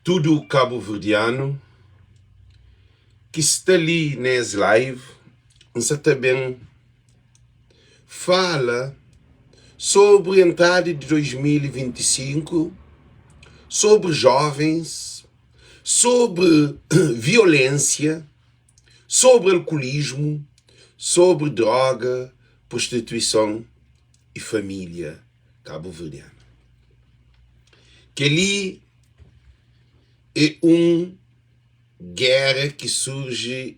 Tudu kabuverdianu ki sta li na es live, N sa ta ben fala sobri entrada di 2025, sobri jovens, sobri violensia, sobri alkulismu, sobri droga, prostituison i familia kabuverdianu. Kel-li é un géra ki surji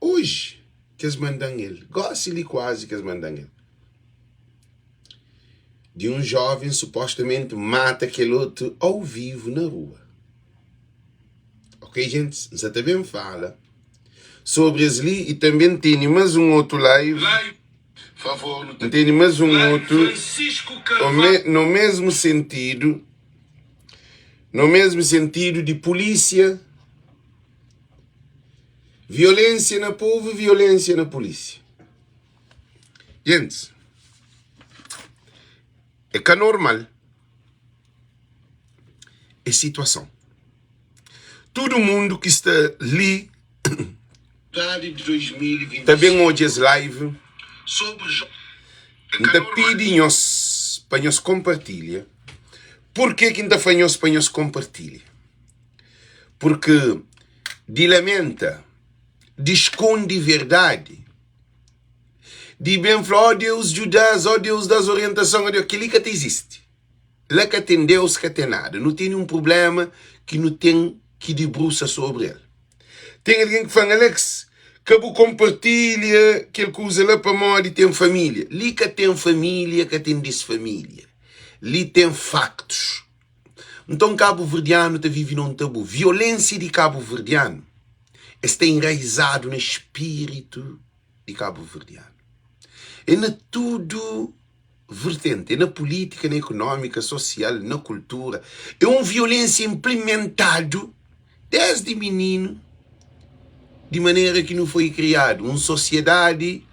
oji ki es manda-m el, gósi li kuazi ki es manda-m el, di un jóven supostamenti mata kel otu au vivu na rua. Ok gentis, N sa ta ben fala sobri es li i tanbe N tene más un otu live. N tene más un otu no mesmu sentidu, no mesmu sentidu di pulísia, violensia na povu, violensia na pulísia. Gentis, é ka normal es situason. Tudu mundu ki sta li ta ben odja es live. N ta pidi nhos pa nhos konpartilha. Purke ki N ta fla nhos pa nhos konpartilha? Purke di lamenta, di skonde verdadi, di ben fla, oh Deus djuda-s, oh Deus da-s orientason, oh Deus, kel-li ka ta izisti. La ka ten Deus, ka ten nada. Nu tene un prubléma ki nu ten ki dibrusa sobri el. Ten algen ki fla-m, Alex, ka bu konpartilha kel kuza la pamodi ten família. Li ka ten família, ka ten disfamília. Li ten faktus. Nton, kabuverdianu ta vive na un tabu. Violénsia di kabuverdianu es sta enraizadu na spiritu di kabuverdianu. É na tudu vertenti, é na pulítika, na ekonómika, sosial, na kultura. É un violénsia inplimentadu désdi mininu, di manera ki nu foi kriadu. Un sosiedadi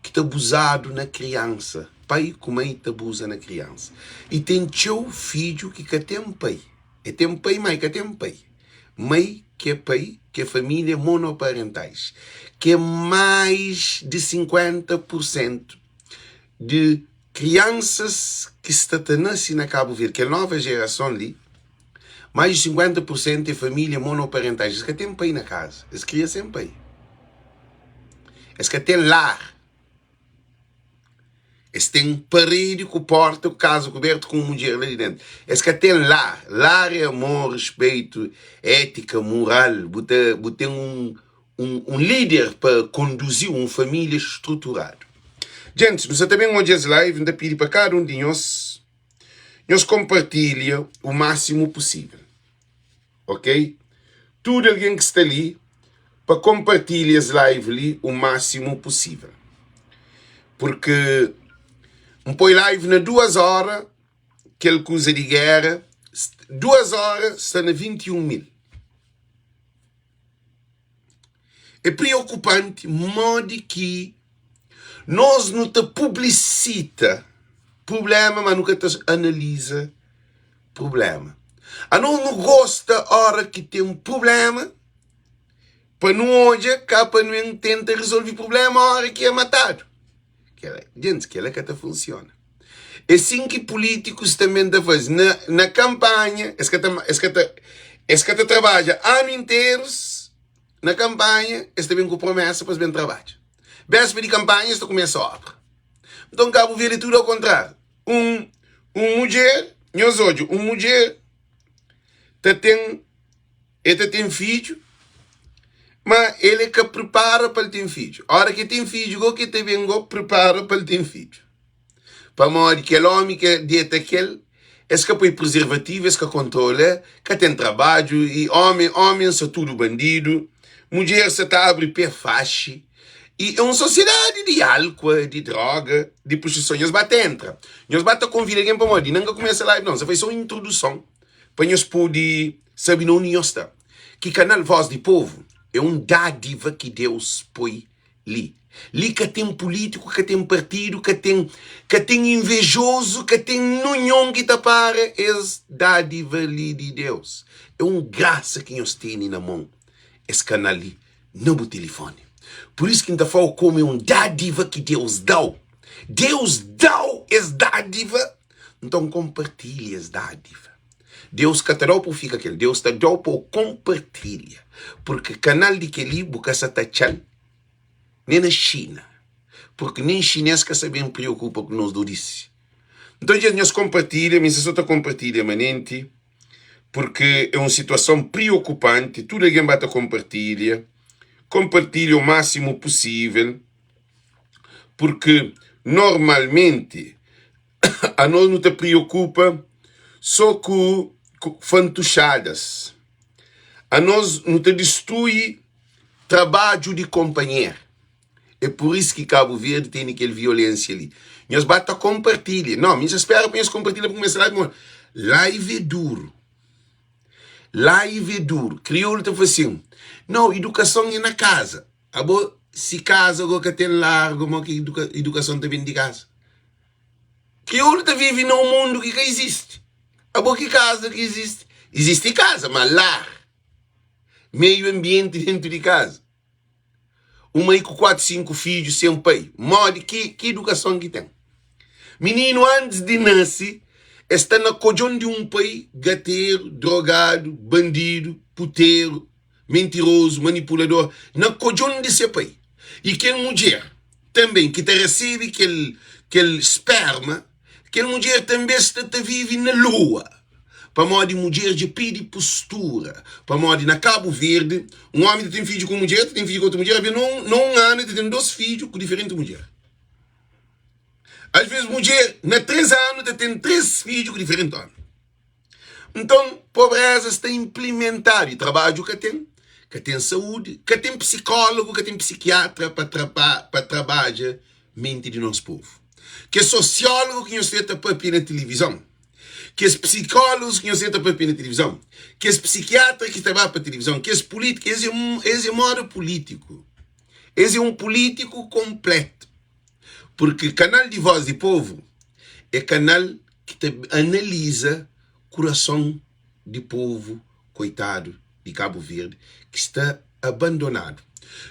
ki ta abuzadu na kriansa, pai ku mai ta abuza na kriansa. I ten txeu fidju ki ka ten pai. E ten pai, má e ka ten pai. Mai ki é pai, ki é família monoparentais, ki é más di 50 pursentu di kriansas ki sta ta nase na Kabu Verdi, kel nova jerason li, mais di 50 por sentu é família monoparentais. Es ka ten pai na kaza, es kria sen pai. Es ka ten lar. Es ten paredi ku porta, ku kaza kubertu ku un mudjer la di dentu. Es ka ten lar. Lar é amor, respeito, étika, mural. Bu ta, bu ten un un líder pa konduzi un família struturadu. Gentis, nu sa ta ben odja es live, N ta pidi pa kada un di nhos, nhos konpartilha u másimu pusível, ok? Tudu algen ki sta li pa konpartilha es live li u másimu pusível, purki N poi live na duas óra, kel kuza di géra, duas óra sta na 21 mil. É preokupanti modi ki nos nu ta publisita prubléma, má nu ka ta analiza prubléma. Anos nu gosta óra ki ten prubléma pa nu odja ka pa nu tenta rezolve prubléma óra ki é matadu. Gentis, kel-la ka ta funsiona. É sin ki pulítikus tanbê ta faze. Na, na kanpanha, es ka ta, es ka ta, es ka ta trabadja anu interus na kanpanha, es ta ben ku promésa pa es ben trabadja. Béspa di kanpanha, es ta kumesa óbra. Nton, Kabu Verdi é tudu au kontráriu. Un, un mudjer, nhos odja, un mudjer ta ten El ta ten fidju, ma el é ka pripara pa el ten fidju. Óra ki el ten fidju gó ki el ta ben gó pripara pa el ten fidju. Pamodi kel ómi ki deta kel, es ka poi prezervativu, es ka kontrola, ka ten trabadju i ómi, ómi sa tudu bandidu, mudjer sa ta abri pé faxi. I é un sosiedadi di álkua, di droga, di prostituison. Nhos ba ta entra, nhos ba ta konvida algen pamodi nan ka kumesa live non, sa fai sô un introduson. Pa nhos pode sabe na undi nhos sta. Ki kanal Voz di Povo é un dádiva ki Deus poi. li. Li ka ten pulítiku, ka ten partidu, ka ten ka ten invejozu, ka ten nunhon ki ta para es dádiva li di Deus. É un grasa ki nhos tene na mon es kanal li na bu tilifoni. Pur isu ki N ta fla-u komu é un dádiva ki Deus da-u. Deus da-u es dádiva, nton konpartilha es dádiva. Deus ka ta da-u pa bu fika ku el, Deus ta da-u pa bu konpartilha. Purki kanal di kel-li bu ka sa ta atxa-l nen na Xina, purki nen xinês ka sa ben priokupa ku nos dodisi. Nton, dja nhos konpartilha, mi N sa ta konpartilha manenti, purki é un situason priokupanti, tudu algen ba ta konpartilha, konpartilha o másimu pusível, purki normalmenti anos nu ta priokupa so ku fantuxadas, anos nu ta distrui trabadju di konpanher. É pur isu ki Kabu Verdi tene kel violensia li. Nhos ba ta konpartilha. Não, mi sa spera pa nhos konpartilha pa kumesa live. Modi? Live é duru. Live é duru. Kriolu ta fla sin, Não, idukason é na kaza. Abo, si kaza go ka ten largu, mo ki idukason ta ben di kaza? Kriolu ta vive na un mundu ki ka izisti. Abo ki kaza ki izisti? Izisti kaza, ma lar, meiu anbienti dentu di kaza. Un mai ku 4, 5 fidju sen pai, modi ki ki idukason ki ten? Mininu antis di nase es sta na kodjon di un pai gateru, drogadu, bandidu, puteru, mentirozu, manipulador, na kodjon di se pai. I kel mudjer tanbe ki ta resebe kel kel sperma, kel mudjer tanbe sta ta vive na lua. Pamodi mudjer dja pidi postura. Pamodi na Kabu Verdi, un omi ta ten fidju ku un mudjer, ta ten fidju ku otu mudjer, abe na un anu el ta ten dos fidju ku diferenti mudjer. Asves mudjer na 3 anu ta ten 3 fidju ku diferenti omi. Nton, pobreza sta inplimentadu i trabadju ka ten, ka ten saúdi, ka ten psikólogu, ka ten psikiatra pa pa trabadja menti di nos povu. Kes sosiólogu ki nhos ta papia na tilivizon, kes psikólogus ki nhos ta papia na tilivizon, kes psikiatra ki ta ba pa tilivizon, kes pulítiku, es é, es é moda pulítiku. Es é un pulítiku konplétu. Purki kanal di Voz di Povu é kanal ki ta analiza kurason di povu koitadu di Kabu Verdi ki sta abandonadu.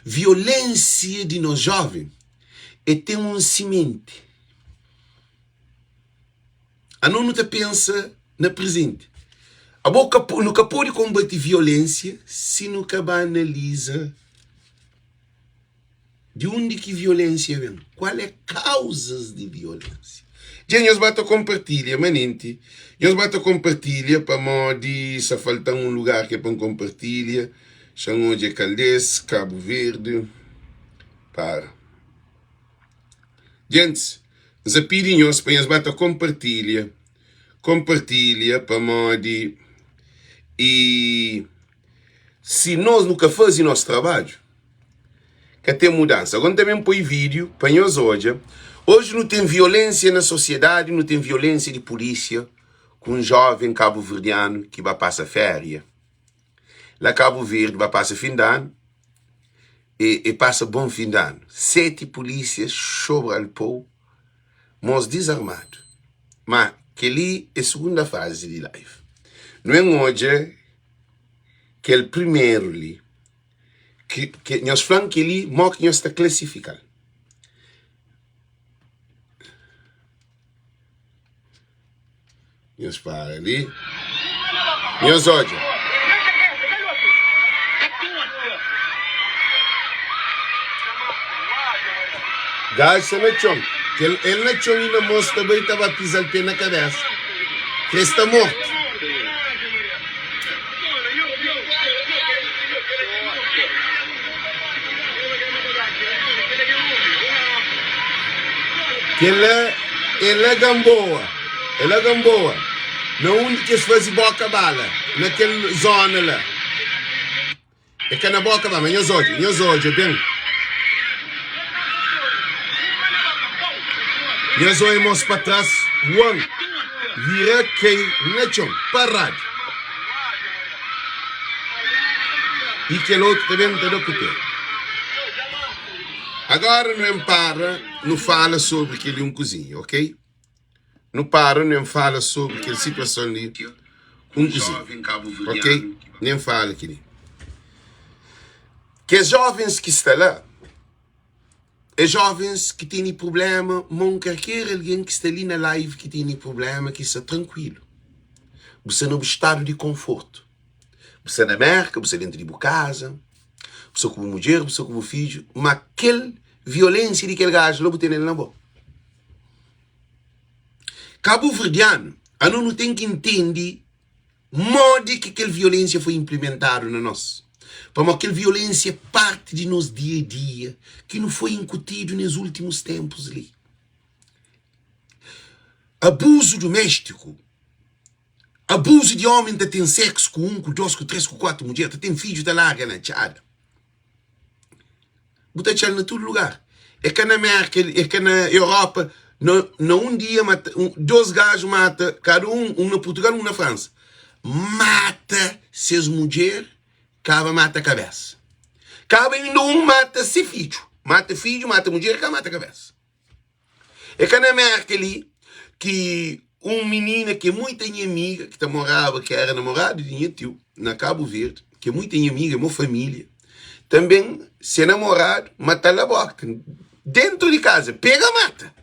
Violensia di nos joven é ten un simenti. Ano nu ta pensa na prezenti. Abo ka, nu ka pode konbati violensia si nu ka ba analiza Di undi ki violensia ben? Kual é kauzas di violensia? Dja nhos ba ta konpartilha manenti, nhos ba ta konpartilha pamodi sa falta-m un lugar ki é pa N konpartilha. Xa-m odja kal des, Kabu Verdi, para. Gentis, N sa pidi nhos pa nhos ba ta konpartilha, konpartilha pamodi i si nos nu ka faze nos trabadju, ka ten mudansa. Agora N ta ben poi vídiu pa nhos odja. Oji nu ten violénsia na sosiedadi, nu ten violénsia di pulísia ku un jóven kabuverdianu ki ba pasa féria la Kabu Verdi, ba pasa fin di anu, e, e pasa bon fin di anu. Seti pulísia xobra-l pou, mos dizarmadu. Ma kel-li é sugunda fazi di live. Nu ben odja kel primeru li. Ki, ki, nhos fla-m kel-li, mo ki nhos ta klasifika-l? Nhos para li. Nhos odja. Gajo sta na txon. Kel, el na txon i na mos ta bai ta ba piza-l pé na kabesa. Kre sta mortu. Kel-la é la Gamboa, é la Gamboa, na undi ki es faze boka bala, na kel zona la. É ka na boka bala, ma nhos odja, nhos odja ben. Nhos odja mos pa tras, Juan vira kai na txon, paradu. I kel otu ta ben ta da ku pé. Agora nu en para nu fala sobri kel-li un kuzinha, ok? Nu para nu en fala sobri kel situason li un kuzinha, ok? Nu en fala kel-li. Kes jovens ki sta la é jovens ki tene prubléma, mon kalker algen ki sta li na live ki tene prubléma ki sta trankuilu. Bu sta na bu stadu di konfortu. Bu sta na Mérka, bu sta déntu di bu kaza, bu sta ku bu mudjer, bu sta ku bu fidju, má kel violénsia di kel gaju la bu tene-l na bo. Kabuverdianu, anu nu ten ki ntende modi ki kel violénsia foi inplimentadu na nos. Pamodi kel violénsia é parti di nos dia-a-dia ki nu foi inkutidu nes últimus ténpus li. Abuzu duméstiku, abuzu di ómi ta ten séksu ku un, ku dôs, ku três, ku kuatu mudjer, ta ten fidju ta larga na txada. Bu ta atxal na tudu lugar. É ka na Merka, é ka na Europa. Na, na un dia, mata, un, dos gaju mata, kada un, un na Portugal, un na Fransa. Mata ses mudjer, kaba mata kabesa. Kaba inda un mata se fidju. Mata fidju, mata mudjer, ka mata kabesa. É ka na Merka li ki un minina ki é muita nha amiga, ki ta moraba, ki era namoradu di nha tiu, na Kabu Verdi, ki é muita nha amiga, é mo família, tanben se namoradu mata-l na bóka, dentu di kaza, pega mata,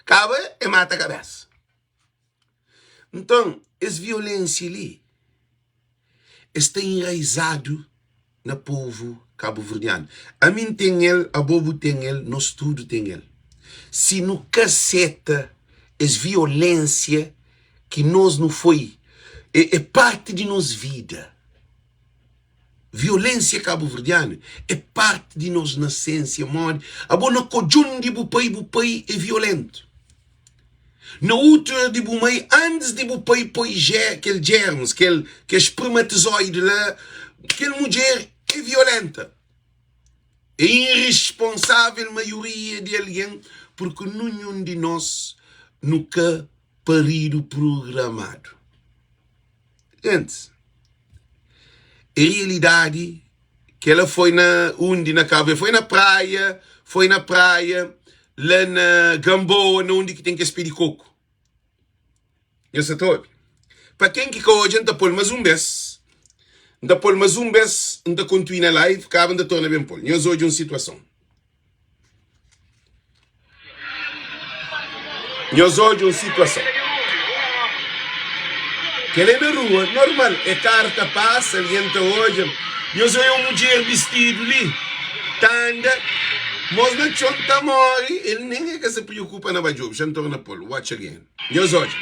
kaba e mata kabesa. Nton, es violénsia li, es sta enraizadu na povu kabuverdianu. Ami N ten el, abo bu ten el, nos tudu ten el. Si nu ka seta es violénsia ki nos nu foi, é parti di nos vida. Violénsia kabuverdianu é parti di nos nasensia modi abo na kodjon di bu pai, bu pai é violéntu. Na útero di bu mai, antis di bu pai poi kel jermus, kel kel spermatozoide la, kel mudjer é violenta. É irresponsável maioria di algen porque ninhun di nos nu ka paridu programadu. Gentis, é realidadi kela foi na undi na Cabo Verde, foi na praia, foi na praia, la na Gamboa, na undi ki ten kes pé di koku. Nhos sa ta obi? Pa ken ki ka odja, N ta pô-l mas un bes, N ta pô-l mas un bes, N ta kontinua na live, kaba N ta torna ben pô-l. Nhos odja un situason. Nhos odja un situason. Kel é na rua, normal, é karu ta pasa, algen ta odja. Nhos odja un mudjer bistidu li, ta anda, mos na txon ta more, el nen el ka sa preokupa na ba djobe. Xa N torna pô-l, watch again. Nhos odja.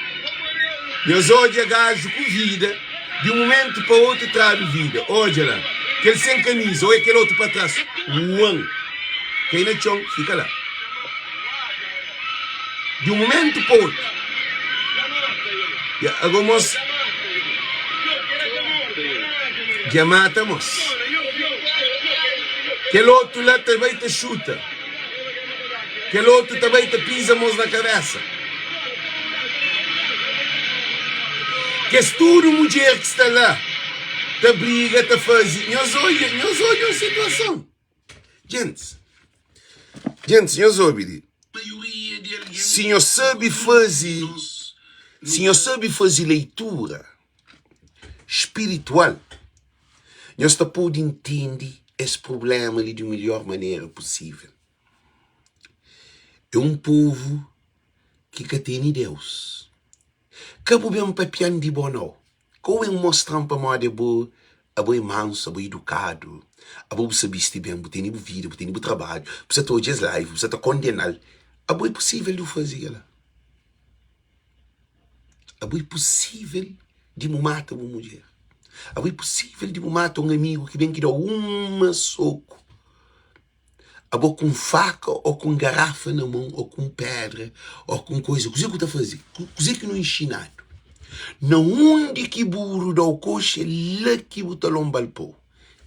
Nhos odja gaju ku vida, di un mumentu pa otu tradu vida. Odja la, kel sen kamiza, oi kel otu pa tras, uan, kai na txon, fika la. Di un mumentu pa otu. Ya, ago mos, dja mata mos. Kel otu la ta bai ta xuta. Kel otu ta bai ta piza mos na kabesa. Kes tudu mudjer ki sta la ta briga ta faze. Nhos odja, nhos odja un situason. Gentis, gentis, nhos obi li. Si nhos sabe faze, si nhos sabe faze leitura spiritual, nhos ta pode ntende es prubléma li di melhor manera pusível. É un povu ki ka tene Deus. Ka bu ben papia-m di bo nau. Ka bu ben mostra-m pamodi abo abo é mansu, abo é idukadu, abo bu sa bisti ben, bu tene bu vida, bu tene bu trabadju, bu sa ta odja es live, bu sa ta kondena-l. Abo é pusível di bu faze kel-la? Abo é pusível di bu mata bu mudjer? Abo é pusível di bu mata un amigu ki ben ki da-u uma soku? Abo ku un faka ô ku un garafa na mon ô ku un pédra ô ku un kuza, kuzê ki bu ta faze? Kuzê ki nu inxinadu? Na undi ki buru da-u koxa, é la ki bu ta lonba-l pô.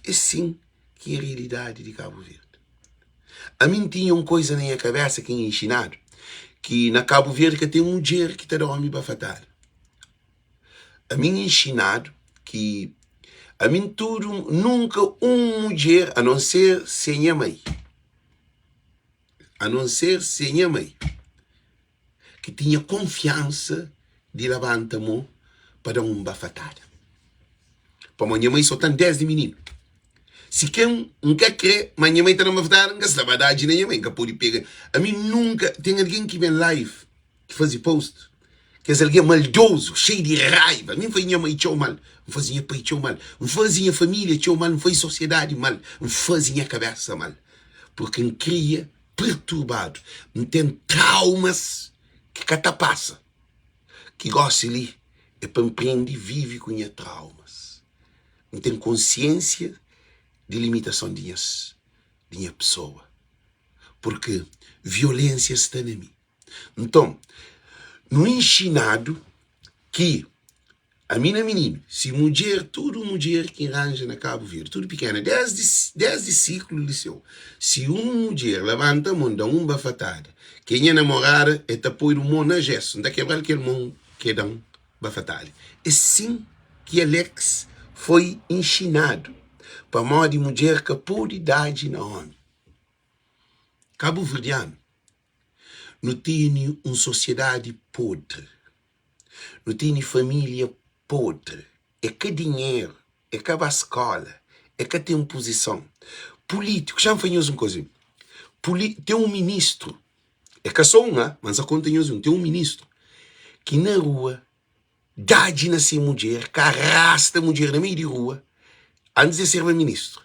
É sin ki é realidadi di Kabu Verdi. Ami N tinha un kuza na nha kabésa ki N inxinadu, ki na Kabu Verdi ka ten mudjer ki ta da ómi bafatada. Ami N inxinadu ki ami N tudu, nunka un mudjer, a non ser se nha mai. A non ser si é nha mai ki tinha konfiansa di labanta mô pa da-m un bafatada. Pamodi nha mai sota-m désdi mininu. Si ken N ka krê ma nha mai ta da-m bafatada, N ka sta ba dadji na nha mai. N ka pode pega. Ami nunka. Ten algen ki ben live ki faze post, kes algen maldozu, xeiu di raiba. Mi N faze nha mai txeu mal, N faze nha pai txeu mal, N faze nha família txeu mal, N faze sosiedadi mal, N faze nha kabésa mal. Purki N kria perturbadu, N ten traumas ki ka ta pasa, ki gósi li é pa N prende vive ku nha traumas. N ten konsiénsia di limitason di nhas di nha pesoa, purki violénsia sta na mi. Nton, nu inxinadu ki Ami na mininu, si mudjer, tudu mudjer ki N ranja na Kabu Verdi, tudu pikena, desdi, desdi siklu liseu, si un mudjer labanta mon, da-m un bafatada, ki é nha namorada, el ta poi-du mon na jesu, N ta kebra-l kel mon ki el da-m bafatada. É sin ki Alex foi inxinadu, pamodi mudjer ka pode dadji na omi. Kabuverdianu, nu tene un sosiedadi podri. Nu tene família podri. É ka dinheru, é ka ba skóla, é ka ten puzison. Pulítiku, xa-m fla nhos un kuza, puli, ten un ministru, é ka sô un, ha, ma N sa konta nhos un, ten un ministru ki na rua dadji na se mudjer, ka rasta mudjer na meiu di rua, antis di el serba ministru,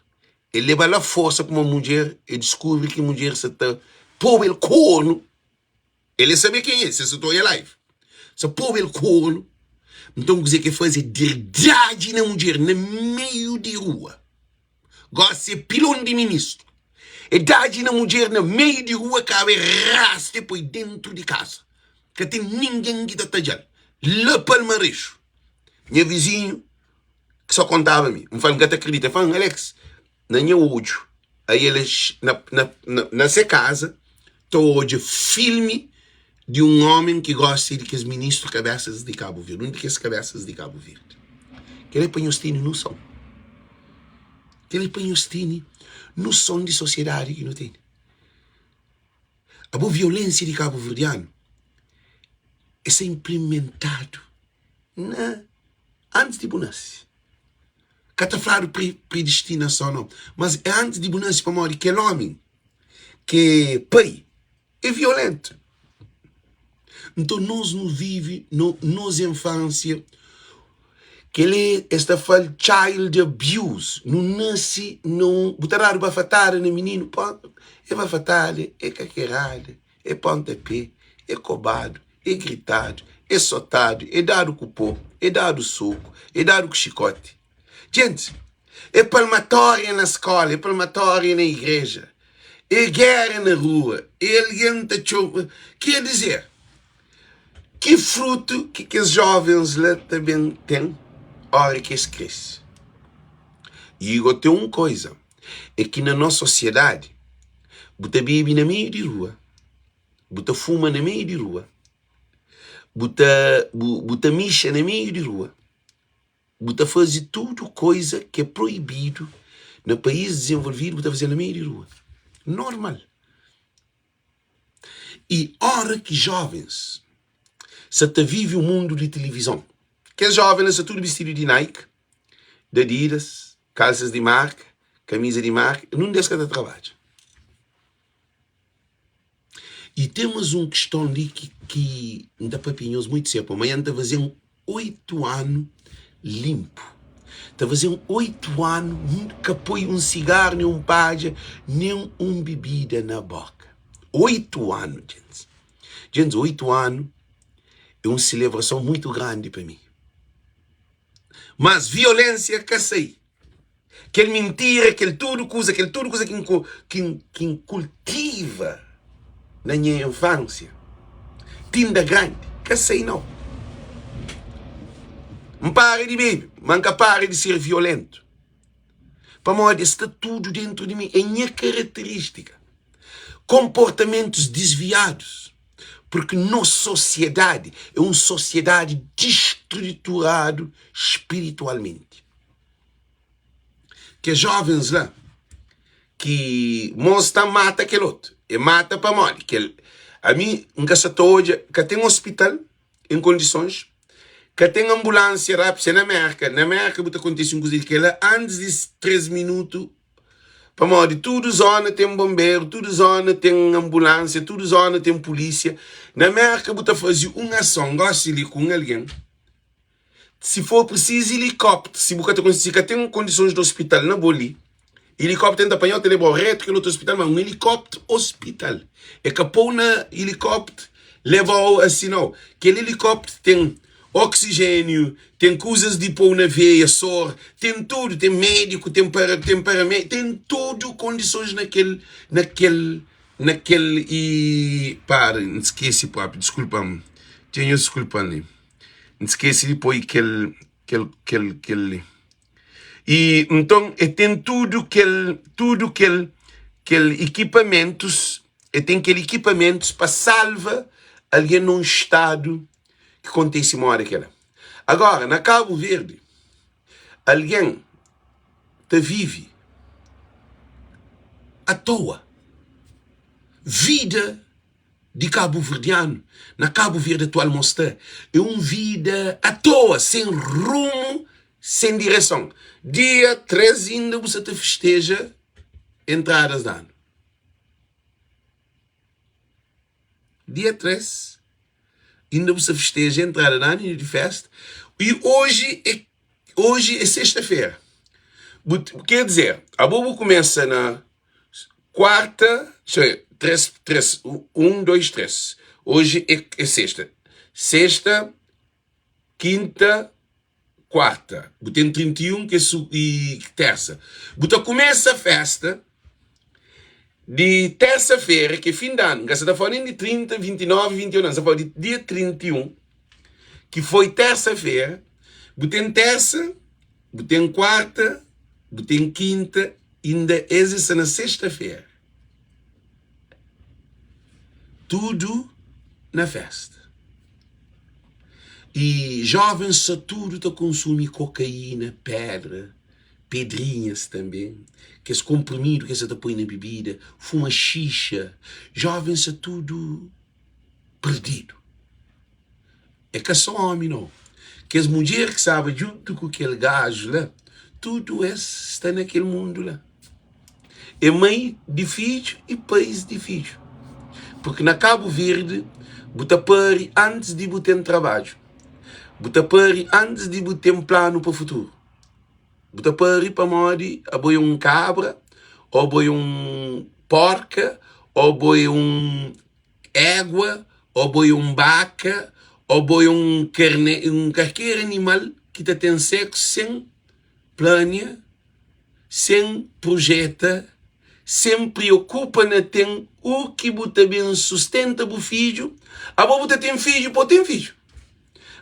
el leba-l aforsa pamodi mudjer, el diskubri ki mudjer sa ta poba el kornu. El é sabe ken é, se sa ta oia live. Sa poba el kornu. Nton kuzê ki el faze? El dirdadji na mudjer na meiu di rua. Gosi é pilon di ministru. El dadji na mudjer na meiu di rua, kaba el rasta el poi dentu di kaza. Ka ten ningen ki ta tadja-l. La Palmarexu, nha vizinhu ki sa kontaba mi, N fla-l, N ka ta kridita. El fla-m, Alex, na nha odju a el na, na, na, na se kaza ta odja filmi di un omen ki gosta di kes ministru kabesas di Kabu Verdi, un di kes kabesas di Kabu Verdi. Kel é pa nhos tene noson. Kel é pa nhos tene noson di sosiedadi ki nu tene. Abo violensia di kabuverdianu é sta inplimentadu na antis di bu nase. Ka ta fladu predistinason no, mas é antis di bu nase pamodi kel omi ki é pai é violentu. Nton nos nu vive no nos infansia kel-li es ta fla-l child abuse. Nu nase na un bu ta dadu bafatada na mininu é bafatada, é kakerada, é ponta pé, é kobadu, é gritadu, é sotadu, é dadu ku pó, é dadu soku, é dadu ku xikoti. Djenti, é palmatória na skóla, é palmatória na igreja, é géra na rua, é algen ta txoma. Ker dizer, ki frutu ki kes jóvens la ta ben ten óra ki es krese? I go ten un koza, é ki na nos sosiedadi, bu ta bebe na meiu di rua, bu ta fuma na meiu di rua, bu ta, bu, bu ta mixa na meiu di rua. Bu ta faze tudu koiza ki é proibidu na país dizenvolvidu, bu ta faze-l na meiu di rua. Normal. I óra ki jóvens sa ta vive un mundu di tilivizon, kes jóven la sta tudu bistidu di Nike, di Adidas, kalsas di marka, kamiza di marka, nun di es ka ta trabadja. I ten mas un kiston li ki ki N ta papia nhos muitu sépu. Amanhan N ta faze-m 8 anu linpu. Ta faze-m 8 anu N ka poi un sigaru, nen un padja, nen un bibida na boka. 8 anu, djentis. Djentis, 8 anu é un selebrason muitu grandi pa mi. Mas violénsia ka sai. Kel mintira, kel tudu kuza, kel tudu kuza ki N ki N ki N kultiva na nha infánsia, tinda grandi, ka sai nau. N para di bebe, ma N ka para di ser violentu, pamodi es sta tudu dentu di mi, é nha karaterístika. Konportamentus disviadus, purki nos sosiedadi é un sosiedadi distruturadu spiritualmenti. Kes jovens la ki mos ta mata kel otu. E mata pamodi kel ami N ka sa ta odja ka ten ospital en kondisons, ka ten anbulansia rápidu. Se na Merka, na Merka bu ta kontise un kuza di kela antis di 3 minutu pamodi tudu zona ten bonberu, tudu zona ten anbulansia, tudu zona ten pulisia. Na Merka bu ta faze un ason gosi li ku un algen. Si for prisizu ilikópter, si bu ka ta konsigi, si ka ten kondisons di ospital na bo li, ilikópter ten ta panha-u ta leba-u retu kel otu ospital, ma un ilikópter ospital, e ka pô-u na ilikópter leba-u asi nau. Kel ilikópter ten oksijéniu, ten kuzas di pô-u na veia, sor, ten tudu, ten médiku, ten para, ten paramédiku, ten tudu kondisons na kel, na kel, na kel i para, N skese propi, diskulpa-m, dja nhos diskulpa-m li. N skese di poi kel, kel, kel, kel li. I nton e ten tudu kel, tudu kel, kel ikipamentus, e ten kel ikipamentus pa salva algen na un stadu ki kontise moda kela. Agora, na Kabu Verdi, algen ta vive atoa. Vida di kabuverdianu na Kabu Verdi atual mo sta é un vida atoa, sen rumu, sen direson. Dia 3 inda bu sa ta festeja entradas di anu. Dia 3 inda bu sa festeja entrada di anu, inda di festa. I oji é oji é sexta-fera. Bu ker dizer, abo bu kumesa na Kuarta, txa ver, 3, 3, 1, 2, 3. Oji é, é sexta. Sexta, kinta, kuarta. Bu ten 31 ki é su, i tersa. Bu ta kumesa festa di tersa-fera, ki é fin di anu. N ka sa ta fala nen di 30, 29, 21, N sa fala di dia 31, ki foi tersa-fera. Bu ten tersa, bu ten kuarta, bu ten kinta, Inda es sta na sexta-fera. Tudu na festa. I jovens sta tudu ta konsumi kokaína, pedra, pedrinhas tanbe, kes konprimidu ki es sa ta poi na bibida, fuma xixa. Jovens sta tudu perdidu. É ka só ómi nau. Kes mudjer ki staba djuntu ku kel gaju la, tudu es sta na kel mundu la. É mai di fidju i pais di fidju. Purki na Kabu Verdi bu ta pari antis di bu ten trabadju. Bu ta pari antis di bu ten planu pa futuru. Bu ta pari pamodi abo é un kabra, ô abo é un porka, ô abo é un égua, ô bo é un baka, ô bo é un karne, un kalker animal ki ta ten séksu sen plania, sen projeta, sen preokupa na ten u ki bu ta ben sustenta bu fidju, abo bu ta ten fidju pa bu ten fidju.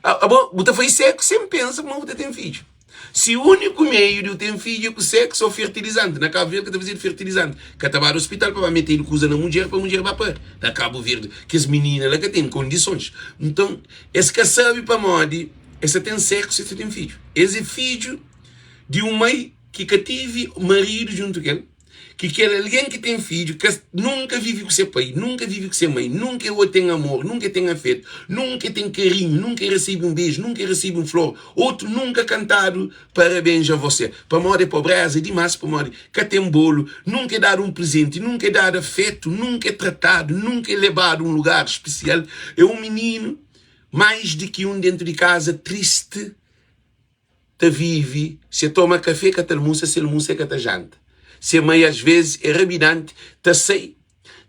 Abo bu ta fai séksu sen pensa kuma bu ta ten fidju. Si úniku meiu di bu ten fidju é ku séksu ô fertilizanti, na Kabu Verdi ka ta fazedu fertilizanti, ka ta badu ospital pa ba metedu kuza na mudjer pa mudjer ba pari. Na Kabu Verdi kes minina la ka ten kondisons. Nton es ka sabe pamodi es ta ten séksu es ta ten fidju. Es é fidju di un mai ki ka tivi maridu djuntu ku el. ki kel algen ki ten fidju ka nunka vive ku se pai, nunka vive ku se mai, nunka e ten amor, nunka e ten afetu, nunka e ten karinhu, nunka e resebe un beju, nunka e resebe un flor, otu nunka kantadu parabens a você, pamodi é pobreza dimas, pamodi ka ten bolu, nunka e dadu un prezenti, nunka e dadu afetu, nunka e tratadu, nunka e lebadu un lugar spesial, é un mininu mais di ki un dentu di kaza tristi. ta vive Se toma kafe ka ta almusa Se almusa ka ta janta Se mai as vezes é rabidante Ta sai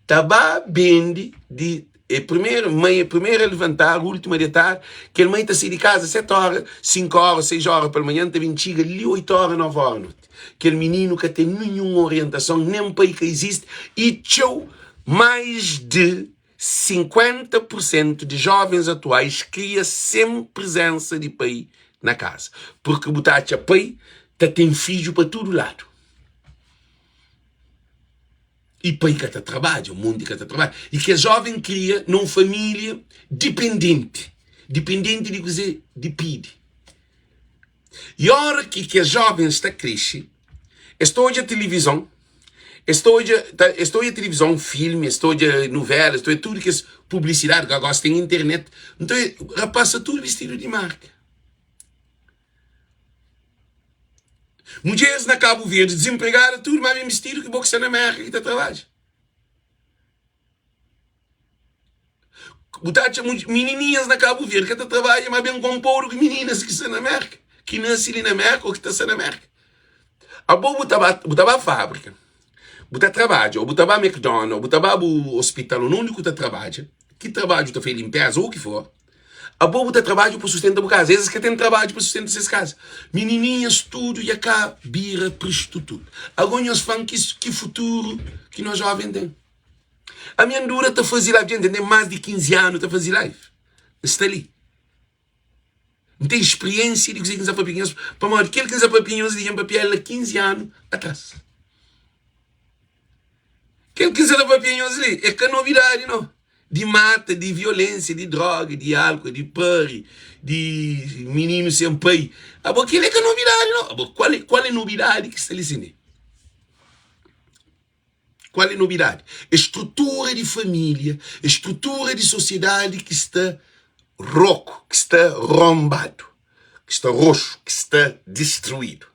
ta ba bende di É primeiro mai é primeiro a levantar último a deitar Kel mai ta sai di kaza 7 hora 5 hora 6 hora palmanhan Ta ben txiga li 8 hora 9 hora noti Kel mininu ka ten ninhun orientason Nen pai ka izisti I txeu mais de 50 por sentu di jovens atuais kria sen prezensa di pai na kaza, purki bu ta atxa pai ta ten fidju pa tudu ladu i pai ka ta trabadja, monti ka ta trabadja i kes joven kria na un familia dipendenti, dipendenti di kuze? Di pidi. I ora ki kes jovens ta krexe, es ta odja tilivizon. Es ta odja, ta, es ta odja tilivizon, filmi, es ta odja nuvéla, es ta odja tudu kes publisidadi, ka gosi ten internet. Nton, rapaz sta tudu bistidu di marka. Mudjeris na Kabu Verdi dizinpregada tudu más ben bistidu ki bo ki sta na Merka ki ta trabadja. Bu ta atxa minininhas na Kabu Verdi ka ta trabadja ma ben konpodu ki mininas ki sta na Merka, ki nase li na Merka ô ki ta sta na Merka. Abo bu ta ba, bu ta ba fábrika, bu ta trabadja, ô bu ta ba McDonald's, ô bu ta ba bu ospital, ô undi ku ta trabadja, ki trabadju ta fai linpeza ô ki for, abo bu ta trabadja pa sustenta bu kaza. Es ka ten trabadju pa sustenta ses kaza. Minininhas tudu dja ka bira prostituta. Ago nhos fla-m ki futuru ki nos jóven ten? Ami N dura ta faze live, dja N ten más di 15 anu ta faze live. N sta li. N ten spiriénsia di kuzê ki N sta papia ku nhos, pamodi kel ki N sta papia nhos li dja N papia el na 15 anu atras. Kel ki N sta ta papia nhos li é ka novidadi no. Di mata, di violénsia, di droga, di álkuol, di pari, di mininu sen pai. Abo kel é ka novidadi no. Abo kual kual é nobidadi ki sta li sin li? Kual é nobidadi? É strutura di família, é strutura di sosiedadi ki sta roku, ki sta ronbadu, ki sta roxu, ki sta distruídu.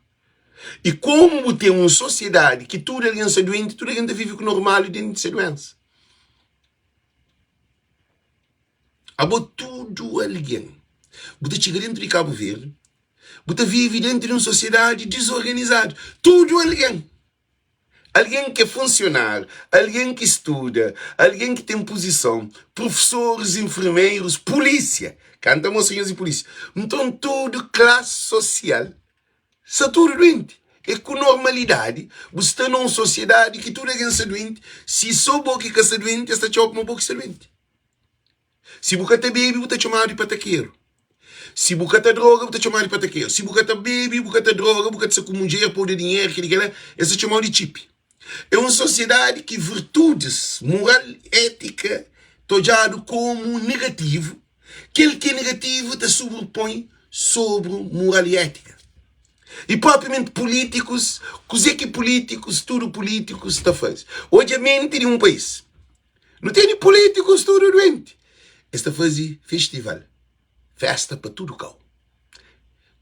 I komu bu ten un sosiedadi ki tudu algen sta duenti, tudu algen ta vive ku normal i dentu di se duensa. Abo tudu algen, bu ta txiga dentu di Kabu Verdi, bu ta vive dentu di un sosiedadi dizorganizadu. Tudu algen Algen ki é funsionáriu, algen ki studa, algen ki ten puzison, profesoris, infermerus, pulísia, ka N ta mostra nhos di pulísia. Nton tudu klasi sosial sta tudu duenti. É ku normalidadi bu sta na un sosiedadi ki tudu algen sta duenti, si so bo ki ka sta duenti es ta txoma ma bo ki sta duenti. Si bu ka ta bebe, bu ta txomadu di patakeru. Si bu ka ta droga, bu ta txomadu di patakeru. Si bu ka ta bebe, bu ka ta droga, bu ka ta sta ku mudjer pa bu da dinheru, kel-li, kel-la, es ta txomau di txipi. É un sosiedadi ki virtudis, mural, étika ta odjadu komu negativu. Kel ki é negativu ta sobrepõe sobri mural i étika. I propriamenti pulítikus, kuzê ki pulítikus, tudu pulítikus ta faze? Odja menti di un país. Nu tene pulítikus tudu duenti. Es ta faze festival, festa pa tudu kau.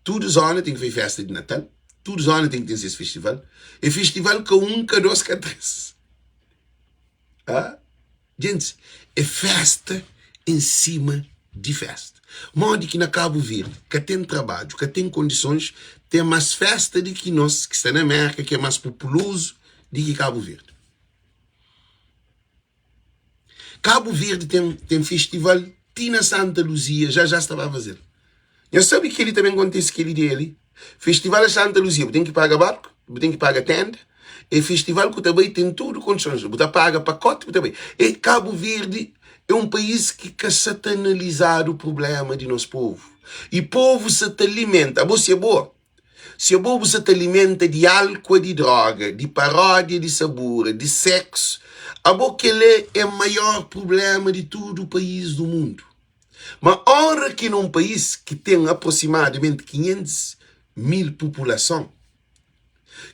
Tudu zona ten ki faze festa di Natal, tudu zona ten ki ten ses festival. E festival ka un, ka dos, ka tres. Ah, gentis, é festa en sima di festa. Modi ki na Kabu Verdi ka ten trabadju, ka ten kondisons, ten mas festa di ki nos ki sta na Merka, ki é mas populozu di ki Kabu Verdi. Kabu Verdi ten ten festival ti na Santa Luzia, já já sta ba fazel. Nhos sabe keli ta ben kontise keli dia li? Festival na Santa Luzia, bu ten ki paga barku, bu ten ki paga tenda, e festival ku ta bai ten tudu kondisons, bu ta paga pakoti bu ta bai. E Kabu Verdi é un país ki ka sa ta analizadu prublema di nos povu. I povu sa ta limenta, abo si é bo, Si abo bu sa ta alimenta di alkua di droga, di paródia di sabura, di seksu, abo kel-la é maior prubléma di tudu país du mundu. Ma óra ki na un país ki ten aproximadamenti 500 mil populason,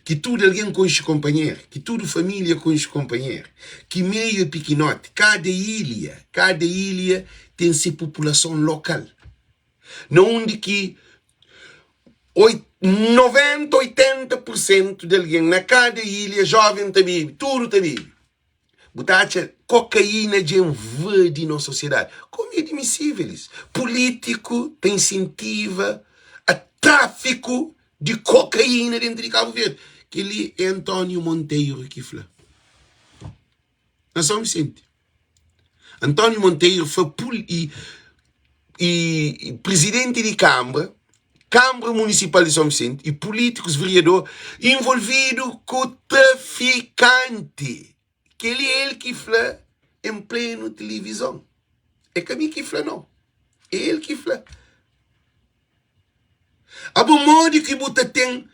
ki tudu algen konxe konpanheru, ki tudu família konxe konpanheru, ki meiu é pikinoti, kada ilha, kada ilha ten se populason lokal. Na undi ki 90, 80 pur sentu di algen na kada ilha jóven ta bebe, tudu ta bebe. Bu ta atxa kokaína dja invadi nos sosiedadi. Komu é admisível isu? Pulítiku ta insentiva a tráfiku di kokaína déntu di Kabu Verdi. Kel-li é António Monteiro ki fla na São Vicente. António Monteiro fla i i prizidenti di kanbra, kanbra munisipal di São Vicente i pulítikus, veriador involvidu ku trafikanti. Kel-li é el ki fla en plenu tilivizon. É ka mi ki fla nau, é el ki fla. Abo modi ki bu ta ten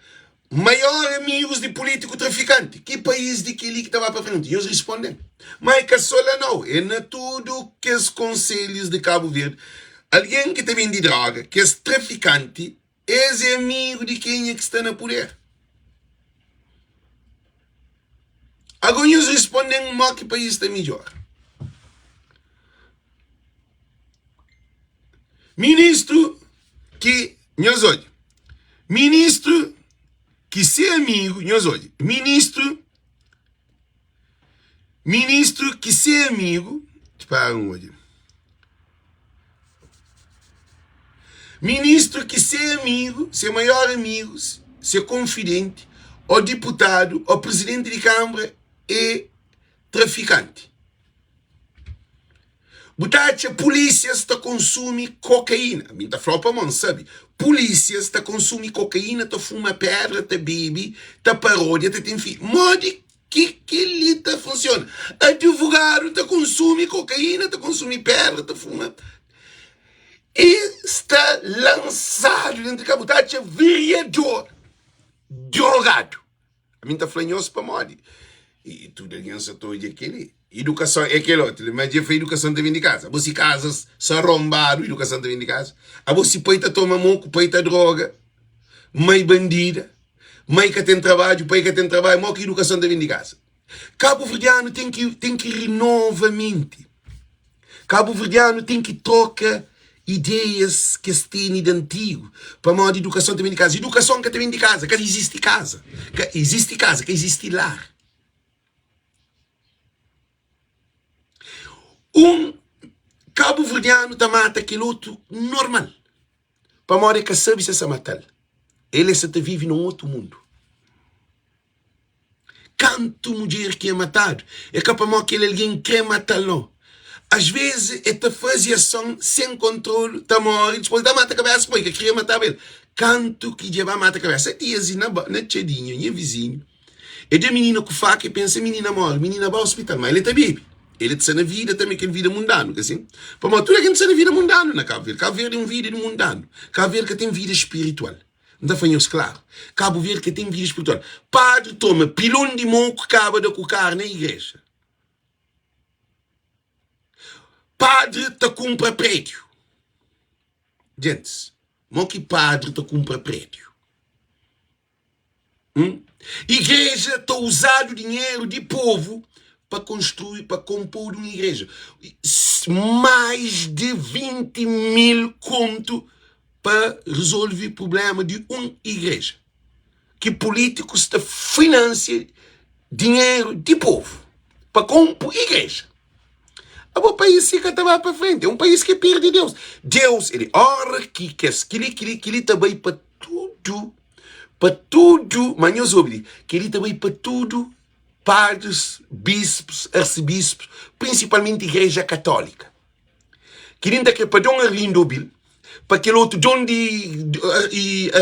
maior amigus di pulitiku trafikanti? Ki pais di keli ki ta ba pa frenti? Nhos risponden. Ma e ka so la nau, e na tudu kes konselhus di Kabu Verdi. Algen ki ta bendi droga, kes trafikanti, es e amigu di kenha ki sta na puder. Ago nhos responde-m mo ki país ta midjora. Ministru ki, nhos odja, ministru ki se amigu, nhos odja, ministru, ministru ki se amigu, para n odja, ministru ki se amigu, se maior amigu, se konfidenti, o diputadu, o prizidenti di kanbra e trafikanti. Bu ta atxa pulísias ta konsumi kokaína. Mi N ta fla-u pamodi N sabe. Pulísias ta konsumi kokaína, ta fuma pédra, ta bebe, ta parodia, ta ten fidju. Modi ki kel-li ta funsiona? Adivogadu ta konsumi kokaína, ta konsumi pédra, ta fuma i sta lansadu déntu di ka. Bu ta atxa vereador drogadu. Ami N ta fla nhos pamodi i tudu algen sa ta odja kel-li. Idukason é kel otu li, ma dja fla idukason ta ben di kaza. Abo si kaza sa ronbadu, idukason ta ben di kaza. Abo si pai ta toma moku, pai ta droga, mai bandida, mai ka ten trabadju, pai ka ten trabadju, mo ki idukason ta ben di kaza? Kabuverdianu ten ki ten ki renova menti. Kabuverdianu ten ki troka ideias ki es tene di antigu, pamodi idukason ta ben di kaza. Idukason ka ta ben di kaza, ka izisti kaza, ka izisti kaza, ka izisti lar. Un kabuverdianu ta mata kel otu normal, pamodi el ka sabe si el sa mata-l. El e sa ta vive na un otu mundu. Kantu mudjer ki é matadu, é ka pamodi kel algen krê mata-l, nau. Asvês el ta faze ason sen kontrolu, ta móre, dipôs el ta mata kabésa pamodi el ka kria mataba el. Kantu ki dja ba mata kabésa, dias i na Txadinhu, nha vizinhu, el da minina ku faka, el pensa minina móre, minina ba ospital, má el ta bebe, el ta sta na vida tanbê, kel vida mundanu, ka sin? Pamodi tudu algen ta sta na vida mundanu na Kabu Verdi. Kabu Verdi é un vida di mundanu. Kabu Verdi ka ten vida spiritual. N ta fla nhos klaru, Kabu Verdi ka ten vida spiritual. Padri toma pilon di mon ku kaba da ku kar na igreja. Padri ta kunpra prédiu. Gentis, mo ki padri ta kunpra prédiu? Hum? Igreja ta uzadu dinheru di povu pa konstrui, pa konpodu un igreja. Mais di 20 mil kontu pa resolve problema di un igreja. Ki pulítikus ta finansia dinheru di povu pa konpo igreja. Abo país si ka ta ba pa frenti, é un país ki perde Deus. Deus, ele ora ki kes kili kili kili ta bai pa tudu pa tudu, ma nhos obi li, kel-li ta bai pa tudu padris, bispus, arsibispus, prinsipalmenti igreja katólika. Kel-li N ta kre pa Don Arlindo obi-l, pa kel otu Don di i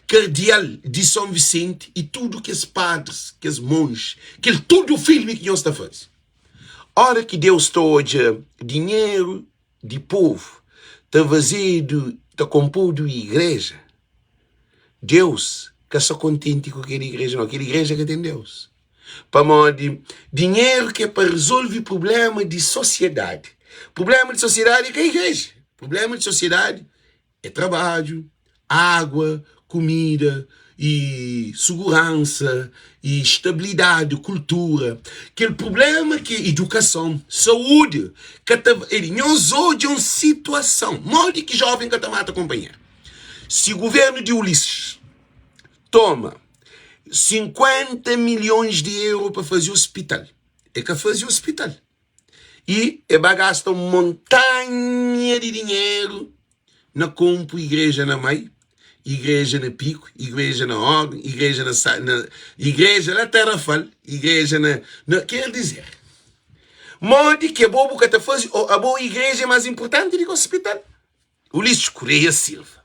Kardial di Son Visenti i tudu kes padris, kes monji, kel tudu filmi ki nhos ta faze. Ora ki Deus ta odja dinheru di povu ta fazedu, ta konpodu igreja, Deus ka sta kontenti ku kel igreja nau, kel igreja ka ten Deus. Pamodi dinheru ki é pa rezolve prubléma di sosiedadi, prubléma di sosiedadi é ka igreja, prubléma di sosiedadi É trabadju, água, kumida i suguransa i stabilidadi, kultura. Kel prubléma ki é idukason, saúdi ka ta el nhos odja un situason modi ki jóven ka ta mata konpanheru. Si guvérnu di Ulisses toma 50 milhons di euro pa faze ospital, el ka faze ospital. I e ba gasta un montanha di dinheru na konpu igreja na Mai, igreja na Piku, igreja na Órden, igreja na Sa, na igreja la Tarrafal, igreja na, na ker dizer, modi ki abo bu ka ta faze, o abo igreja é más inpurtanti di ki ospital? Ulisses Correia Silva,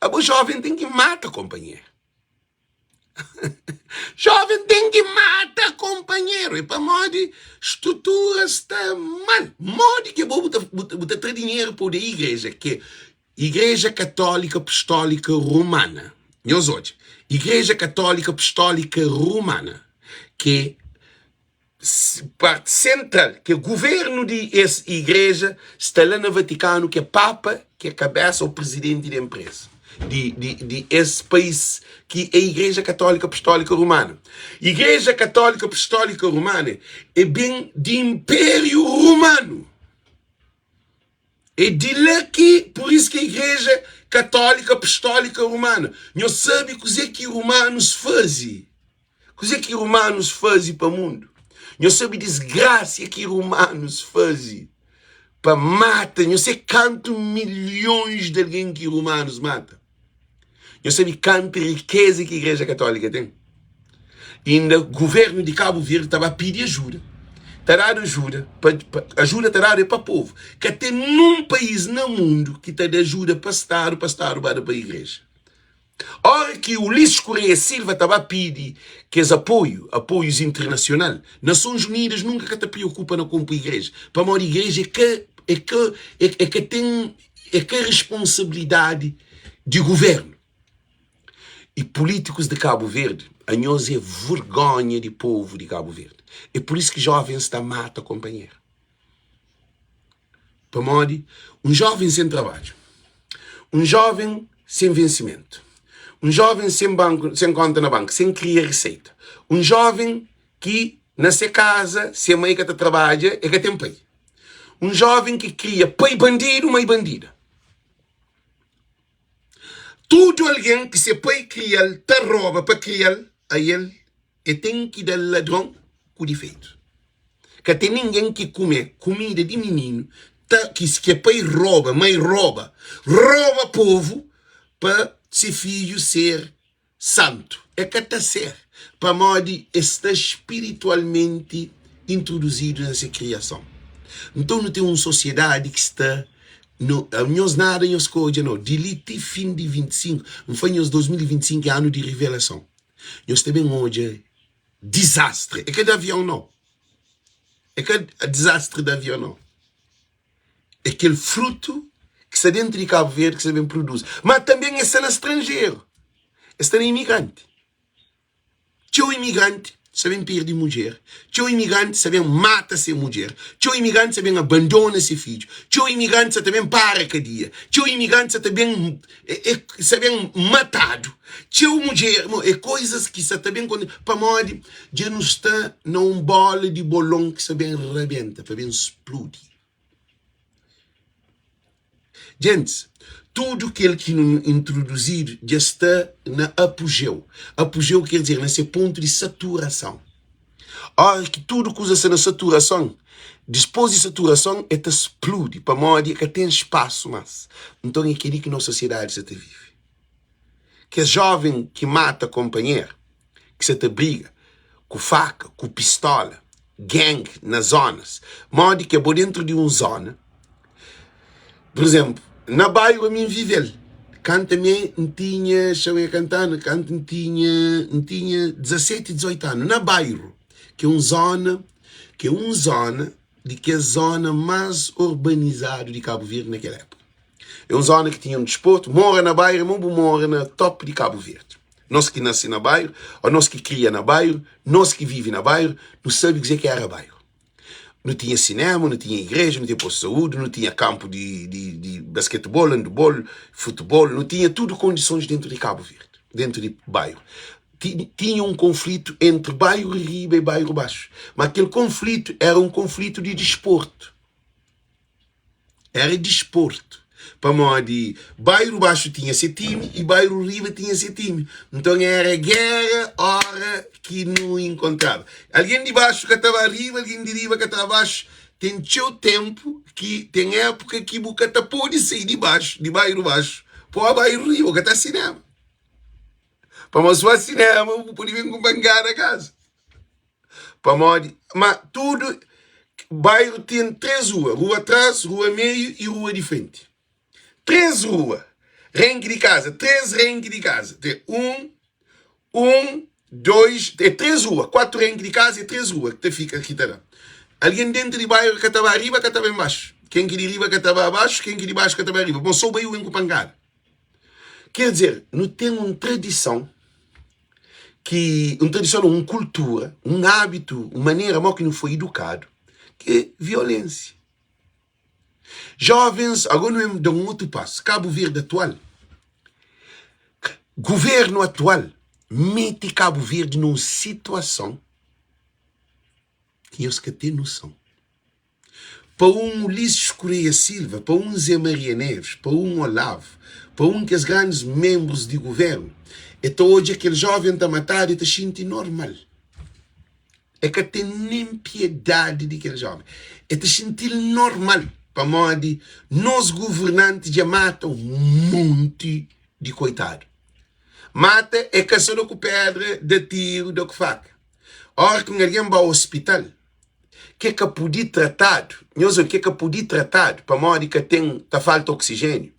Abo jóven ten ki mata konpanheru. Jóven ten ki mata konpanheru. É pamodi strutura sta mal. Modi ki abo bu ta, bu ta tra dinheru pa bu da igreja, ki é Igreja Katólika Apostólika Romana. Nhos odja, Igreja Katólika Apostólika Romana, ki é. Parti sentral, ki é guvernu di es igreja, sta la na Vatikanu, ki é Papa, ki é kabésa ô prizidenti di enpresa, di, di, di es país, ki é Igreja Katólika Apostólika Rumana. Igreja Katólika Apostólika Rumana é ben di Inpériu Rumanu. É di la ki, pur isu ki é Igreja Katólika Apostólika Rumana. Nhos sabe kuzê ki rumanus faze? Kuzê ki rumanus faze pa mundu? Nhos sabe disgrasia ki rumanus faze pa mata? Nhos sabe kantu milhons di algen ki rumanus mata? Nhos sabe kantu rikeza ki Igreja Katólika ten? Inda guvernu di Kabu Verdi ta ba pidi ajuda. Ta dadu ajuda, pa, pa, ajuda ta dadu é pa povu. Ka ten nun país na mundu ki ta da ajuda pa Stadu, pa Stadu ba da pa Igreja. Ora ki Ulisses Correia Silva ta ba pidi kes apoiu, apoius internasional, Nasons Unidas nunka ka ta preokupa na konpo Igreja, pamodi Igreja é ka, é ka, é ka ten É ka responsabilidade di governo e políticos de Cabo Verde, anhos é vergonha di povo di Cabo Verde. É por isso ki jovens ta mata companheiro. Pamodi um jovem sem trabalho, um jovem sem vencimento, um jovem sem banco, sem conta na banco, sem cria receita, um jovem ki na se casa se mãe ka ta trabadja, é ka tem pai. Un jóven ki kria pai bandidu, mai bandida. Tudu algen ki se pai kria-l ta roba pa kria-l, ael e ten ki da-l ladron ku difeitu. Ka ten ningen ki kume kumida di mininu ta ki se pai roba, mai roba, roba povu pa se fidju ser Santu. E ka ta ser, pamodi e sta spiritualmenti introduzidu na se kriason. Nton nu ten un sosiedadi ki sta no, nhos nada nhos ka odja no, di li ti fin di 25, N fla nhos 2025 é anu di rivelason. Nhos ta ben odja dizastri. É ka di avion no. É ka dizastri di avion no. É kel frutu ki sta dentu di Kabu Verdi ki sta ben produzi. Ma tanben es sta na stranjeru, es sta na imigranti. Txeu imigranti sta ben perde mudjer, txeu imigranti sta ben mata se mudjer, txeu imigranti sta ben abandona se fidju, txeu imigranti sta ta ben para kadia, txeu imigranti sta ta ben sta ben matadu, txeu mudjer, é koizas ki sta ta ben pamodi dja nu sta na un bola di bolon ki sta ben rabenta pa ben spludi. Gentis, tudu kel ki nu introduzidu dja sta na apujeu. Apujeu ker dizer na se pontu di saturason. Ora ki tudu kuza sta na saturason, dispôs di saturason e ta spludi pamodi e ka ten spasu mas. Nton e keli ki nos sosiedadi sa ta vive. Kes jóven ki mata konpanheru, ki sa ta briga ku faka, ku pistola, gang na zonas. Modi ki abo dentru di un zona, pur izenplu, na bairu ami N vive-l, kantu ami N tinha, xa-m e kanta-nu, kantu N tinha, N tinha 17, 18 anu, na bairu, ki é un zona, ki é un zona di kes zona más urbanizadu di Kabu Verdi na kel époka. É un zona ki tinha un disportu, mora na bairu é mo bu mora na top di Kabu Verdi. Nos ki nase na bairu, ô nos ki kria na bairu, nos ki vive na bairu, nu sabe kuzê ki éra bairu. Nu tinha sinéma, nu tinha igreja, nu tinha postu di saúdi, nu tinha kanpu di, di, di basketibol, andebol, futebol, nu tinha tudu kondisons dentu di Kabu Verdi, dentu di bairu. Tinha un konflitu entri bairu riba i bairu baxu, ma kel konflitu éra un konflitu di disportu. Éra disportu, pamodi bairu baxu tinha se timi i bairu riba tinha se timi. Nton éra géra óra ki nu inkontraba. Algen di baxu ka ta ba riba, algen di riba ka ta ba baxu. Ten txeu ténpu ki ten épuka ki bu ka ta pode sai di baxu, di bairu baxu, pa ba bairu riba, bu ka ta sinéma. Pamodi si bu ba sinéma bu pode ben ku bangada kaza. Pamodi, ma tudu bairu ten 3 rua, rua tras, rua meiu i rua di frenti. 3 rua, renki di kaza, 3 renki di kaza. Ten 1, 1, 2, é 3 rua, 4 renki di kaza é 3 rua ki ta fika ki ta da. Algen dentu di bairu ka ta ba riba, ka ta ba inbaxu. Ken ki di riba ka ta ba abaxu, ken ki di baxu ka ta ba riba. Bon, so baiu ben ku pankada. Ker dizer, nu ten un tradison. ki un tradison un kultura, un ábitu, un manera mo ki nu foi idukadu ki é violénsia. Jovens, agora nu ben da un otu pasu, Kabu Verdi atual, guvernu atual mete Kabu Verdi nun situason ki nhos ka ten noson. Pa un Ulisses Correia Silva, pa un Zé Maria Neves, pa un Olavo, pa un kes grandis menbrus di guvernu, e ta odja kel joven ta matadu e ta xinti normal. E ka ten nen piedadi di kel joven. E ta xinti-l normal pamodi nos guvernanti dja mata un monti di koitadu. Mata e ka so da ku pedra, da tiru, da ku faka. Ora ki un algen ba ospital, ke ka pudi tratadu, nhos obi, ke ka pudi tratadu pamodi ka ten, ta falta oksijéniu.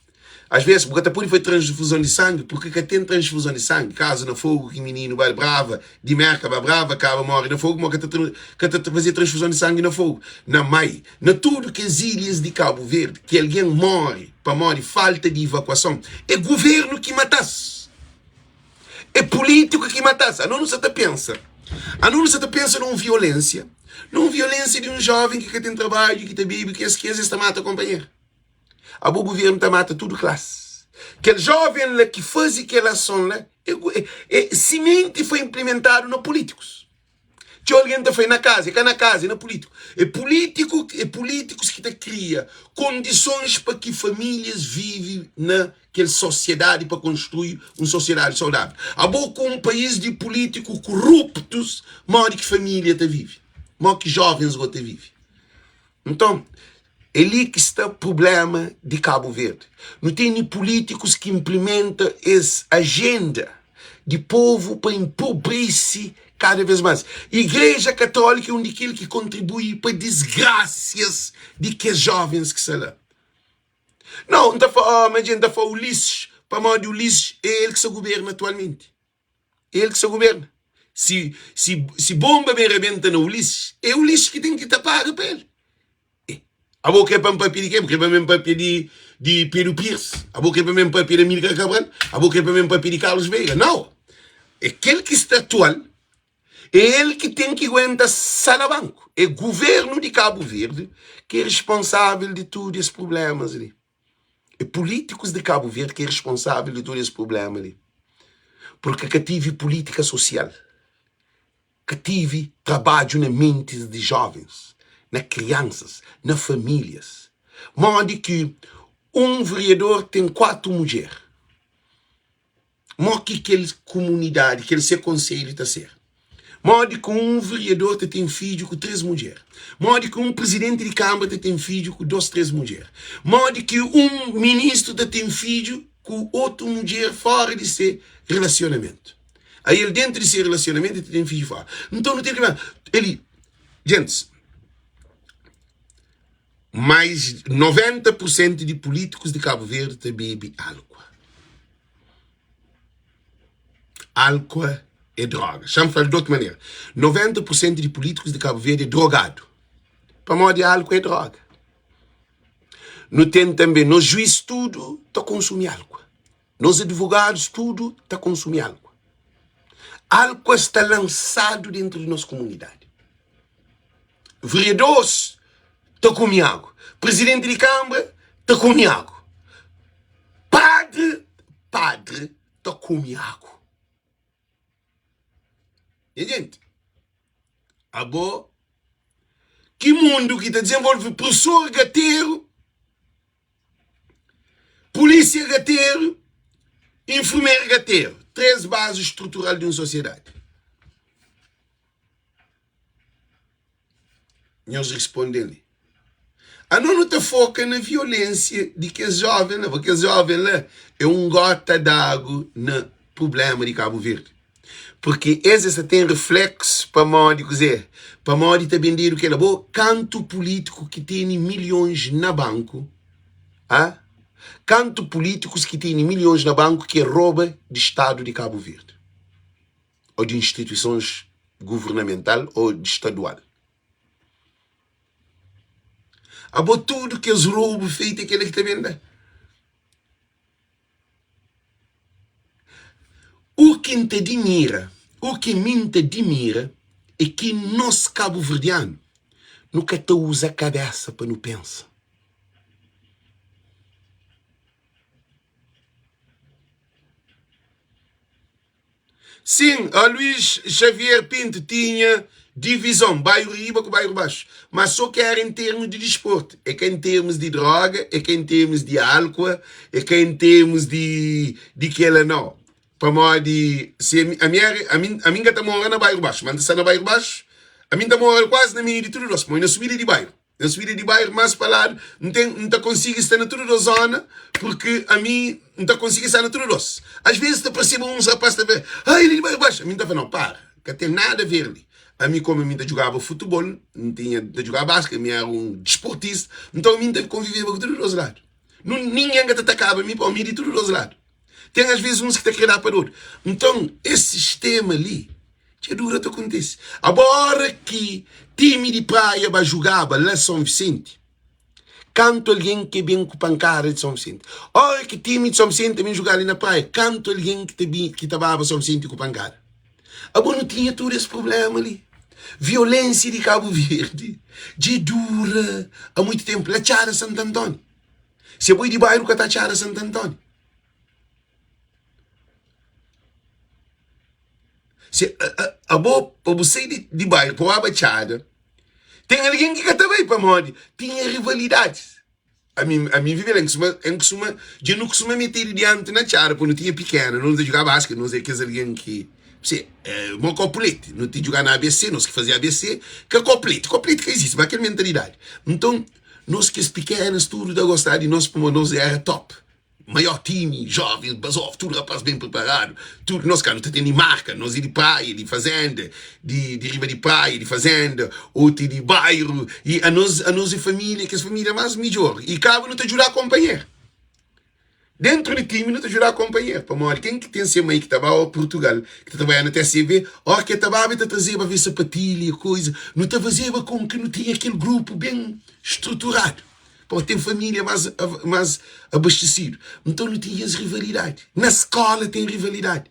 Às vezes bu ka ta pudi fai transfuzon di sangi purki ka ten transfuzon di sangi. Kazu na Fogu ki mininu ba Brava, di Merka ba Brava, kaba mori na Fogu, ma ka ta ka ta faze transfuzon di sangi na Fogu. Na Mai, na tudu kes ilhas di Kabu Verdi ki algen mori pamodi falta di ivakuason, é guvernu ki mata-s. É pulítiku ki mata-s. Anos nu sa ta pensa, anos nu sa ta pensa na un violénsia, na un violénsia di un jóven ki ka ten trabadju, ki ta bebe, ki es ki es, es ta mata konpanheru. Abo guvernu ta mata tudu klasi. Kel jóven la ki faze kel ason la, é, é, é simenti foi inplimentadu na pulítikus. Txeu algen ta fla é na kaza, é ka na kaza, é na pulítiku. É pulítiku, é pulítikus ki ta kria kondisons pa ki famílias vive na kel sosiedadi pa konstrui un sosiedadi saudável. Abo ku un país di pulítiku kuruptus, modi ki família ta vive? Modi ki jovens go ta vive? Nton, é li ki sta prubléma di Kabu Verdi. Nu tene pulítikus ki inplimenta es ajenda di povu pa enpobrese kada vez más. Igreja Katólika é un di kel ki kontribui pa disgrasias di kes jovens ki sta la. Nau, N ta fla, oh, ma dja N ta fla Ulisses, pamodi Ulisses é el ki sta governa atualmenti. El ki sta governa. Si, si, si bomba ben rebenta na Ulisses, é Ulisses ki ten ki ta paga pa el. E, abo kre pa N papia di ken? Bu kre pa mi N papia di, di Pedro Pires? Abo kre pa mi N papia di Amílcar Cabral? Abo kre pa mi N papia di Carlos Veiga? Nau! É kel ki sta atual, é el ki ten ki guenta salabanku. É governu di Kabu Verdi ki é responsável di tudu es prublémas li. É políticos de Cabo Verde que é responsável de tudo esse problema ali. Porque ka tive política social, ka tive trabalho na mentes de jovens, na crianças, na famílias. Modi que um vereador tem 4 mulher? Mo ki kel kumunidadi, kel se konselhu ta ser? Modi ki un veriador ta ten fidju ku 3 mudjer? Modi ki un prizidenti di kanbra ta ten fidju ku 2, 3 mudjer? Modi ki un ministru ta ten fidju ku otu mudjer fora di se relasionamentu? Ai el dentu di se relasionamentu el ta ten fidju fora. Nton nu ten ki pensa, eli, gentis, mais 90 pur sentu di pulítikus di Kabu Verdi ta bebe álkua. Álkua é droga. Xa-m fla-l di otu manera, 90 pur sentu di pulítikus di Kabu Verdi é drogadu pamodi álkua é droga. Nu ten tanbe nos juís tudu ta konsumi álkua, nos advogadus tudu ta konsumi álkua. Álkua sta lansadu dentu di nos kumunidadi. Vereadores ta kume agu, presidenti di kanbra ta kume agu, padre padre ta kume agu. Nha gente, abo ki mundu ki ta desenvolve professor gateru, polícia gateru, enfermeiro gateru, 3 bases estrutural di un sociedade. Nhos responde-l li. Anos nu ta foka na violénsia di kes jóven la, porque kes jóven la é un góta d'agu na prubléma di Kabu Verdi. Porque es es ta ten refléksu pamodi kuzê? Pamodi ta bendedu kel-la. Bo, kantu pulítiku ki tene milhons na banku, a? Kantu pulítikus ki tene milhons na banku ki roba di stadu di Kabu Verdi? ô di instituisons guvernamental ô di stadual. Abo tudu kes robu feitu é kela ki ta ben da. U ki N ta dimira. U ki mi N ta dimira é ki nos kabuverdianu nu ka ta uza kabésa pa nu pensa. Sin, Luís Xavier Pinto tinha divizon, bairu riba ku bairu baxu, mas so ki era en termus di disportu, é ka en termus di droga, é ka en termus di álkua, é ka en termus di di kela nau. Pamodi si ami, ami era, ami, ami N ka ta mora na bairu baxu, ma N ta sta na bairu baxu, ami N ta mora kuazi na meiu di tudu dos, pamodi na subida di bairu. Na subida di bairro más pa ladu, N ten, N ta konsigi sta na tudu dos zona, purki ami N ta konsigi sta na tudu dos. Às vezes ta parseba uns rapaz ta fla, ah, el é di bairro baxu. Ami N ta fla, não, para, ka ten nada a ver li. Ami komu ami N ta djugaba futebol, N tinha, N ta djugaba basket, ami era un disportista, nton ami N ta konviveba ku tudu dos ladu. Nun, ningen ka ta atakaba mi pamodi mi é di tudu dos ladu. Ten às vezes uns ki ta kre da pa dodu. Nton, es sistema li dja dura ta kontise. Abo ora ki timi di Praia ba jugaba la Son Visenti, kantu algen ke ben ku pankada di Son Visenti? Ora ki timi di Son Visenti ta ben juga li na Praia, kantu algen ki ta bin ki ta baba Son Visenti ku pankada? Abo nu tinha tudu es prublema li. Violensia di Kabu Verdi dja dura a muitu tenpu. La Txada Santantoni. Si abo é di bairu ka ta Txada Santantoni. Se abo pa bu sai di, di bairro pa bu aba txada, ten algen ki ka ta bai pamodi tinha rivalidadis. Ami, ami vive la, N kusuma, N kusuma, dja nu kusuma metedu dianti na txada, pa nu tinha pikena, nu ta djuga basket, nos é kes algen ki, se, mo kopu leti, nu ta djuga na ABC, nos ki faze ABC, ka kopu leti, kopu leti ka izisti, ma kel mentalidadi. Nton, nos kes pikenas tudu ta gostaba di nos pamodi nos era top. Maior time, jovens, bazof, tudu rapaz ben preparadu, tudu nos ka nu ta tene marka, nos é di praia, di fazenda, di di riba di praia, di fazenda, otu é di bairu, i anos anos é familia, kes familia mas midjor, i kaba nu ta djuda konpanher, dentru di time nu ta djuda konpanher, pamodi ken ki ten se mai ki ta ba o Purtugal, ki ta trabadja na TCV, ora ki el ta baba el ta trazeba ve sapatilha, koisa, nu ta fazeba kon ki nu tinha kel grupu ben struturadu. Pô, ten família más, más abastesidu. Nton nu tinha es rivalidadi. Na skóla ten rivalidadi.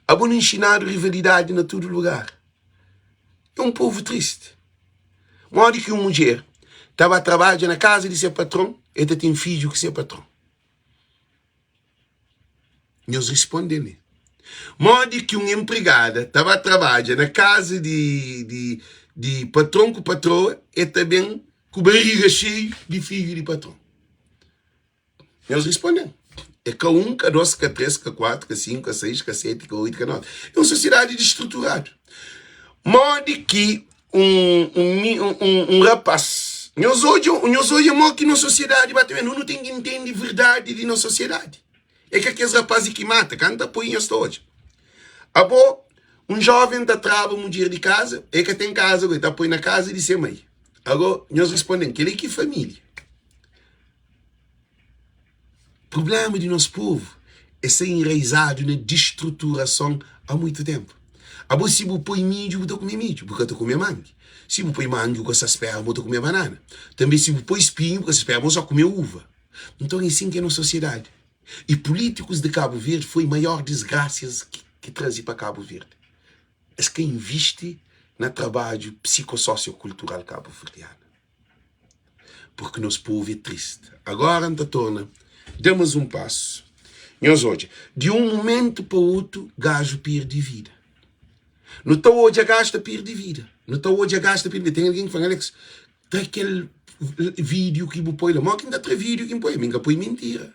Abo nu inxinadu rivalidadi na tudu lugar. É un povu tristi. Modi ki un mudjer ta ba trabadja na kaza di se patron, el ta ten fidju ku se patron? Nhos responde-m. Modi ki un enpregada ta ba trabadja na kaza di, di, di patron ku patroa, el ta ben ku bariga xeiu di fidju di patron? Nhos responde-m. É ka un, ka dos, ka tres, ka kuatu, ka sinku, ka seis, ka seti, ka oitu, ka novi. É un sosiedadi distruturadu. Modi ki un, un, un, un rapás. Nhos odja, nhos odja mo ki nos sosiedadi ba ta ben. Nu ten ki ntende verdadi di nos sosiedadi. É ka kes rapás ki mata, ka N ta poi nhos ta odja. Abo, un joven ta traba mudjer di kaza, e ka ten kaza go, e ta poi na kaza di se mai. Ago, nhos responde-m, kel-li ki família? Prubléma di nos povu é sta enraizadu na distruturason há muitu ténpu. Abo si bu poi midju bu ta kume midju, bu ka ta kume mangi. Si bu poi mangi bu ka sta spera ma bu ta kume banana. Tanbe si bu poi spinhu bu ka sta spera ma bu sa kume uva. Nton é sin ki é nos sosiedadi. I pulítikus di Kabu Verdi foi maior disgrasias ki traze pa Kabu Verdi. Es ka invisti na trabadju psikososiokultural kabuverdianu. Porque nos povo é triste. Agora N ta torna da mas um passo. Nhos odja, di um momento pa otu gaju perde vida. Nu ta odja gaju ta perde vida. Nu ta odja gaju ta perde vida. Tem alguém ki fla, Alex, tra kel vídeo ki bu poi la. Mo ki N ta tra vídeo ki N poi? Mi N ka poi mentira.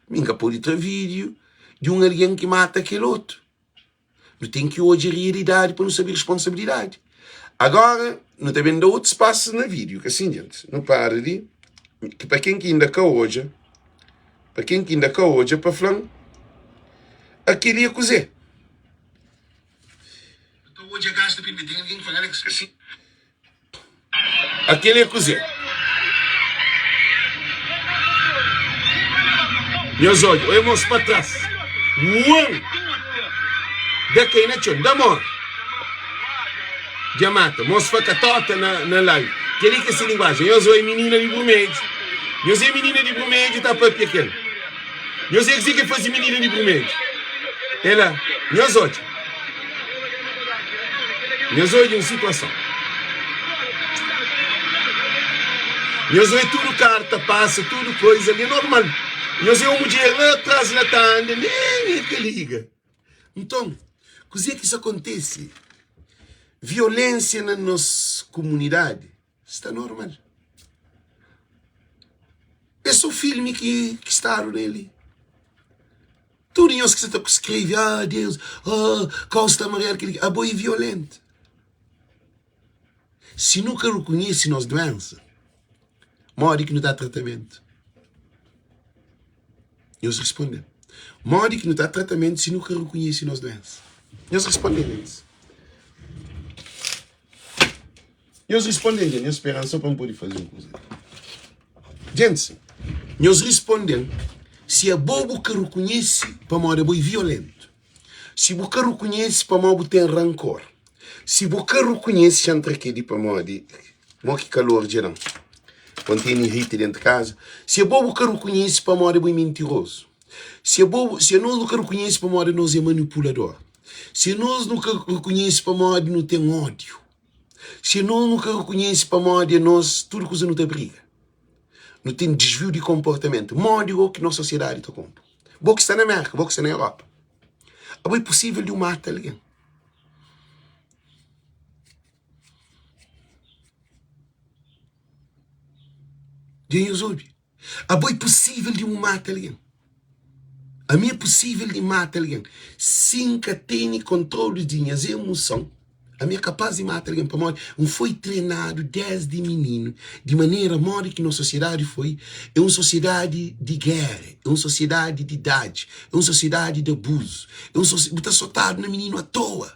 Mi N ka pode tra vídeo di um alguém ki mata kel otu. Nu ten ki odja realidadi pa nu sabe responsabilidadi. Agora, nu ta ben da otus pasus na vídeo, ka sin, gentis? Nu para di, ki pa ken ki inda ka odja, pa ken ki inda ka odja, pa fla-m, akeli é kuzê? Akeli é kuzê? Nhos odja, oi mos pa tras. Uan! Da kai na txon, da mor. Dja mata. Mos faka tota na, na live. Keli ke se linguagem. Nhos oi minina di Brumedju. Nhos é minina di Brumedju ta papia kel. Nhos é kuzê ke faze minina di Brumedju? É la. Nhos odja. Nhos odja un situason. Nhos oe tudu kar ta pasa, tudu koiza li é normal. Nhos é un mudjer la tras la ta anda, nen e ka liga. Nton, kuzê ki sta kontise? Violénsia na nos kumunidadi sta normal. É sô filmi ki stadu na el li. Tudu nhos ki sta ta skrebe, ah Deus, ah kau sta amarelu, kel-li, abo é violentu. Si nu ka rekonhese nos duénsa, modi ki nu ta tratamentu? Nhos responde-m. Modi ki nu ta tratamentu si nu ka rekonhese nos duénsa? Nhos responde-m antis. Nhos responde-m dja, nhos spera-m sô pa N pode faze un kuza. Gentis, nhos responde-m si abo bu ka rekonhese pamodi abo é violentu. Si bu ka rekonhese pamodi bu ten rankor. Si bu ka rekonhese, xa N tra kel-li pamodi mo ki kalor dja da-m pa N tene rita dentu kaza. Si abo bu ka rekonhese pamodi abo é mintirozu. Si abo, si anos nu ka rekonhese pamodi anos é manipulador. Si anos nu ka rekonhese pamodi nu ten ódiu. Si anos nu ka rekonhese pamodi anos tudu kuza nu ta briga. Nu ten disviu di konportamentu. Modi go ki nos sosiedadi ta konpo? Bo ki sta na Merka, bo ki sta na Europa. Abo é posível di bu mata algen. Dja nhos obi? Abo é posível di bu mata algen. Ami é posível di mata algen. Si N ka tene kontrolu di nhas emoson, ami é kapás di mata algen. Pamodi N foi trenadu désdi mininu di manera modi ki nos sosiedadi foi. É un sosiedadi di géra, é un sosiedadi di dadji, é un sosiedadi di abuzu. É un sosi, bu ta sotadu na mininu atoa.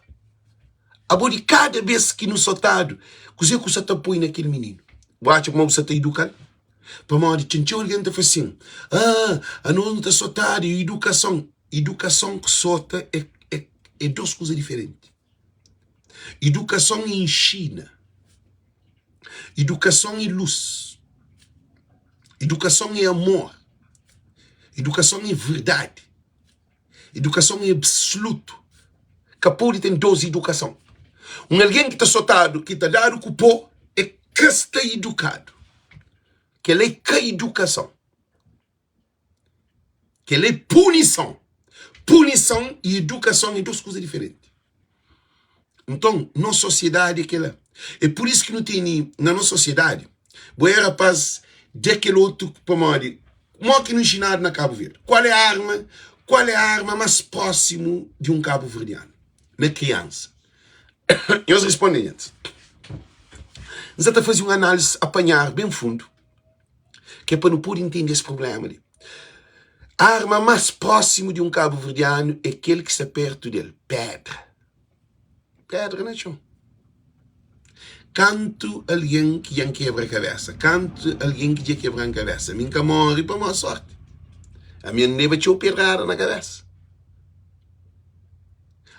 Abo di kada bês ki nu sotadu, kuzê ku sa ta poi na kel mininu? Bu atxa kuma bu sa ta iduka-l? Pamodi ten txeu algen ta fla sin, Ah, anos nu ta sotadu, e idukason. Idukason ku sota é, é, é dos kuza diferenti. Idukason é inxina. Idukason é lus. Idukason é amor. Idukason é verdadi. Idukason é absolutu. Ka pode ten dos idukason. Un algen ki ta sotadu, ki ta dadu ku pó, é ka sta idukadu. Kel-la é ka idukason. Kel-la é punison. Punison i idukason é dos kuza diferenti. Nton, nos sosiedadi é kel-la. É pur isu ki nu tene na nos sosiedadi, bo é rapaz da kel otu pamodi mo ki nu nxinadu na Kabu Verdi? Kual é arma, kual é arma más prósimu di un kabuverdianu na kriansa? Nhos responde nhas. N sa ta faze un análisi apanhar ben fundu, ki é pa nu pode intende es prubléma li. Arma más prósimu di un kabuverdianu é kel ki sta pértu di el, pédra. Pédra na txon. Kantu algen ki dja N kebra kabésa? Kantu algen ki dja kebra-m kabésa? Mi N ka móre pamodi sórti. Ami N leba txeu pedrada na kabésa.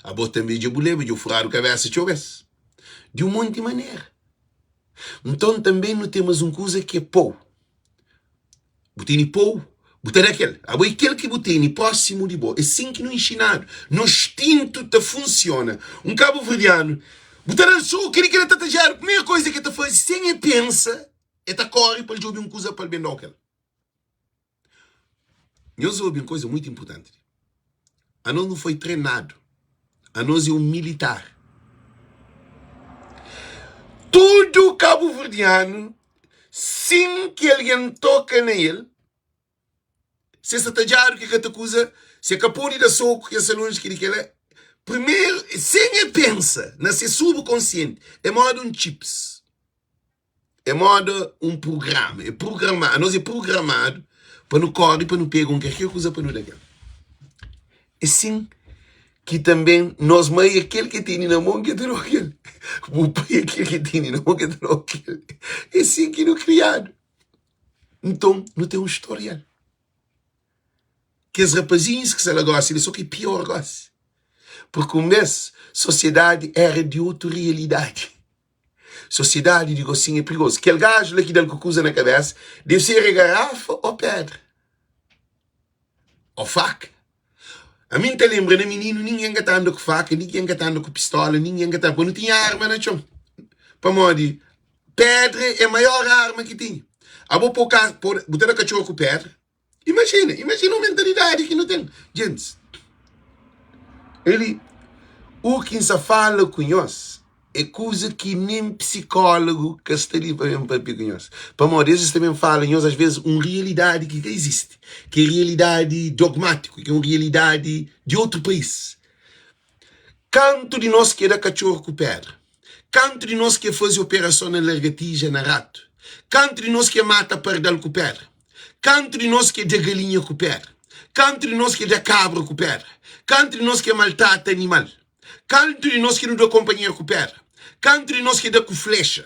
Abo tanbê dja bu leba, dja bu furadu kabésa txeu bês. Di un monti manera. Nton tanbê nu ten más un kuza ki é pô. Bu tene pou, bu ta da kel. Abo é kel ki bu tene prósimu di bo. É sin ki nu inxinadu. Nos instintu ta funsiona. Un kabuverdianu, bu ta da-l soku, kel-li ki el ta tajadu, primeru koza ki el ta faze, sen el pensa, el ta kóre pa el djobe un kuza pa el ben da-u kel. Nhos obi un koza mutu inpurtanti li. Anos nu foi trenadu. Anos é un militar. Tudu kabuverdianu, sin ki algen toka na el, se sta tadjadu ki ka ta kuza, se ka pode da soku ki sta lonji ki di kela, primeru, sen el pensa na se subkonsienti, é moda un chips. É moda un prugrama, é prugrama, anos é prugramadu pa nu kóre pa nu pega un kalker kuza pa nu da kel. É sin ki tanben nos mai é kel ki tene na mon ki ta da kel, bu pai é kel ki tene na mon ki ta da kel. É sin ki nu kriadu. Nton, nu ten un storial. Kes rapazinhus ki sta la gósi li, sô ki piór gósi. Purki un bês sosiedadi éra di otu rialidadi. Sosiedadi di gosin é prigozu. Kel gaju la ki da-l ku kuza na kabésa debe ser é garafa ô pédra ô faka. Ami N ta lenbra na mininu ningen ka ta anda ku faka, ningen ka ta anda ku pistola, ningen ka ta pa nu tinha arma na txon. Pamodi pedra é maior arma ki tinha. Abo po ka po bu ta da katxor ku pedra? Imajina, imajina un mentalidadi ki nu ten. Gentis, eli u ki N sa fala ku nhos é kuza ki nen psikólogu ka sta li pa ben papia ku nhos. Pamodi es ta ben fala nhos as ves un realidadi ki ka izisti, ki é realidadi dogmátiku, ki é un realidadi di otu país. Kantu di nos ki é da katxor ku pedra? Kantu di nos ki é faze operason na largatija na ratu? Kantu di nos ki é mata pardal ku pedra? Kantu di nos ki é da galinha ku pedra? Kantu di nos ki é da kabra ku pedra? Kantu di nos ki é maltrata animal? Kantu di nos ki nu da konpanheru ku pedra? Kantu di nos ki da ku flexa?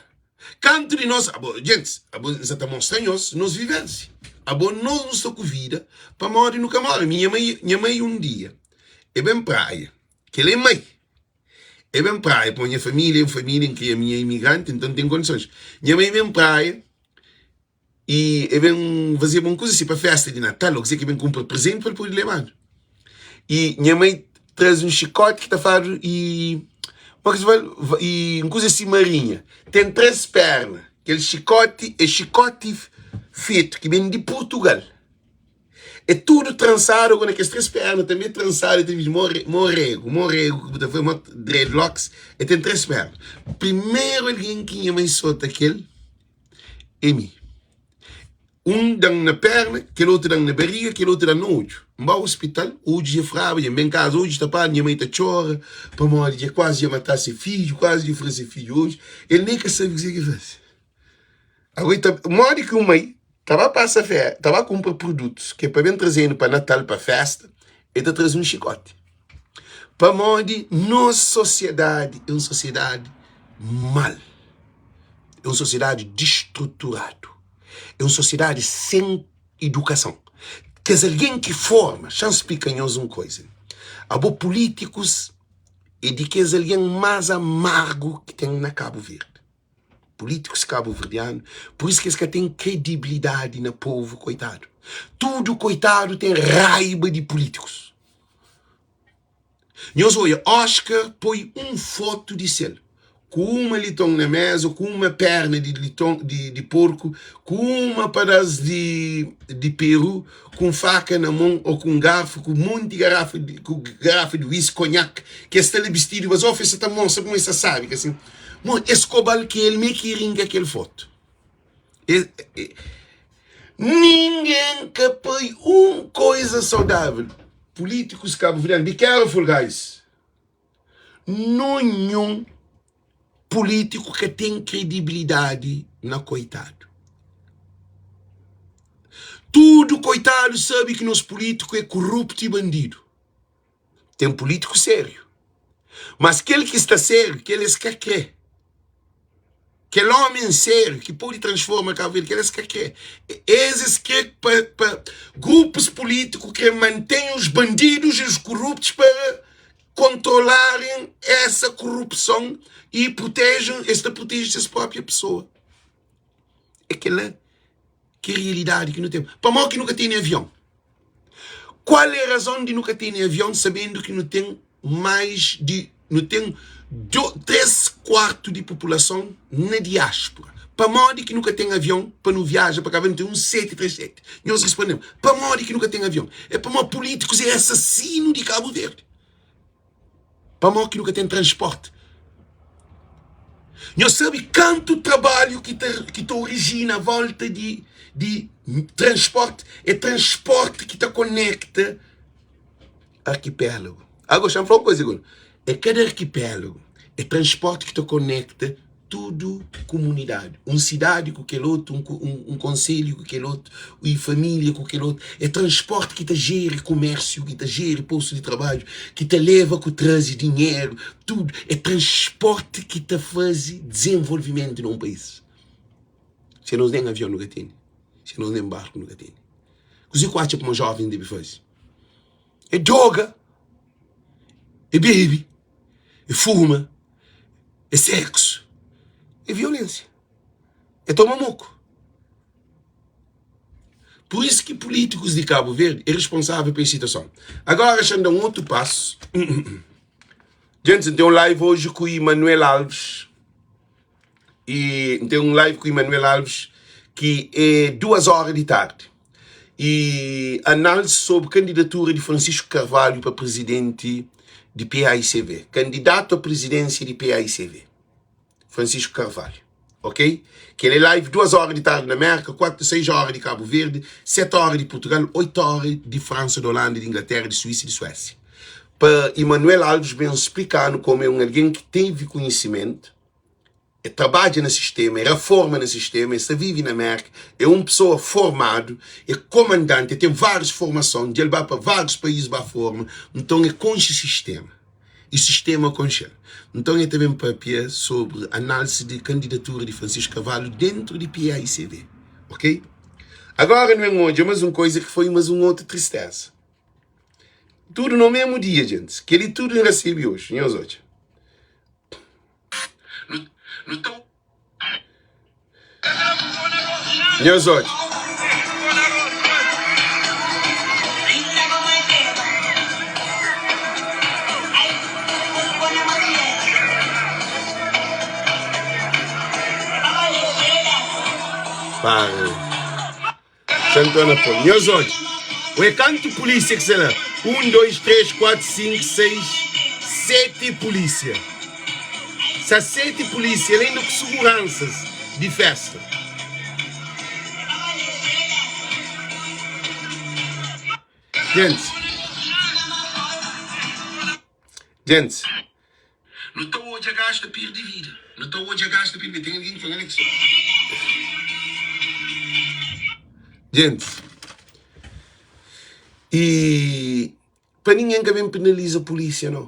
Kantu di nos, abo, gentis, abo, N sa ta mostra nhos nos vivensia. Abo, nos nu sta ku vida pamodi nu ka more. Mi, nha mai, nha mai un dia e ben praia, kel é mai, e ben praia, pamodi nha família é un família, N kria mi é imigranti, nton N ten kondisons. Nha mai ben praia i e ben fazeba un kuza si pa festa di Natal, ô kuzê ki e ben kunpra prezenti pa el pode lebadu. I nha mai traze un xikoti ki ta fladu i ma ki ta fla i un kuza si marinha. Ten 3 perna. Kel xikoti é xikoti fetu ki ben di Purtugal. É tudu transadu agora kes 3 perna tanbe transadu e ta bira mo regu, mo regu ki bu ta fla mo dreadlocks, e ten 3 perna. Primeru algen ki nha mai sota kel é mi. Un da-m na perna, kel otu da-m na bariga, kel otu da-m na odju. N ba ospital, odju dja fraba, dja N ben kaza, odju tapadu, nha mai ta txora pamodi dja kuazi dja mata se fidju, kuazi dja fra se fidju odju. El nen ka sabe kuzê ki faze. Agora, ta, modi ki un mai ta ba pasa fe, ta ba kunpra produtus ki é pa ben traze-nu pa Natal, pa festa, el ta traze un xikoti. Pamodi nos sosiedadi é un sosiedadi mal, é un sosiedadi distruturadu, é un sosiedadi sen idukason. Kes algen ki forma, xa-m splika nhos un koza, abo pulítikus é di kes algen más amargu ki ten na Kabu Verdi. Pulítikus kabuverdianu, pur isu ki es ka ten kredibilidadi na povu koitadu. Tudu koitadu ten raiba di pulítikus. Nhos odja, Oscar poi un fotu di sel ku uma liton na meza, ku uma perna di liton di, di porku, ku uma padas di, di peru, ku un faka na mon ou ku un garfu, ku monti garafa di, ku garafa di whisky, konhak, ki es sta la bistidu, mas ofi es sa ta mostra kuma es ta sabi, ka sin. Mo, es kobal ki el me ki rinka kel fotu. E, e, ninguém ka poi un coisa saudável. Políticos cabo-verdianos, be careful guys. Nenhum político ka tem credibilidade na coitado. Tudo coitado sabe que nos político é corrupto e bandido. Tem político sério. Mas kel ki sta sério, kel es ka kre. Kel homem sério ki pode transforma Cabo Verde, kel es ka kre. Es es kre pa, pa grupos políticos kre mantém os bandidos e os corruptos para controlarem essa corrupção e protejam, es ta protege ses própria pessoa. É kel-la ki realidade ki nu tem. Pamodi ki nu ka tene avião? Qual é razão di nu ka tene avião sabendo ki nu tem mais di nu tem do, 3 quarto di população na diáspora? Pamodi ki nu ka tem avião pa nu viaja pa Cabo Verde? Nu tem um 737. Nhos respondem, pamodi ki nu ka tem avião? É pamodi políticos é assassino di Cabo Verde. Pamodi ki nu ka ten transporti? Nhos sabe kantu trabalhu ki ta, ki ta orijina a volta di, di transporti? É transporti ki ta konekta arkipélagu. Agora, xa-m fla un kuza agora. É kada arkipélagu, é transporti ki ta konekta tudu kumunidadi, un sidadi ku kel otu, un konselhu ku kel otu, i família ku kel otu. É transporti ki ta jeri kumérsiu, ki ta jeri postu di trabadju, ki ta leba ku traze dinheru, tudu. É transporti ki ta faze dizenvolvimentu na un país. Se nos nen avion nu ka tene, se nos nen barku nu ka tene. Kuzê ku atxa kuma jovens debe faze? É droga, é bebe, é fuma. É seksu, é violensia, é toma moku. Pur isu ki pulítikus di Kabu Verdi é responsável pa es situason. Agora xa-m da un otu pasu. Djentis, N ten un live oji ku Emanuel Alves e N ten un live ku Emanuel Alves ki é duas óra di tardi e análise sobri kandidatura di Francisco Carvalho pa prizidenti di PAICV, kandidatu a prizidénsia di PAICV. Francisco Carvalho, ok? Kel é live 2 hora di tardi na Merka, 4, 6 hora di Cabo Verde, 7 hora di Portugal, 8 hora di França, di Holanda, di Inglaterra, di Suíça e di Suécia. Pa Emanuel Alves ben splika-nu komu é un algen ki tevi konhisimentu, é trabadja na sistema, é raforma na sistema, é sta vive na Merka, é un pesoa formadu, é komandanti, é ten várius formason, dja el ba pa várius país ba forma, nton é konxe sistema. i sistema konxe-l. Nton el ta ben papia sobri análisi di kandidatura di Francisco Carvalho dentru di PAICV. Ok? Agora nu ben odja mas un koiza ki foi mas un otu tristeza. Tudu no mesmu dia, gentis. Kel-li tudu N rasebe oji. Nhos odja. Nu ta. Nhos odja. Para. Santana pô. Nhos odja. Ué, kantu polísia ki sta la? 1, 2, 3, 4, 5, 6, 7 polísia. Sta 7 polísia la inda ku suguransas di festa. Gentis. Gentis. Nu ta odja gaju ta perde vida. Nu ta odja gaju ta perde vida. Ten algen ki fla Alex. Gentis. I pa ningen ka ben penaliza polísia no.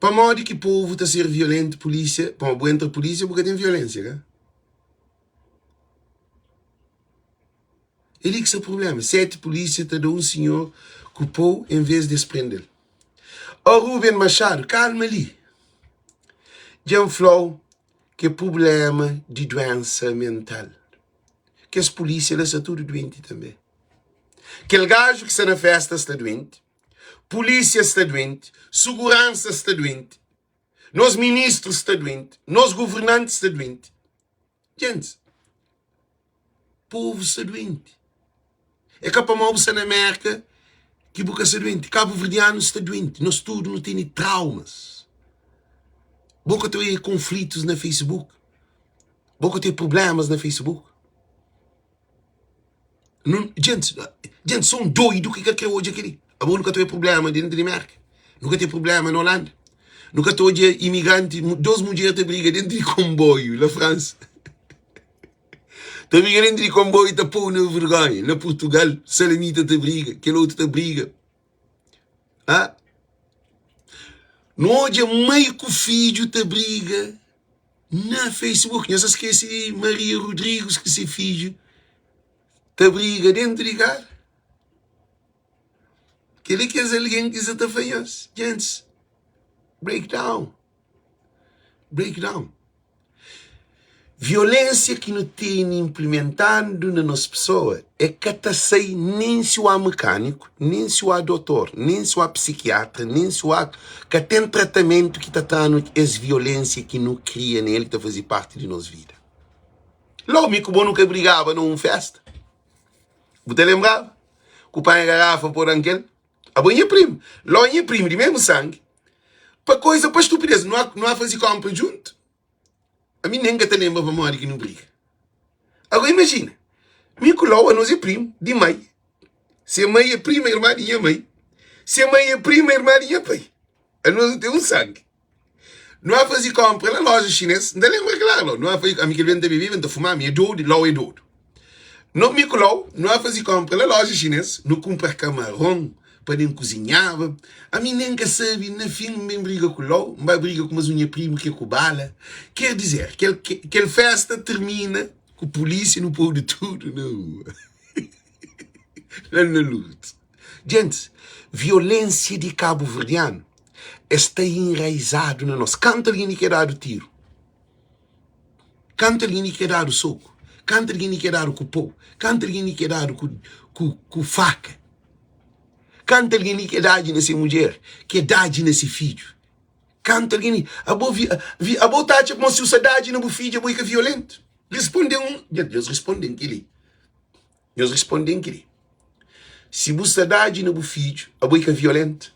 Pamodi ki povu ta ser violentu polísia? Pamodi bu entra polísia bu ka ten violensia ka? É li ki sta prubléma. 7 pulísia ta da un sinhor ku pô en vês di es prende-l. Ó Ruben Machado, kalma li. Dja N fla-u ki é prubléma di duénsa mental. Kes pulísia la sta tudu duenti tanbê. Kel gaju ki sta na fésta sta duenti, pulísia sta duenti, suguransa sta duenti, nos ministru sta duenti, nos governanti sta duenti. Gentis, povu sta duenti. É ka pamodi bu sta na Merka ki bu ka sta duenti. Kabuverdianu sta duenti. Nos tudu nu tene traumas. Bo ka ta oia konflitus na Facebook. Bo ka ta oia prublémas na Facebook. Nu, gentis, gentis son doidu ki ka kre odja kel-li. Abo nu ka ta oia prubléma dentu di Merka. Nu ka ten prubléma na Holanda. Nu ka ta odja imigranti, dos mudjer ta briga dentu di konboiu na Fransa. Ta briga dentu di konboiu ta pou na vergonha. Na Portugal, salamita ta briga, kel otu ta briga. Ah? Nu odja mai ku fidju ta briga na Facebook. Nhos ta skese di Maria Rodrigues ku se fidju ta briga dentu di kar. Kel-li kes algen ki sa ta fla nhos, Gentis, break down, break down. Violénsia ki nu tene inplimentadu na nos pesoa é ka ta sai nen si u a mekániku, nen si u a dotor, nen si u a psikiatra, nen si u a. Ka ten tratamentu ki ta tra-nu es violénsia ki nu kria na el ki ta faze parti di nos vida. Lógu mi ku bo nu ka brigaba na un fésta. Bu ta lenbraba? Ku panha garafa po dan kel? Abo é nha primu. Ló é nha primu di mesmu sangi. Pa koisa, pa stupidez, nu a, nu a faze konpra djuntu. Ami nen ka ta lenbra pamodi ki nu briga. Agora imajina, mi ku Ló anos é primu di mai. Se mai é prima irma di nha mai. Se mai é prima irma di nha pai. Anos nu ten un sangi. Nu a faze konpra na loja xinês. N ta lenbra klaru, Ló. Nu a faze, ami kel ben ta bebe, ben ta fuma, ami é dodu, Ló é dodu. No, mi ku Ló, nu a faze konpra na loja xinês, nu kunpra kamaron pa nen kuzinhaba. Ami nen ka sabe, na fin N ben briga ku Ló, N ba briga ku mas un nha primu ki é ku bala. Ker dizer, kel, kel festa tirmina ku pulísia, nu podu tudu na rua, la na Lourdes. Gentis, violénsia di kabuverdianu es sta enraizadu na nos. Kantu algen ki ka dadu tiru? Kantu algen ki ka dadu soku? Kantu algen li ke dadu ku pau? Kantu algen li ke dadu ku, ku, ku faka? Kantu algen li ke dadji na se mudjer? Ke dadji na se fidju? Kantu algen li, abo vi, vi, abo ta atxa kuma si bu sta dadji na bu fidju abo i ka violentu? Responde-m un, nhos responde-m kel-li. Nhos responde-m kel-li. Si bu sta dadji na bu fidju, abo i ka violentu?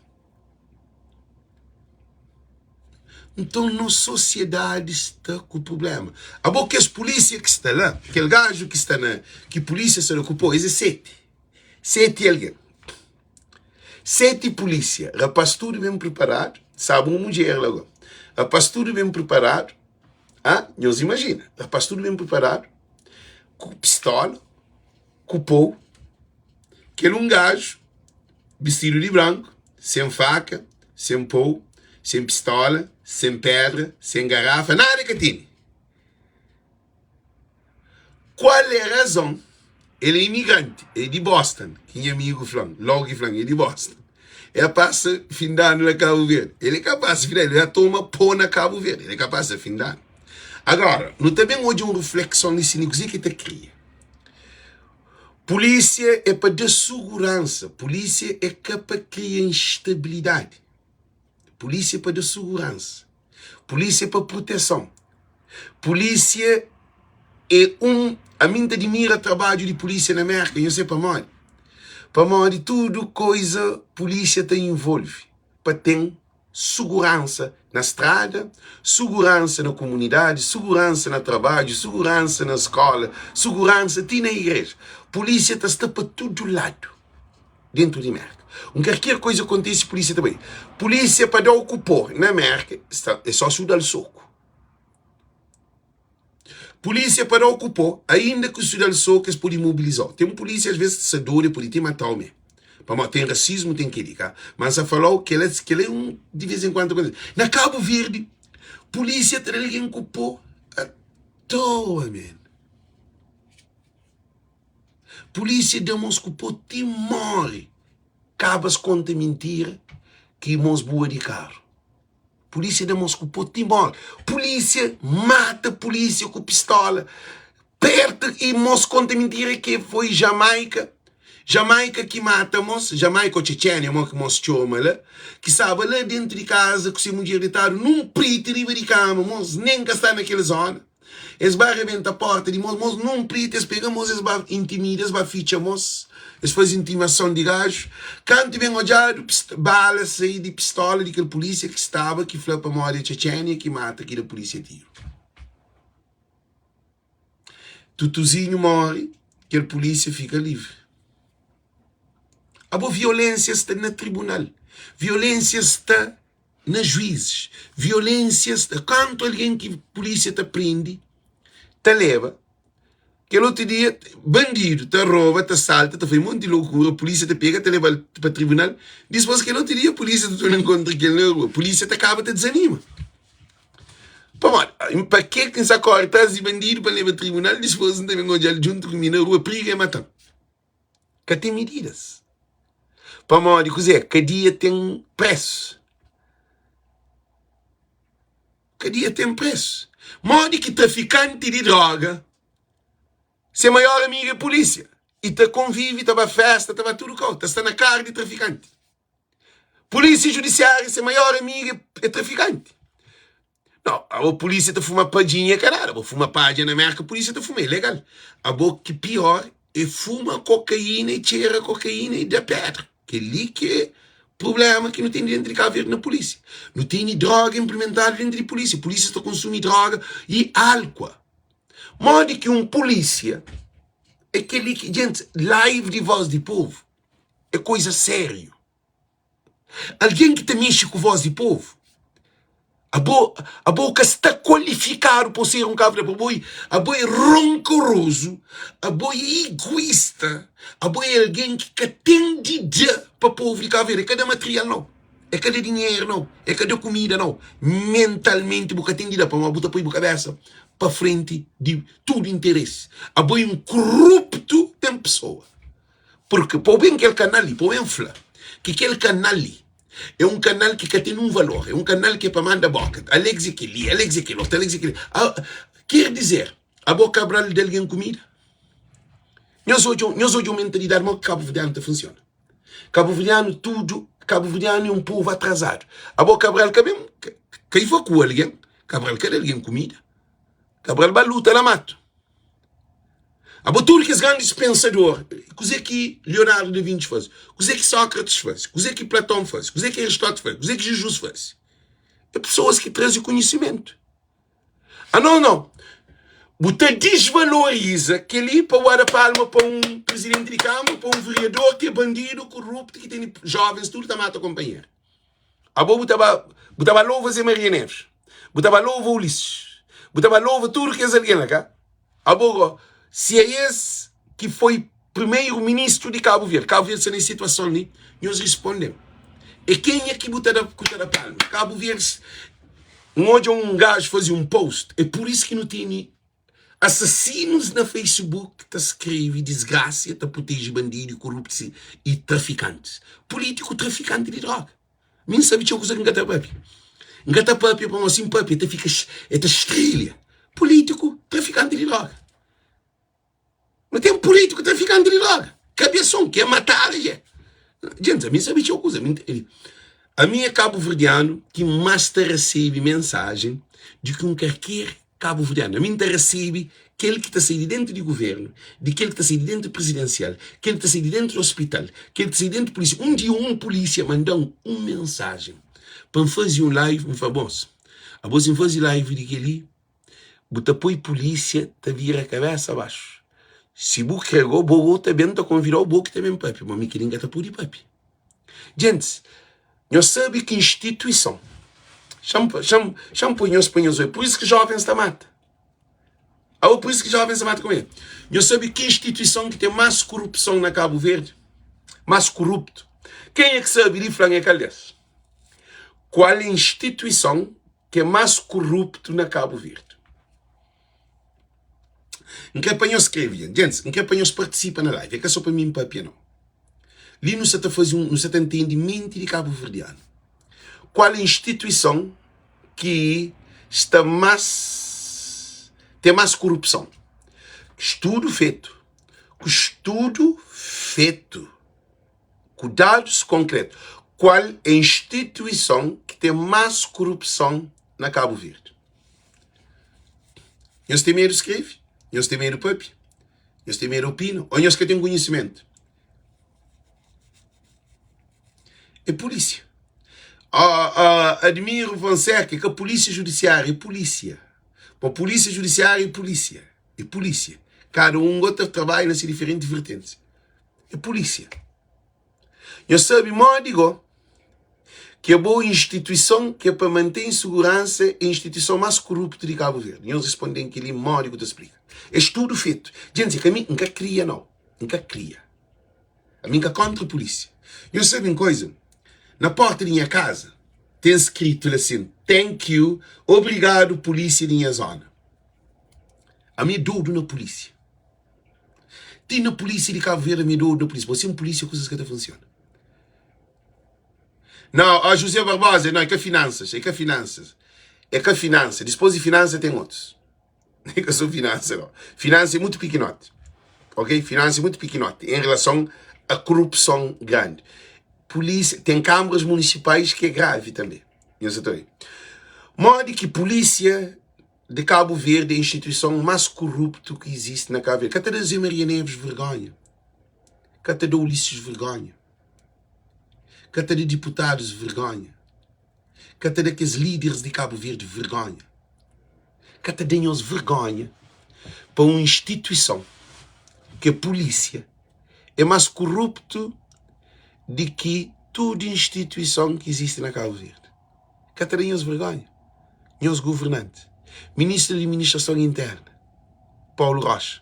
Nton nos sosiedadi sta ku prubléma. Abo kes pulísia ki sta la, kel gaju ki sta na, ki pulísia sta la ku po, es é seti. Seti algen. Seti pulísia. Rapaz tudu ben priparadu, sabe un mudjer la go. Rapaz tudu ben priparadu, ah, nhos imajina, rapaz tudu ben priparadu, ku pistola, ku pou, kel un gaju bistidu di branku, sen faka, sen pou, sen pistola, sen pedra, sen garafa, nada e ka tene. Kual é razon? El é imigranti, é di Boston, ki nha amigu fla-m, logu ki fla-m, é di Boston. El pasa fin di anu na Kabu Verdi. El é ka pasa fin di anu, el toma pó na Kabu Verdi, el é ka pasa fin di anu. Agora, nu ta ben odja un riflekson li si kuzê ki ta kria. Pulísia é pa da suguransa, pulísia é ka pa kria instabilidadi. Pulísia é pa da suguransa, pulísia é pa proteson. Pulísia é un. Ami N ta dimira trabadju di pulísia na Mérka, nho se pamodi? Pamodi tudu koiza pulísia ta involve pa ten suguransa na strada, suguransa na kumunidadi, suguransa na trabadju, suguransa na skóla, suguransa ti na igreja. Pulísia ta sta pa tudu ladu dentu di Mérka. Un kalker koiza kontise, pulísia ta bai. Pulísia pa da-u ku pó na Mérka, é só si u da-l soku. Pulísia pa da-u ku pó, ainda ki si u da-l soku, es pode imobiliza-u. Ten pulísia, as ves, sa dodu, e pode ti mata-u mê. Pamodi ten rasismu, ten kel-li, ka? Ma N sa fala-u, kel-la, kel-la é un di vez en kuandu ta kontise. Na Kabu Verdi, pulísia ta da algen ku pó atoa, men. Pulísia da mos ku pó ti móre. Kabas konta mintira ki mos bua di karu. Pulísia da mos ku pó ti móre. Pulísia mata pulísia ku pistola pertu i mos konta mintira ki foi Jamaika. Jamaika ki mata mos, Jamaika ô Txetxénia mo ki mos txoma la, ki staba la dentu di kaza ku se mudjer detadu nun priti riba di kama. Mos nen ka sta na kel zona. Es ba rebenta porta di mos, mos nunpriti, es pega mos, es ba intimida, es ba fitxa mos, es faze intimason di gaju. Kantu ben odjadu, bala sai di pistola di kel pulisia ki staba, ki fla pamodi é Txetxénia ki mata, ki da pulisia tiru. Tutuzinhu more, kel pulisia fika livri. Abo violensia sta na tribunal, violensia sta na juízes, violensia sta kantu algen ki pulísia ta prende ta leba kel otu dia bandidu ta roba ta salta ta faze monti lokura pulísia ta pega ta leba-l pa tribunal dispôs kel otu dia pulísia ta torna nkontra kel na rua pulísia ta kaba ta dizanima pamodi pa ke ki N sa kóre tras di bandidu pa N leba tribunal dispôs N ta ben odja-l djuntu ku mi na rua priga e mata-m. Ka ten mididas. Pamodi kuzê? Kadia ten présu. Kadia ten présu. Modi ki trafikanti di droga se maior amigu é pulísia i ta konvive, ta ba fésta, ta ba tudu kau, ta sta na karu di trafikanti. Pulísia judisiária se maior amigu é trafikanti. Não, abo polícia ta fuma padjinha é ka nada. Abo fuma padja na Merka, polícia ta fuma, é legal. Abo ki pior é fuma kokaína e txera kokaína e da pedra. Kel-li ki é problema ki nu ten dentru di Kabu Verdi na polícia. Nu tene droga implementadu dentru di polícia. Polícia sta konsumi droga e álcool. Modi ki un polícia é kel-li ki, gente, live di voz di povo é coisa sério. Algen ki ta mexe ku vós di povu, abo, abo ka sta kualifikadu pa ser un kabu abo, abo é ronkorozu, abo é iguista, abo é algen ki ka ten di da pa povu di Kabu Verdi, é ka da material nau, é ka da dinheru nau, é ka da kumida nau, mentalmenti bu ka ten di da pamodi bu ta poi bu kabesa pa frenti di tudu interesi, abo é un koruptu ten pesoa. Purki pa bu ben kel kanal li, pa bu ben fla ki kel kanal li é un kanal ki ka ten un valor, é un kanal ki é pa manda boka, Alex é kel-li, Alex é kel otu, Alex é kel-li. Ker dizer, Abo Cabral da algen kumida? Nhos odja, nhos odja un mentalidadi mo ki kabuverdianu ta funsiona. Kabuverdianu tudu, kabuverdianu é un povu atrasadu. Abo Cabral ka ben, ka evakua algen, Cabral ka da algen kumida. Cabral ba luta na matu. Abo tudu kes grandis pensador, kuzê ki Leonardo da Vinci faze? Kuzê ki Sócrates faze? Kuzê ki Platão faze? Kuzê ki Aristóteles faze? Kuzê ki Jesus faze? É pesoas ki traze konhisimentu. Ah não, não. Bu ta desvaloriza kel-li pa bu da palma pa un presidenti di kâmara, pa un vereador ki é bandidu, koruptu, ki tene jovens tudu ta mata konpanheru. Abo bu ta ba, bu ta ba louva Zé Maria Neves, bu ta ba louva Ulisses, bu ta ba louva tudu kes algen la, ka? Abo go, si é es ki foi primeiro ministro di Cabo Verde, Cabo Verde sta nes situason li, nhos responde-m, é kenha ki bu ta da, ku ta da palma? Cabo Verde, N odja un gajo faze un post, é por isso ki nu tene asasinus na Facebook ta skrebe disgrasia, ta proteje bandidu, koruptus e trafikantis, politiku trafikanti di droga. Mi N sabe txeu kuza ki N ka ta papia. N ka ta papia pamodi si N papia e ta fika e ta strilha. Pulítiku trafikanti di droga. Nu ten pulítiku trafikanti di droga. Kabeson ki é matadu dja. Djentis, ami N sabe txeu kuza. Ami é kabuverdianu ki más ta resebe mensajen di ki un karker Kabuverdianu, ami N ta resebe kel ki ta sai di dentu di guvernu, di kel ki ta sai di dentu prizidensial, kel ki ta sai di dentu di ospital, kel ki ta sai di dentu pulisia. Un dia un pulisia manda-m un mensajen pa N faze un live, N fla, Bons, abo si N faze live di kel-li, bu ta poi pulisia ta vira kabesa baxu. Si bu kre go, bo go ta ben, N ta konvida-u, bo ki ta ben papia, ma mi kel-li N ka ta pode papia. Gentis, nhos sabe ki instituison Xa-m poi nhos pa nhos oi Pur isu ki jovens ta mata Aô, pur isu ki jovens ta mata Kuma é? Nhos sabe ki instituison ki ten más korupson na Kabu Verdi? Más koruptu? Kenha ki sabe li fla-m é kal des? Kual instituison ki é más koruptu na Kabu Verdi? N kre pa nhos skrebe, gentis, N kre pa nhos partisipa na live É ka so pa mi N papia, nau Li nu sa ta faze un, nu sa ta ntende menti di kabuverdianu. Kual instituison ki sta más, ten más korupson? Studu fetu, ku studu fetu, ku dadus konkretu, kual é instituison ki ten más korupson na Kabu Verdi? Nhos ten medu skrebe? Nhos ten medu papia? Nhos ten medu opina? Ô nhos ka ten konhisimentu? É pulísia. Admiro Fonseca, é ka pulísia judisiária, é pulísia. Pa pulísia judisiária é pulísia. É pulísia. Kada un go ta trabadja na se diferenti vertentes. É pulísia. Nhos sabe modi go ki é bo instituison ki é pa mantém seguransa é instituison más koruptu di Kabu Verdi. Nhos responde-m kel-li modi ku ta splika. É studu fetu. Djentis, é ka mi, N ka kria nau. N ka kria. Ami N ka kontra pulísia. Nhos sabe un koisa? Na porta di nha kaza ten skritu la sin, Thank you, obrigadu pulísia di nha zona. Ami é dodu na pulísia. Ti na pulísia di Kabu Verdi ami é dodu na pulísia. Bo sen pulísia kuzas ka ta funsiona. Nau, ó José Barbosa, nau, é ka finansas, é ka finansas. É ka finansa. Dispôs di finansa ten otus. É ka só finansa não. Finansa é muito piquinote. Ok? Finansa é muito piquinote em relação à corrupção grande. Polícia, tem câmaras municipais que é grave também. Nhos ta obi. Modi ki polícia de Cabo Verde é instituição mais corrupto que existe na Cabo Verde. Ka ta da Zé Maria Neves vergonha. Ka ta da Ulisses vergonha. Ka ta da diputados vergonha. Ka ta da kes líderes di Kabu Verdi vergonha. Ka ta da nhos vergonha pa un instituison ki é pulísia é más koruptu di ki tudu instituison ki izisti na Kabu Verdi. Ka ta da nhos vergonha? Nhos governanti, Ministru di Administrason Interna, Paulo Rocha,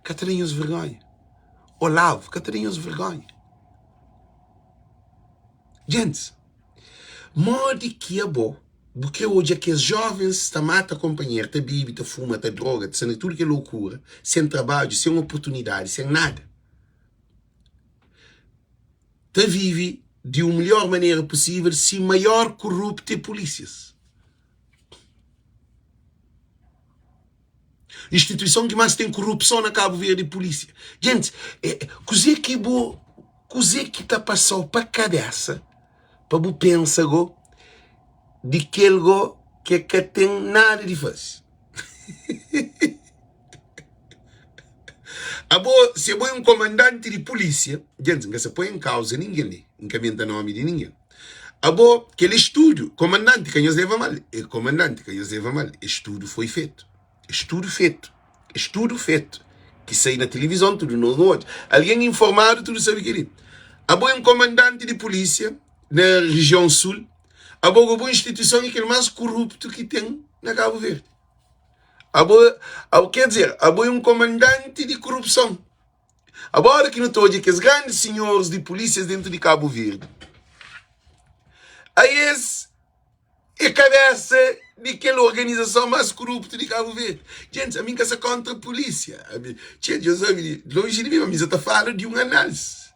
ka ta da nhos vergonha? Olavo, ka ta da nhos vergonha? Gentis, Modi ki abo bu kre odja kes jovens ta mata konpanheru, ta bebe, ta fuma, ta droga, ta sta na tudu kel lokura, sen trabadju, sen oportunidadi, sen nada, ta vive di un melhor manera posivel si maior koruptu é pulisias? Instituison ki más ten korupson na Kabu Verdi é pulísia. Gentis, kuzê ki bo, kuzê ki ta pasa-u pa kabésa pa bu pensa go di kel go ke ka ten nada di faze? Abo, si abo é un komandanti di pulísia, gentis, N ka sa poi en kauza ningen li, N ka menta nómi di ningen. Abo, kel estudu, komandanti, ka nhos leva mal, e komandanti, ka nhos leva mal, estudu foi fetu. Estudu fetu, estudu fetu, ki sai na tilivizon, tudu nos nu odja. Algen informadu, tudu sabe kel-li. Abo é un komandanti di pulísia na rijion sul, abo go bu instituison é kel más kuruptu ki ten na Kabu Verdi. Abo, abo, ker dizer, abo é un komandanti di kurupson. Abo ora ki nu ta odja kes grandi sinhoris di pulísias dentu di Kabu Verdi, aes É kabesa di kel organizason más kuruptu di Kabu Verdi. Gentis, ami N ka sa kóntra pulísia. Ami, txê, Deus sabe di lonji di mi, ma mi sa ta fala di un análisi.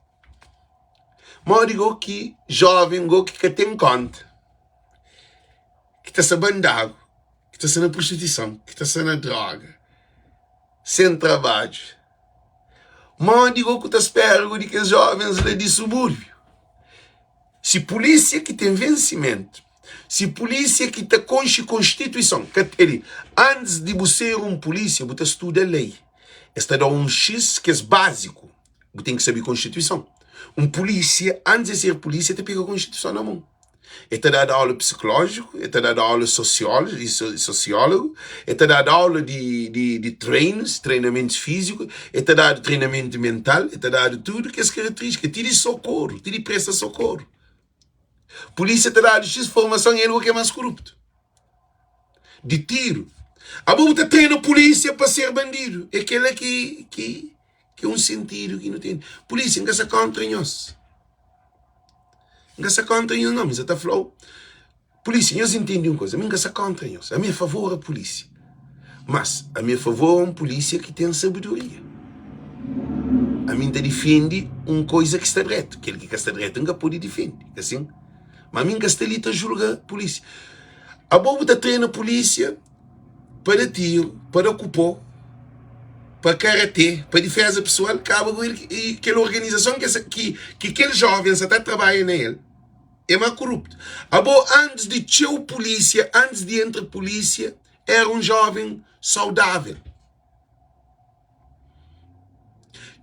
Modi go ki jóven go ki ka ten kónta, ki ta sta bandagu, ki ta sta na prostituison, ki ta sta na dróga, sen trabadju, modi go ku ta spera go di kes jóvens la di subúrbiu? Si pulísia ki ten vensimentu, si pulísia ki ta konxe konstituison, ka el, antis di bu ser un pulísia, bu ta studa lei. Es ta da-u un xis kes básiku. Bu ten ki sabe konstituison. Un pulísia, antis di ser pulísia, ta pega konstituison na mon. El ta dadu aula psikolójiku, el ta dadu aula sosiólogu, el ta dadu aula di, di, di treinus, treinamentus fíziku, el ta dadu treinamentu mental, el ta dadu tudu kes karakterístika, ti di sokoru, ti di presta sokoru. Pulísia ta dadu xis formason, el ki é más koruptu. Di tiru. Abo bu ta treina pulísia pa ser bandidu. É kel-la ki, ki, ki é un sentidu ki nu ten. Pulísia, N ka sta kóntra nhos. N ka sta kóntra nhos, nau. Mi sa ta fla-u. Pulísia, nhos intende un kuza, mi N ka sta kóntra nhos, ami é favor a pulísia. Mas, ami é favor a un pulísia ki ten sabedoria. Ami N ta difende un kuza ki sta dretu, kel ki ka sta dretu N ka pode difende, ka sin? Ma ami N ka sta li ta julga pulísia. Abo bu ta trena pulísia pa da tiru, pa da ku pó, pa karate, pa diféza pesoal, kaba ku el, kel organizason ki ki kel jóven sa ta trabadja na el. É ma koruptu. Abo antis di txeu pulísia, antis di entra pulísia, éra un jóven saudável.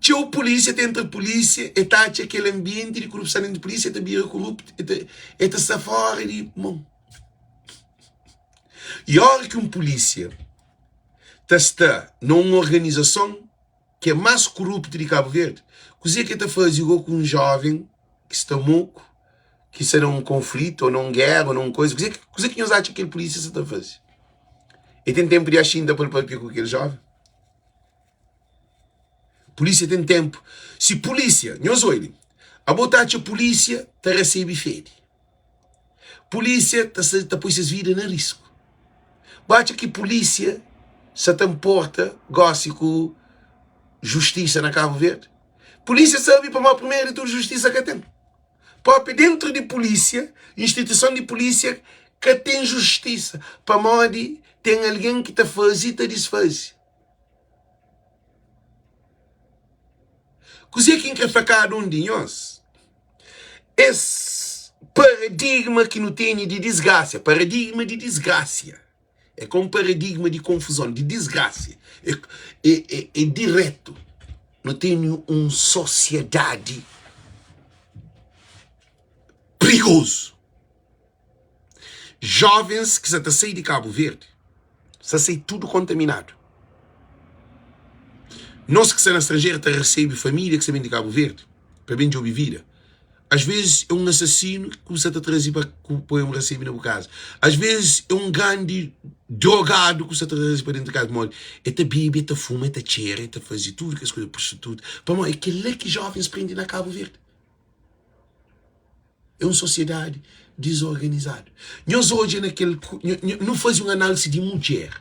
Txeu pulísia ta entra pulísia, e ta atxa kel anbienti di korupson dentu pulísia, e ta bira koruptu, e ta, e ta sta fóra di mon. I óra ki un pulísia ta sta na un organizason ki é más koruptu di Kabu Verdi, kuzê ki e ta faze go ku un jóven ki sta moku, ki sta na un konflitu, ô na un géra, ô na un kuza, kuzê, kuzê ki nhos atxa ki kel pulísia sta ta faze? El ten ténpu di axinta pa el pâpia ku kel jóven? Pulísia ten ténpu. Si pulísia, nhos oi li, abo ta atxa pulísia ta resebe fedi. Pulísia ta sta ta poi ses vida na risku. Bu atxa ki pulísia sa ta nporta gósi ku justisa na Kabu Verdi? Pulísia sabe pamodi primeru di tudu justisa ka ten. Propi dentru di pulísia, instituison di pulísia ka ten justisa pamodi ten algen ki ta faze i ta disfaze. Kuzê ki N krê fla kada un di nhos? Es paradigma ki nu tene di disgrasia, paradigma di disgrasia, é ka un paradigma di konfuzon, di disgrasia, é, é, é, é diretu. Nu tene un sosiedadi prigozu. Jovens ki sa ta sai di Kabu Verdi sa sai tudu kontaminadu. Nos ki sta na stranjeru ta resebe família ki sta ben di Kabu Verdi pa ben djobe vida. As vezis é un asasinu ki ku sa ta traze pa ku poi un resebe na bu kaza. As vezis é un grandi drogadu ku sa ta traze pa dentu di kaza pamodi e ta bebe, e ta fuma, e ta txera, e ta faze tudu kes kuza, prostituta. Pamodi é kel-la ki jovens prende na Kabu Verdi. É un sosiedadi dizorganizadu. Nhos odja na kel. Nu faze un análisi di mudjer.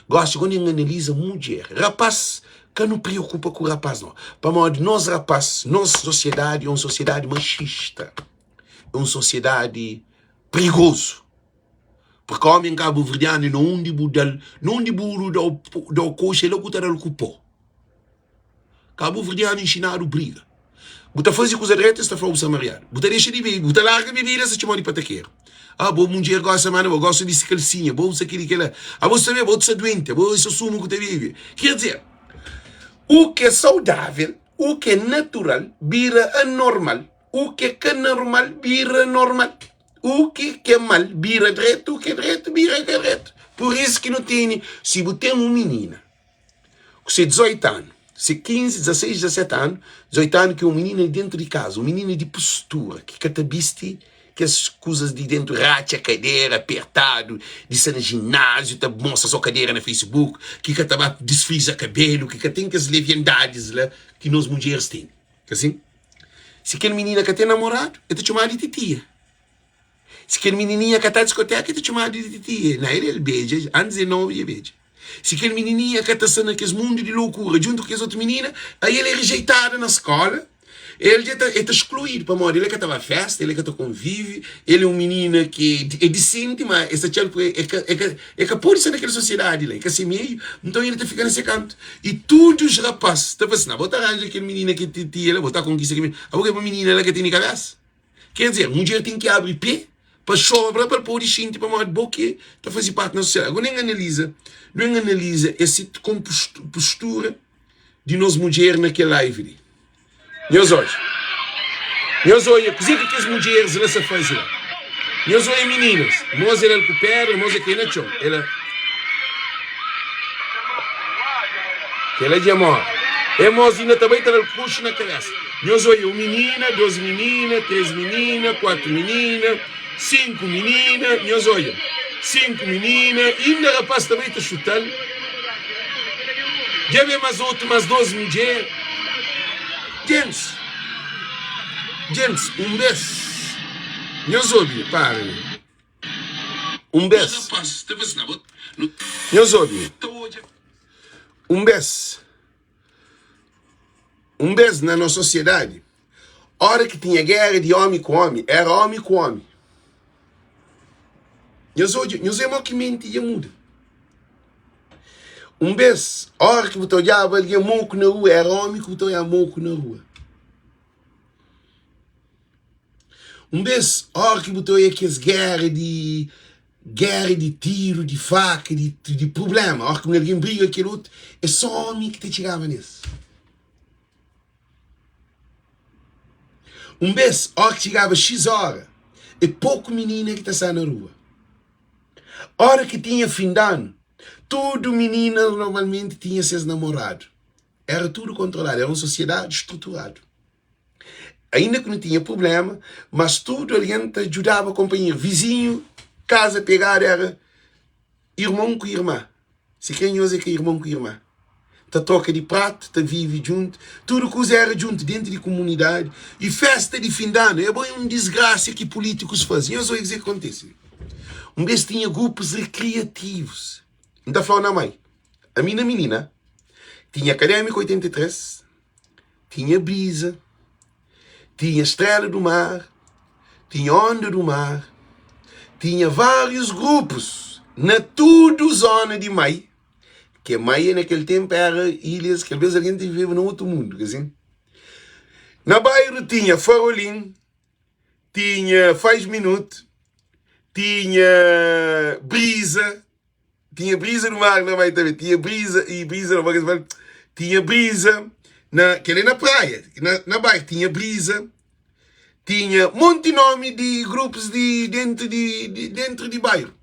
Gosi gó N analiza mudjer. Rapás, ka nu preokupa ku rapás no. Pamodi nos rapás, nos sosiedadi é un sosiedadi maxista. É un sosiedadi prigozu. Purki omi kabuverdianu na undi bu da-l, na undi buru da-u koxa, é la ku ta da-l ku pó. Kabuverdianu inxinadu briga. Bu ta faze kuza dretu, es ta fla-u bu sta mariadu. Bu ta dexa di bebe, bu ta larga bebida, es ta txoma-u di patakeru. Ah, bo mudjer gosta ma na bo, gosta bisti kalsinha, bo usa kel-li, kel-la. Abo sabe, bo ta sta duenti, abo é so sumu ku ta bebe. Ker dizer, u ke saudável, u ke natural, bira anormal, u ke ka normal, bira normal. U ki ke mal, bira dretu, u ke dretu, bira ka dretu. Pur isu ki nu tene, si bu ten un minina ku se 18 anu, se 15, 16, 17 anu, 18 anu ki é un minina di dentu di kaza, un minina di postura, ki ka ta bisti kes kuzas di dentu, ratxa kadera apertadu, di sta na jináziu ta mostra so kadera na Facebook, ki ka ta ba disfriza kabelu, ki ka ten kes leviandadis la ki nos mudjeris tene. Ka sin? Si kel minina ka ten namoradu, el ta txomadu di titia. Si kel minininha ka ta diskoteka, el ta txomadu di titia. Na el, el beja, antis di el novu, dja beja. Si kel minininha ka ta sta na kes mundu di lokura djuntu ku kes otu minina, ai el é rejeitada na skola, el dja ta, el ta skluídu pamodi el ka ta ba festa, el ka ta konvive, el é un minina ki é disenti, ma es ta txal ku el, el ka, el ka, el ka pode sta na kel sosiedadi la, el ka se meiu, nton el ta fika na se kantu. I tudu os rapás ta fla si, Na, bo ta ranja kel minina ki é titia la, bo ta konkista kel minina, abo ke pa minina la ka tene kabesa? Ker dizer, mudjer ten ki abri pé pa sobra pa el pode xinti pamodi bo ki ta faze parti na sosiedadi. Agora, nen analiza, nu en analiza ese postura di nos mudjer na kel live li. Nhos odja, nhos odja kuzê ki kes mudjeris la sa faze la. Nhos odja mininas, mos el al ku pedra, mos el kai na txon, el. Kela dja mora. E mos inda ta bai ta dal koxi na kabesa. Nhos oia, un minina, dos minina, tres minina, kuatu minina, sinku minina, nhos oia, sinku minina, inda rapas ta bai ta xutal. Dja ben mas otu, mas dos mudjer. Gentis, gentis, un bes, nhos obi, para li. Un bes, nhos obi, un bes, un bes na nos sosiedadi, ora ki tinha gera di omi ku omi, era omi ku omi. Nhos odja, nhos é mo ki menti dja muda. Un bes, ora ki bu ta odjaba algen moku na rua, era omi ki bu ta odjaba moku na rua. Un bês, óras ki bu ta odja kes géra di géra di tiru, di faka, di di prubléma, óras ki un algen briga ku kel otu, é sô ómi ki ta txigaba nes. Un bês, óras ki txigaba xis óra, é poku minina ki ta sta na rua. Óras ki tinha fin di anu, tudu minina normalmenti tinha ses namoradu. Éra tudu kontroladu, éra un sosiedadi struturadu. Ainda ki nu tinha prubléma, mas tudu algen ta djudaba konpanheru. Vizinhu, kaza pegadu éra irmon ku irma. Sikrê nhos é ka irmon ku irma. Ta troka di pratu, ta vive djuntu. Tudu kuza éra djuntu déntu di kumunidadi. I fésta di fin di anu é bo é un disgrasia ki pulítikus faze. Nhos odja kuzê ki kontise. Un bês tinha grupus rekriativus. N ta fla-u na mai, ami na minina, tinha Akadémiku 83, Tinha brisa, tinha estrela do mar, tinha onda do mar, tinha vários grupos na tudo zona di Mai, que Mai na kel tempo era ilhas que alvez algen ta viveba na otu mundo, ka sin? Na bairro tinha Farolim, tinha Faz Minuto, tinha Brisa, Tinha brisa do mar na mai também. Tinha brisa e brisa na mar. Tinha brisa na que é na praia, na, na bairro tinha brisa. Tinha monte nome de grupos de dentro de, de dentro de bairro.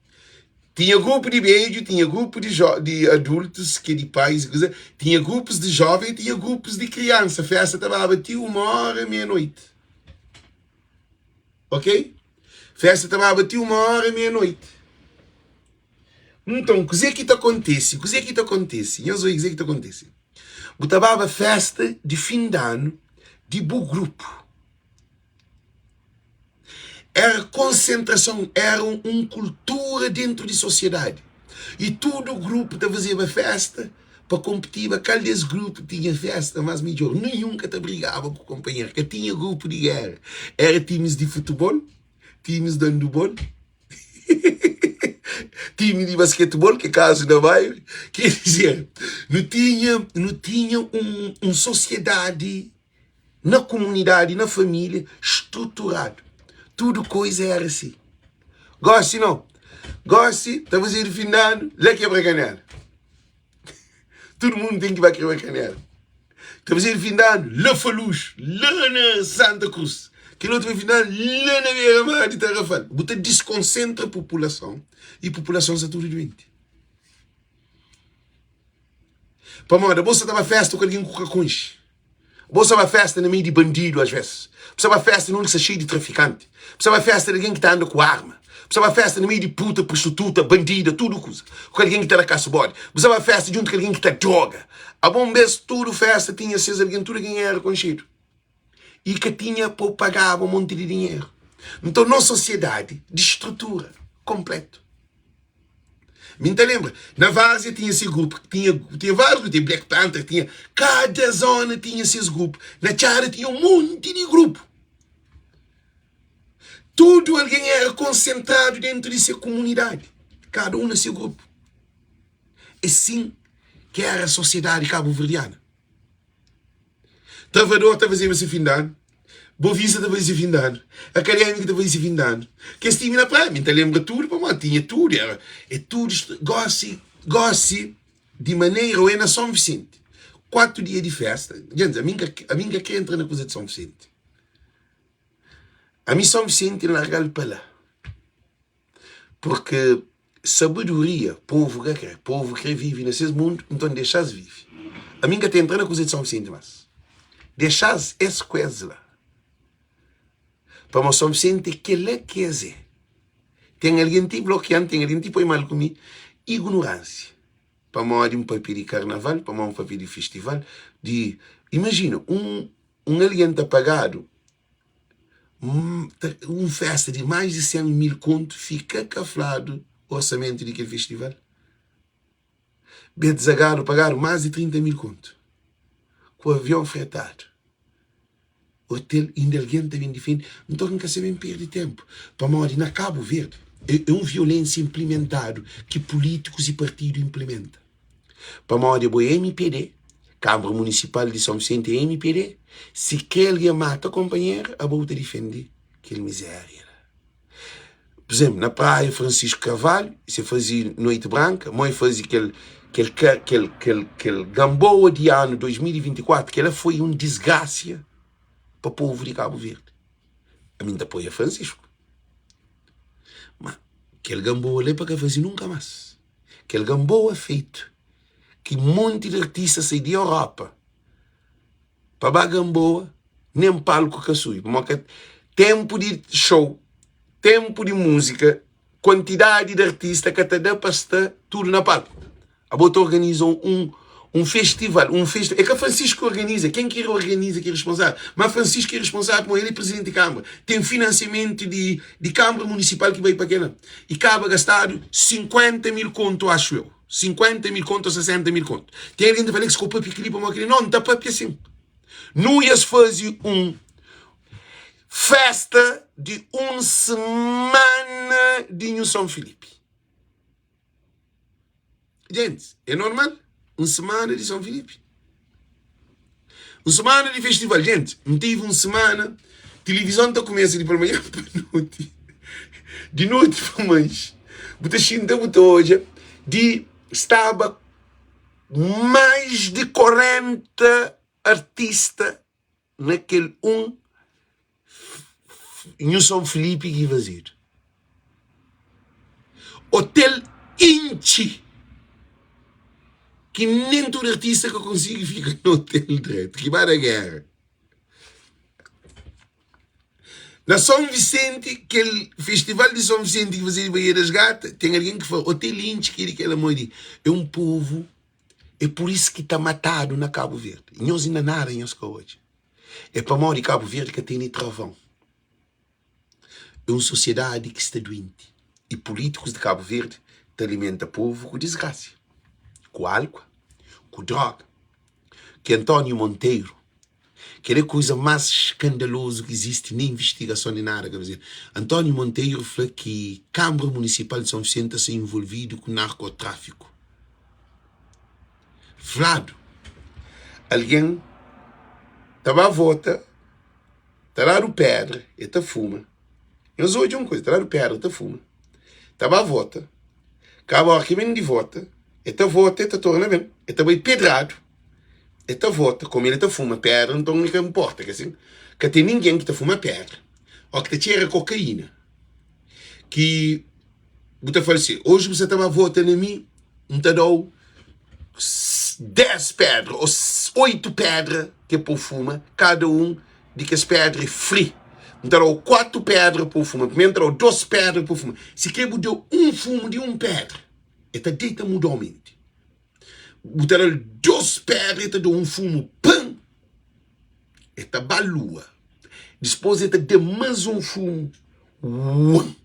Tinha grupo de beijo, tinha grupo de, jo, de adultos, que de pais, coisa. Tinha grupos de jovem, tinha grupos de criança. A festa estava até uma hora, meia-noite. Ok? Festa ta baba ti uma óra meia-noite. Nton, kuzê ki ta kontise? Kuzê ki ta kontise? Nhos obi kuzê ki ta kontise. Bu ta baba festa di fin di anu di bu grupu. Era konsentrason, era un kultura dentru di sosiedadi. I tudu grupu ta fazeba festa pa konpitiba kal di es grupu tinha festa más midjór. Ninhun ka ta brigaba ku konpanheru, ka tinha grupu di géra. Éra timis di futibol, timis di andubol. Time di basketbol, ki é kazu na bairu. Quer dizer, nu tinha, nu tinha un, un sosiedadi na komunidadi, na família, struturadu. Tudu koiza éra si. Gósi nau. Gósi ta fazedu fin di anu la kebra kanela. Tudu mundu ten ki ba kebra kanela. Ta fazedu fin di anu la Faluxo, la na Santa Cruz. Kel otu fin di anu la na bera mar di Tarrafal. Bu ta diskonsentra populason i populason sta tudu duenti. Pamodi abo sa ta ba festa ku algen ku ka konxe. Bo sa ba festa na meiu di bandidu as ves. Bu sa ba festa na undi ki sta xeiu di trafikanti. Bu sa ba festa di algen ki ta anda ku arma. Bu sa ba festa na meiu di puta, prostituta, bandida, tudu kuza. Ku algen ki ta da kasu bodi. Bu sa ba festa djuntu ku algen ki ta droga. Abo un bes tudu festa tinha ses algen, tudu algen era konxedu. I ka tinha pa bu pagaba un monti di dinheru. Nton nos sosiedadi distrutura konpletu. Mi N ta lenbra, na Várzea tinha se grupu, tinha, tinha várius grupu, tinha Black Panther, tinha, kada zona tinha ses grupu. Na Txada tinha un monti di grupu. Tudu algen era konsentradu dentu di se komunidadi, kada un na se grupu. É sin ki era sosiedadi kabuverdiana. Travador ta fazeba se fin di anu, Bovista ta faze se fin di anu, Akadémiku ta faze se fin di anu. Kes timi na praia, mi ta lenbra tudu pamodi tinha tudu, era é tudu gósi, gósi di manera ô é na Son Visenti, 4 dia di festa, dja ami N ka ami N ka kre entra na kuza di Son Visenti, ami Son Visenti N larga-l pa la. Purki sabedoria povu ka kre. Povu kre vive na ses mundu, nton dexa-s vive. Ami N ka ta entra na kuza di São Vicente mas. Dexa-s es ku es la. Pamodi São Vicente é kel-la ki es é. Ten algen ti blokia-m, ten algen ti poi mal ku mi. Ignoránsia. Pamodi N papia di karnaval, pamodi N papia di festival, di. Imajina, un un algen ta pagadu Un festa di mais di 100 mil kontu fika ka fladu orsamentu di kel festival. Beto Zagalo pagadu mais di 30 mil kontu ku avion fretadu, otel, inda algen ta ben difende. Nton N ka sa ben perde tenpu pamodi na Kabu Verdi é un violensia inplimentadu ki pulítikus i partidu inplimenta. Pamodi abo é mpd, Kanbra Munisipal di Son Visenti é mpd, si kre algen mata konpanheru, abo bu ta difende kel mizéria la. Pur izénplu, na Praia Francisco Carvalho, se faze Noite Branka, mo e faze kel kel kel kel kel Gamboa di anu 2024, kel-la foi un disgrasia pa povu di Kabu Verdi. Ami N ta apoia Francisco, ma kel Gamboa la é pa ka faze nunka más. Kel Gamboa fetu ki monti di artista sai di Europa pa ba Gamboa nen palku ka subi pamodi ka tenpu di show, tenpu di múzika, kuantidadi di artista ka ta da pa sta tudu na palku. Abo ta organiza un un festival, un festi é ka Francisco ki organiza, ken ki organiza ki é responsável, ma Francisco é responsável pamodi el é presidenti di Kâmara, ten finansiamentu di di Kâmara Munisipal ki bai pa kela i kaba gastadu 50 mil kontu axu eu, 50 mil kontu ou 60 mil kontu. Ten algen ta fla Alex ka bu papia keli pamodi keli, no, N ta papia sin. Nuias faze un festa di un semana di Nhu São Filipe. Gentis, é normal un semana di São Filipe. Un semana di festival. Gentis, N tive un semana, tilivizon ta kumesa di palmanhã pa noti, di noti pa manxi. Bu ta xinta bu ta odja di staba mais di 40 artista na kel un Nhu São Filipe ki fazedu. Otel intxi ki nen tudu artista ka konsigi fika na otel dretu, ki ba da géra. Na São Vicente, kel festival di São Vicente ki fazedu Baía das Gatas, ten algen ki fla otel intxi ki di kel amodi é un povu É pur isu ki ta matadu na Kabu Verdi. Nhos inda nada nhos ka odja. É pamodi Kabu Verdi ka tene travon. É un sosiedadi ki sta duenti. I pulítikus di Kabu Verdi ta alimenta povu ku disgrasia, ku álkua, ku droga. Ki António Monteiro. Kel é kuza más skandalozu ki izisti, nen invistigason nen nada ka fazedu. António Monteiro fla ki Kanbra Munisipal di Son Visenti ta sta involvidu ku narkotráfiku. Fladu, algen ta ba vota, ta dadu pédra, e ta fuma. Nhos odja un kuza, ta dadu pédra, ta fuma, ta ba vota, kaba óra ki ben di vota, e ta vota, e ta torna ben, e ta bai pedradu, e ta vota, komu el ta fuma pédra, nton el ka nporta, ka sin? Ka ten ningen ki ta fuma pédra ô ki ta txera kokaína ki bu ta fala si, oji bu sa ta ba vota na mi, N ta da-u 10 pédra ô 8 pédra ki é pa bu fuma, kada un di kes pédra é fri. N ta da-u 4 pédra pa bu fuma, primeru N ta da-u 2 pédra pa bu fuma. Si krê bu da un fumu di un pédra, el ta deita mudamenti. Bu ta da-l 2 pédra, el ta da un fumu, pan! El ta ba lua. Dipôs el ta da más un fumu, uan!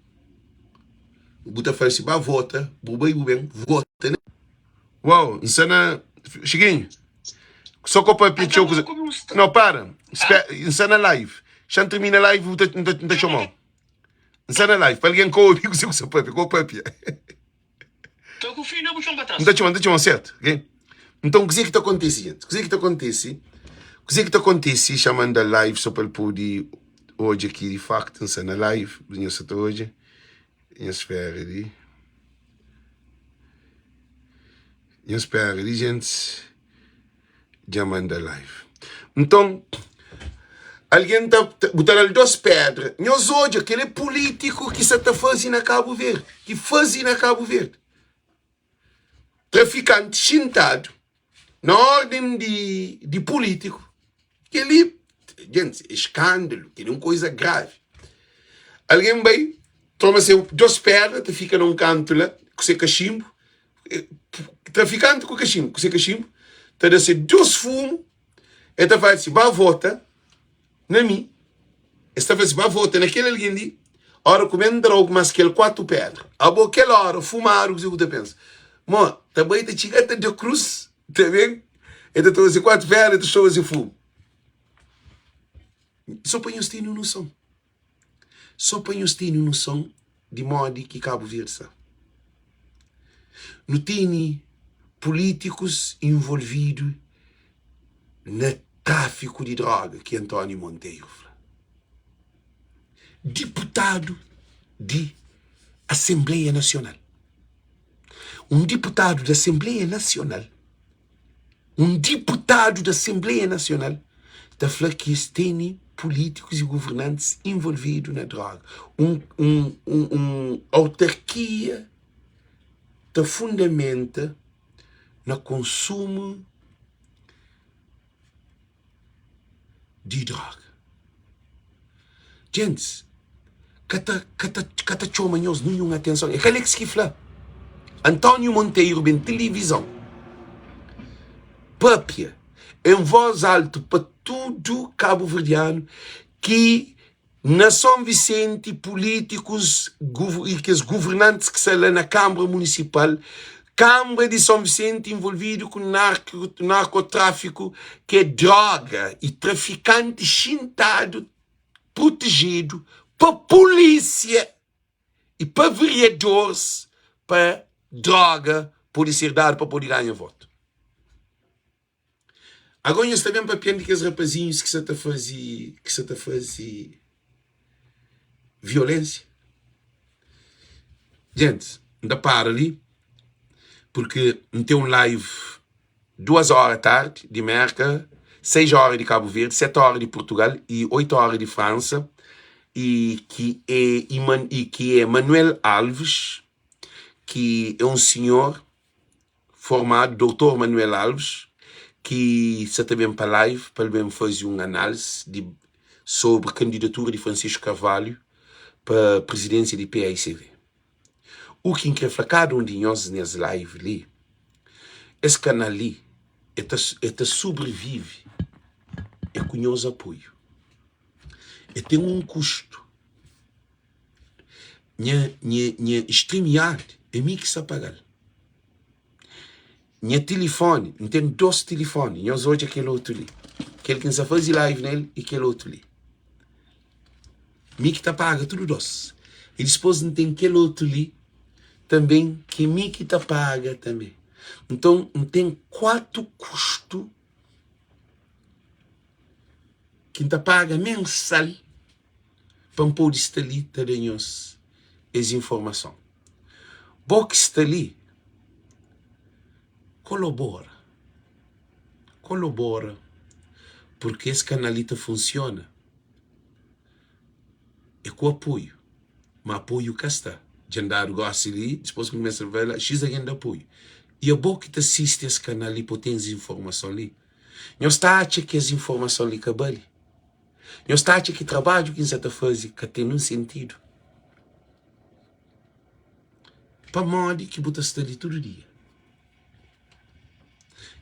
Bu ta fla si, ba vota, bu bai bu ben, vota na. Uau, N sta na. Chiquinho, só ko papia txeu kuza. Não, para. N sta na live. Xa N termina live, bu ta, N ta, N ta txomau. N sta na live, pa algen ka obi kuzê ku sta papia, ko papia. Tô ku fio na bu txon pa N tras. ta txoma, N ta txoma, sertu, ok? Nton, kuzê ki ta kontise, gente? Kuzê ki ta kontise? Kuzê ki ta kontise? Xa manda live só pa el pode odja ki di faktu N sta na live. Nhos sa ta odja. Nhos spera li. Nhos spera li, gentis. Dja manda live. Nton, algen ta, bu ta da-l dos pedra. Nhos odja, kel é pulítiku ki sa ta faze na Kabu Verdi, ki faze na Kabu Verdi. Trafikanti xintadu na órden di, di pulítiku. Kel-li, gentis, é skándalu, kel-li é un koza gravi. Algen bai, toma se dos pedra, ta fika na un kantu la, ku se kaxinbu, trafikanti ku kaxinbu, ku se kaxinbu, ta da se dos fumu, el ta fala si, ba vota na mi, es ta fla si, ba vota na kel algen li, ora ku ben drogu mas kel 4 pedra. Abo kel ora fumadu, kuzê ku ta pensa? Mo, ta bai ta txiga ta da krus, ta ben, el ta toma se 4 pedra, el ta txoma se fumu. Só pa nhos tene un noson. Só pa nhos tene un noson di modi ki Kabu Verdi sta. Nu tene pulítikus involvidu na tráfiku di droga ki António Monteiro fla. Diputadu di Asenbleia Nasional. Un diputadu di Asenbleia Nasional, un diputadu di Asenbleia Nasional ta fla ki es tene pulítikus y governantis involvidu na droga. Un, un, un, un autarkia ta fundamenta na konsumu di droga. Gentis ka ta, ka ta, ka ta txoma nhos ninhun atenson. É ka Alex ki fla. António Monteiro ben tilivizon papia en voz altu pa tudu kabuverdianu ki Na Son Visenti, pulítikus i kes guvernantis ki sta la na Kanbra Munisipal, Kanbra di Son Visenti involvidu ku narkotráfiku ki é droga i trafikanti xintadu protejedu pa pulísia i pa veriadoris pa droga pode ser dadu pa pode ganha votu. Agora nhos ta ben papian di kes rapazinhus ki sa ta faze ki sa ta faze violensia? Gentis, N ta para li porque N ten un live duas ora tardi di Merka, seis ora di Kabu Verdi, sete ora di Purtugal i oitu ora di Fransa i ki é i ki é Manuel Alves ki é un sinhor formadu Doutor Manuel Alves ki sa ta ben pa live pa el ben faze un análise di sobri kandidatura di Francisco Carvalho pa prizidensia di paicv. U ki N kre fla kada un di nhos nes live li, es kanal li e ta e ta subrivive é ku nhos apoiu. E ten un kustu. Nha, nha, nha StreamYard é mi ki sta paga-l. Nha tilifoni, N ten dos tilifoni, nhos odja kel otu li. Kel ki N sa faze live nel i kel otu li. Mi ki ta paga tudu dos. I dispos N ten kel otu li tanben ki mi ki ta paga tanbe. Nton N ten 4 kustu ki N ta paga mensal pa N pode sta li ta da nhos es informason. Bo ki sta li, kolobora, kolobora purki es kanal li ta funsiona é ku apoiu, ma apoiu ka sta. Dja N dadu gosi li, dipôs ki N kumesa ta fla, xis algen da apoiu. I abo ki ta sisti es kanal li pa bu ten es informason li, nhos ta atxa ki es informason li ka bali? Nhos ta atxa ki trabadju ki N sa ta faze ka ten nun sentidu? Pamodi ki bu ta sta li tudu dia?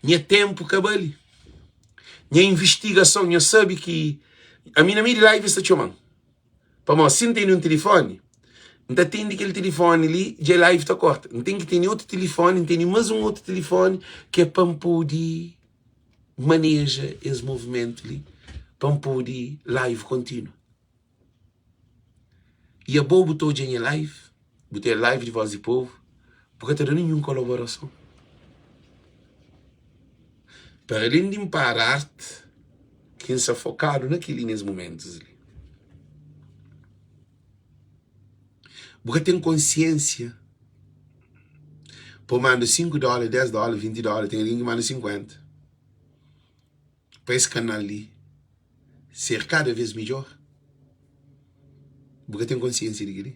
Nha ténpu ka bali. Nha invistigason, nhos sabe ki ami na meiu di live es ta txoma-m. Pamodi si N tene un tilifoni, N ta atende kel tilifoni li, dja live ta korta. N ten ki tene otu tilifoni, N tene más un otu tilifoni ki é pa N pode maneja es movimentu li, pa N pode live kontinua. I abo bu ta odja nha live, bu ta live di Voz di Povo, bu ka ta da ninhun kolaborason. Para alén di N para arte, ki N sta fokadu na kel-li nes mumentus li. Bu ka ten konsiensia pa bu manda 5 dóla, 10 dóla, 20 dóla, ten algen ki manda 50 pa es kanal li ser kada vez midjor? Bu ka ten konsiensia di kel-li?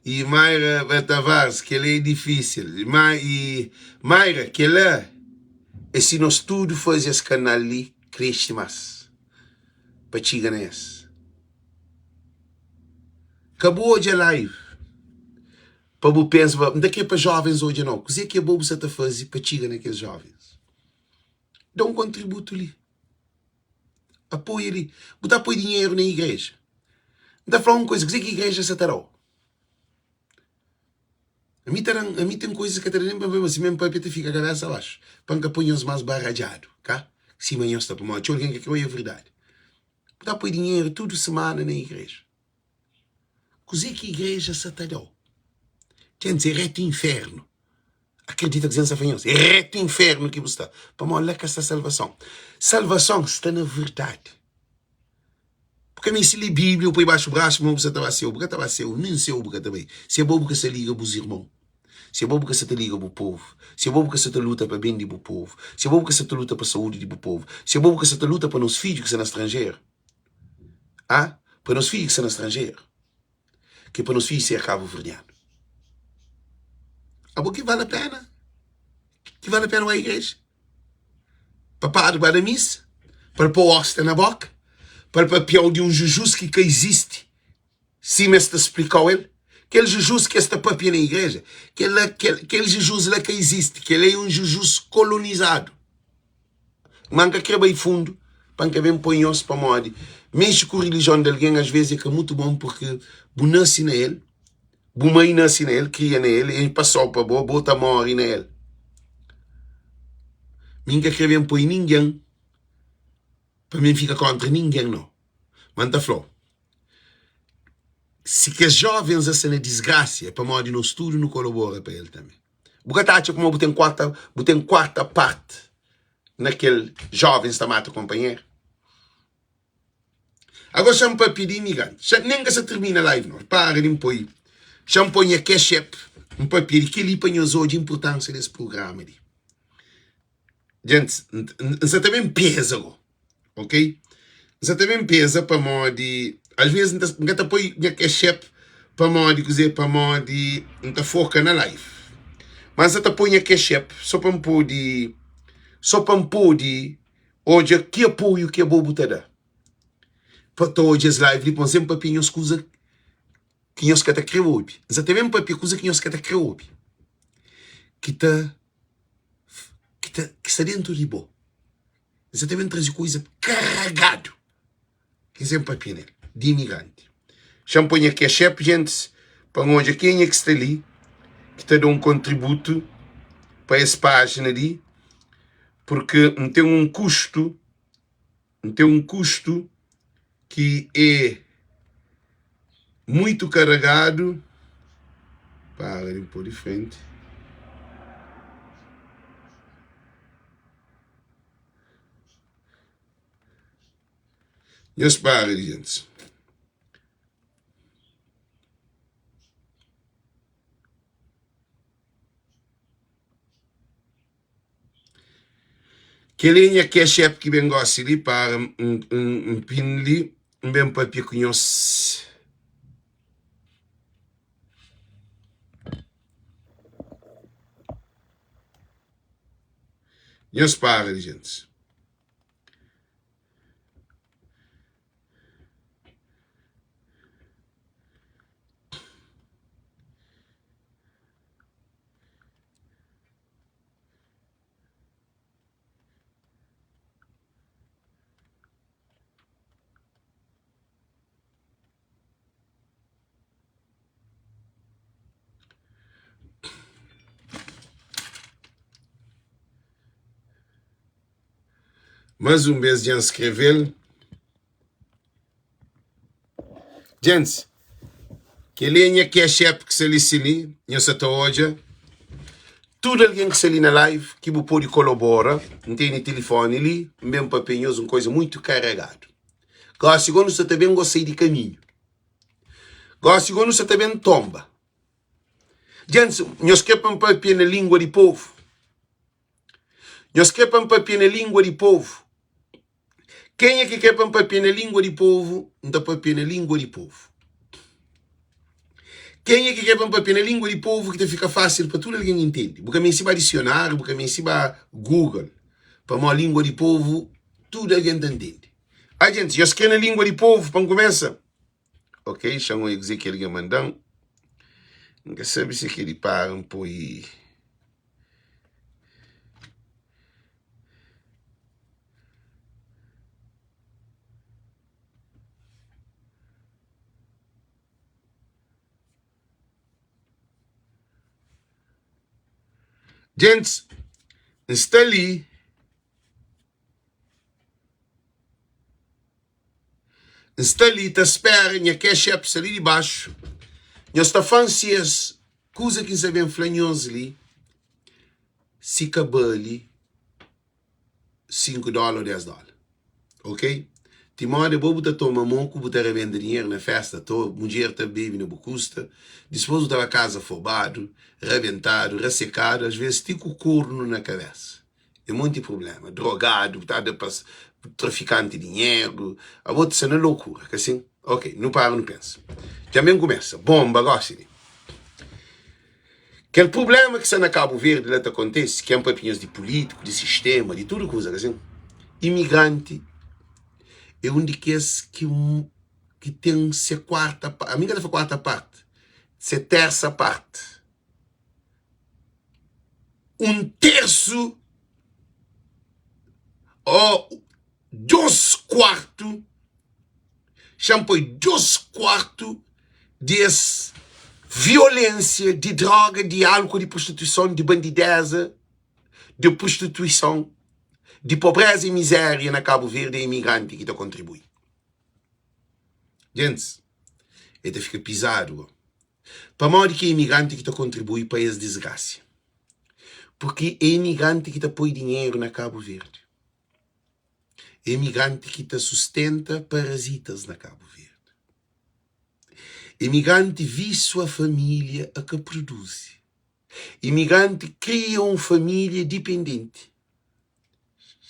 I Mayra Tavares, kel-la é difísil. I Mayra, kel-la é si nos tudu faze es kanal li krexe más pa txiga na es. Ka bu odja live pa bu pensa ma N ta kre pa jovens odja nau. Kuzê ki abo bu sa ta faze pa txiga na kes jovens? Da un kontributu li. Apoia li. Bu ta poi dinheru na igreja. N ta fla un kuza, kuzê ki igreja sa ta da-u? Ami ta dan, ami ten kuizas ki ka ta da nen pa N fla, ma si mi N papia ta fika kabesa baxu, pa N ka poi nhos más baradjadu, ka? Sima nhos sta, pamodi txeu algen ka kre oia verdadi. Bu ta poi dinheru tudu simana na igreja. Kuzê ki igreja sa ta da-u? Djentis, é retu infernu. Akredita kuzê N sta fla nhos, é retu infernu ki bu sta, pamodi la ka sta salvason. Salvason sta na verdadi. Bu ka meste lé Bíblia ô poi baxu brasu ma bu sta ta ba séu. Bu ka ta ba séu, nen séu bu ka ta bai, si abo bu ka sta liga bus irmon, si abo bu ka sta ta liga bu povu, si abo bu ka sta ta luta pa ben di bu povu, si abo bu ka sta ta luta pa saúdi di bu povu, si abo bu ka sta ta luta pa nos fidju ki sta na stranjeru. Ah, pa nos fidju ki sta na stranjeru, ki é pa nos fidju ser kabuverdianu. Abo ki vale a pena? Ki vale a pena bai igreja? Pa padre ba da missa? Pa el pô óstia na boka? Pa el papiau di un Jujus ki ka izisti, sima es ta splikau el? Kel Jujus ki es ta papia na igreja, kel la, kel, kel Jujus la ka izisti, kel la é un Jujus kolonizadu. Ma N ka kre bai fundu pa N ka ben poi nhos pamodi mexe ku rilijion di algen as ves é ka mutu bon purki bu nase na el, bu mai nase na el, kria na el, el pasau pa bo, bo ta more na el. Mi N ka kre ben poi ningen pa mi N fika kontra ningen nau. Ma N ta fla-u. Si kes jovens a sta na disgrasia é pamodi nos tudu nu kolabora pa el tanbe. Bu ka ta atxa kuma bu ten kuarta, bu ten kuarta parti na kel jovens ta mata konpanheru? Agora xa-m papia di imigranti. Xa, nen ka sa tirmina live no. Para di N poi, xa-m poi nha cash app, N papia di kel-li pa nhos odja inpurtansia des prugrama li. Djentis, N sa ta ben peza go. Ok? N sa ta ben peza pamodi às vezes N ta, N ka ta poi nha cash app pamodi kuzê? Pamodi N ta foka na live. Mas N sa ta poi nha cash app so pa N pode, so pa N pode odja ki apoiu ki abo bu ta da pa ta odja es live li, pa N sen papia nhos kuza ki nhos ka ta kre obi. N sa ta ben papia kuza ki nhos ka ta kre obi, ki ta, ki ta, ki sta dentu di bo. N sa ta ben traze kuza karagadu ki N sen papia nel, di imigranti. Xa-m poi nha cash app, gentis, pa N odja kenha ki sta li ki ta da un kontributu pa. pa es pájina li purkê N ten un kustu, N ten un kustu ki é muitu karagadu. Para di N pô di frenti. Nhos para di gentis. Kel-li é nha cash app ki ben gósi li para N pin li N ben papia ku nhos. Nhos para di gentis. Más un bês dja N skrebe-l. Djents, kel-li é nha cash app ki sta li si li. Nhos sa ta odja tudu algen ki sta li na live ki bu pode kolabora. N tene tilifoni li, N ben papia nhos un koza muitu karegadu. Gósi go nu sa ta ben go sai di kaminhu. Gósi go nu sa ta ben tonba. Djents, nhos kre pa N papia na lingua di povu? Nhos kre pa N papia na lingua di povu? Kenha ki kre pa N papia na lingua di povu, N ta papia na lingua di povu. Kenha ki kre pa N papia na lingua di povu ki ta fika fásil pa tudu algen intende. Bu ka meste ba disionáriu, bu ka meste ba Google, pamodi lingua di povu tudu algen ta ntende. Ai gentis, nhos kre na lingua di povu pa N kumesa? Ok, xa-m obi kuzê ki algen manda-m. N ka sabe si kel-li para N poi. Gentis, N sta li. N sta li ta spera nha cash app sta li di baxu. Nhos ta fla-m si es kuza ki N sta ben fla nhos li si ka bali 5 dóla ô 10 dóla. Ok? Ti modi abo bu ta toma moku, bu ta rabenta dinheru na festa atoa, mudjer ta bebe na bu kusta, dispôs bu ta ba kaza fobadu, rabentadu, rasekadu, asves ti ku kornu na kabesa. É monti prubléma, drogadu, bu ta da pa trafikanti dinheru, abo ta sta na lokura, ka sin? Ok, nu para nu pensa. Dja ben kumesa, bonba gosi li. Kel prubléma ki sta na Kabu Verdi la ta kontese, ki N papia nhos di pulítiku, di sistéma, di tudu kuza, ka sin? Imigranti é un di kes ki ki ten se kuarta, ami N ka ta fla kuarta parti, se tersa parti. Un tersu ô dôs kuartu, xa-m poi dôs kuartu di es violénsia di dróga, di álkuol, di prostituison, di bandidéza, di prostituison, di pobréza i mizéria na Kabu Verdi é imigranti ki ta kontribui. Gentis, el ta fika pizadu gó. Pamodi ki é imigranti ki ta kontribui pa es disgrasia? Purki é imigranti ki ta poi dinheru na Kabu Verdi. É imigranti ki ta sustenta parazitas na Kabu Verdi. Imigranti visua família a ka produzi. Imigranti kria un família dipendenti.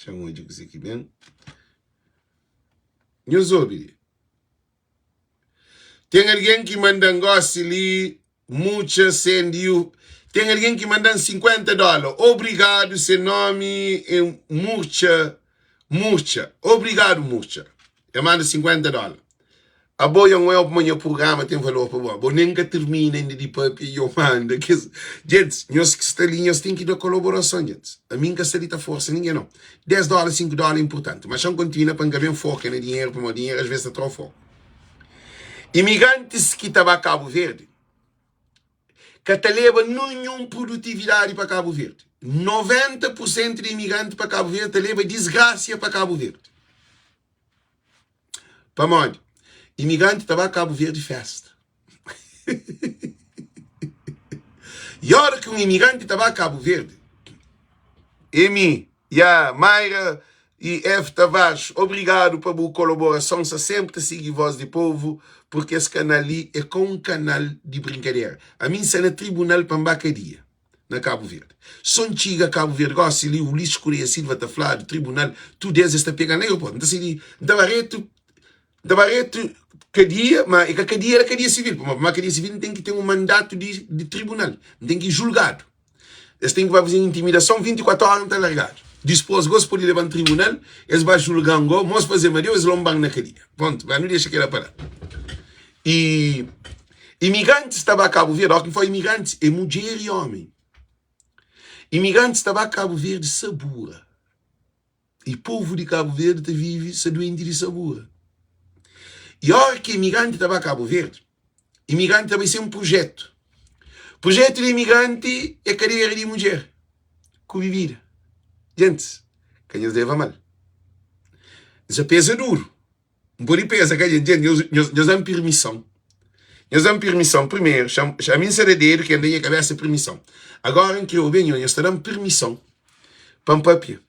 Xa-m odja kuzê ki ben. Nhos obi li. Ten algen ki manda-m gósi li Mucha send you Ten algen ki manda-m 50 dóla Obrigadu Se nómi é Murcha Murcha Obrigadu Murcha El manda 50 dóla Abo Young Well pamodi nha prugrama ten valor pa bo Abo nen ka tirmina inda di papia i yo manda kes Gentis, nhos ki sta li nhos ten ki da kolaborason gentis Ami N ka sta li ta forsa ningen nau 10 dóla, 5 dóla é inportanti Ma xa N kontinua pa N ka ben foka na dinheru pamodi dinheru asves ta tra-u foku Imigrantis ki ta ba Kabu Verdi. Ka ta leba ninhun produtividadi pa Kabu Verdi. 90 pur sentu di imigranti pa Kabu Verdi ta leba disgrasia pa Kabu Verdi. Pamodi? Imigranti ta ba Kabu Verdi festa. E ora ki un imigranti ta ba Kabu Verdi, e mi, ya, Mayra e F Tavares, obrigadu pa bu kolaborason, sa senpri ta sigi Voz di Povu, purki es kanal li é ka un kanal di brinkadera. Ami N sa na tribunal pa N ba kadia na Kabu Verdi. So N txiga Kabu Verdi gosi li, Ulisses Correia Silva ta fladu, tribunal, tudu es, es ta pega-m na aeroportu. N ta sai di, N ta ba retu N ta ba retu kadia, ma e ka kadia, era kadia sivil, pamodi pa ba kadia sivil N ten ki ten un mandatu di di tribunal, N ten ki julgadu. Es ten ki ba faze-m intimidason 24 óra N ta largadu. Dispôs gos pode leba-m tribunal, es ba julga-m go, mos faze ma Deus, es lonba-m na kadia. Prontu, ba nu dexa kela pa la. I imigrantis ta ba Kabu Verdi, óki N fla imigrantis é mudjer i ómi. Imigrantis ta ba Kabu Verdi sabura. I povu di Kabu Verdi ta vive sa duenti di sabura. I ora ki imigranti ta ba Kabu Verdi, imigranti ta bai sen prujetu. Prujetu di imigranti é kadera di mudjer ku bibida. Gentis, ka nhos leva mal. N sa peza duru. N pode peza ka djent, djent, nhos, nhos da-m pirmison. Nhos da-m pirmison primeru, xa, xa, ami N sa da dedu ki N da nha kabesa pirmison. Agora N kre obi nho, nhos ta da-m pirmison pa N papia.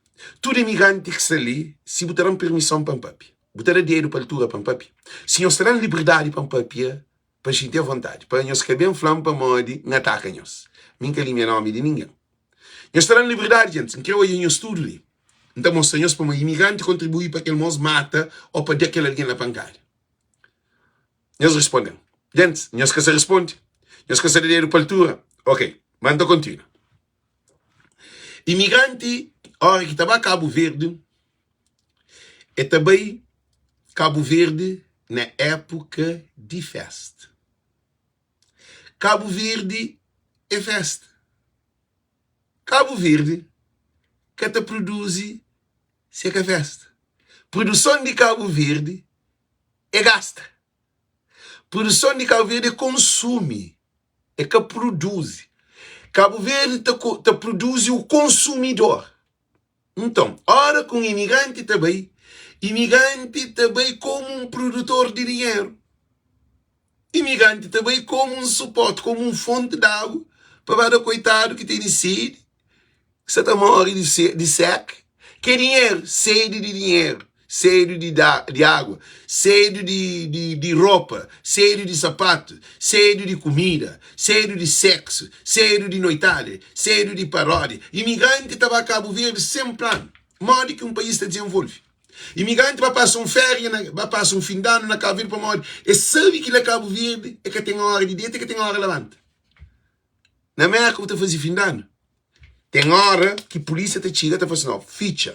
Tudu imigranti ki sta li, si bu ta da-m pirmison pa N papia, bu ta da dedu pa altura pa N papia, si nhos ta da-m liberdadi pa N papia, pa N xinti avontadi, pa nhos ka ben fla-m pamodi N ataka nhos. Mi N ka limia nomi di ningen. Nhos ta da-m liberdadi, djentis. N kre odja nhos tudu li. N ta mostra nhos pamodi imigranti kontribui pa kel mos mata ô pa da kel algen na pankada. Nhos responde-m. Djentis, nhos ka sa responde. Nhos ka sa da dedu pa altura. Ok, ma N ta kontinua. Imigranti, óra ki ta ba Kabu Verdi, e ta bai Kabu Verdi na épuka di fésta. Kabu Verdi é fésta. Kabu Verdi ka ta produzi si é ka fésta. Produson di Kabu Verdi é gasta. Produson di Kabu Verdi é konsumi, é ka produzi. Kabu Verdi ta, ta produzi o konsumidor. Nton, ora ki un imigranti ta bai, imigranti ta bai komu un produtor di dinheru. Imigranti ta bai komu un suporti, komu un fonti di agu pa ba da koitadu ki tene sedi, ki sa ta móre di seka. Ke dinheru? Sedi di dinheru, sedi di di agu, sedi di di di ropa, sedi di sapatu, sedi di kumida, sedi di seksu, sedi di noitada, sedi di paródia. Imigranti ta ba Kabu Verdi sen planu. Modi ki un país ta dizenvolve? Imigranti ba pasa un féria na, ba pasa un fin di anu na Kabu Verdi pamodi es sabe ki la Kabu Verdi e ka ten óra di deta e ka ten óra labanta. Na Mérka bu ta faze fin di anu, ten óra ki pulísia ta txiga ta fla si, no, fitxa.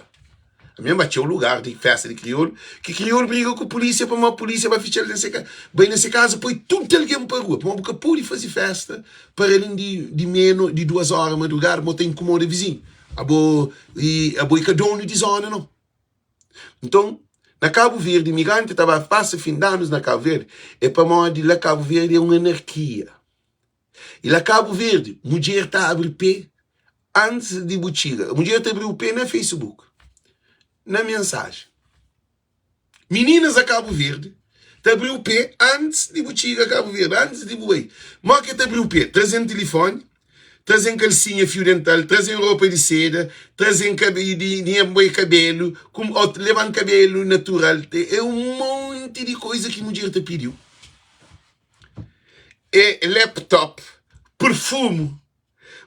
Ami N ba txeu lugar di fésta di kriolu ki kriolu briga ku pulísia pamodi pulísia ba fitxa-l na se ka, bai na se kaza poi tudu algen pa rua pamodi bu ka pode faze fésta para alén di di menu di duas óra madrugada pamodi ta inkomoda vizinhu. Abo i abo i ka donu di zona no. Nton, na Kabu Verdi, imigranti ta ba pasa fin di anus na Kabu Verdi é pamodi la Kabu Verdi é un anarkia. I la Kabu Verdi, mudjer ta abri pé antis di bu txiga. Mudjer ta abriu pé na Facebook, na mensajen. Mininas da Kabu Verdi ta abriu pé antis di bu txiga Kabu Verdi, antis di bu bai. Mó ke ta abriu pé? Trazen tilifoni, trazen kalsinha fiu dental, trazen ropa di seda, trazen kabe, di, di bai kabelu, kum, o leban kabelu natural. É un monti di koisa ki mudjer ta pidiu. É laptop, perfumu.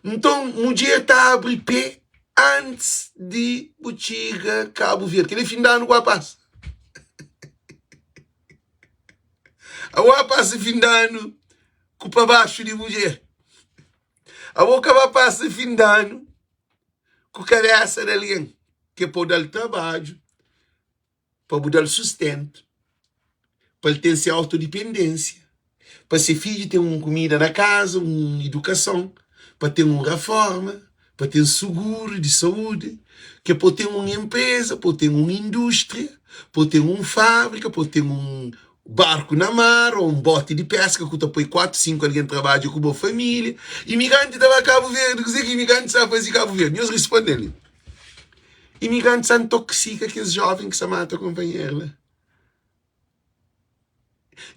Nton, mudjer ta abri pé antis di bu txiga Kabu Verdi. Kel-li é fin di anu ku a pasa. Abo a pasa fin di anu ku pa baxu di mudjer. Abo ka ba pasa fin di anu ku kabesa di algen ke pa bu da-l trabadju, pa bu da-l sustentu, pa el ten se autodipendênsia, pa se fidju ten un kumida na kaza, un idukason, pa ten un raforma, pa ten suguru di saúdi, ke pa ten un enpreza, pa ten un indústria, pa ten un fábrika, pa ten un. barku na mar ô un boti di peska ku ta poi 4, 5 algen trabadja ku bo família. Imigranti ta ba Kabu Verdi, kuzê ki imigranti sa faze Kabu Verdi? Nhos risponde-m li. Imigranti sa intoksika kes jóven ki sa mata kunpanheru la.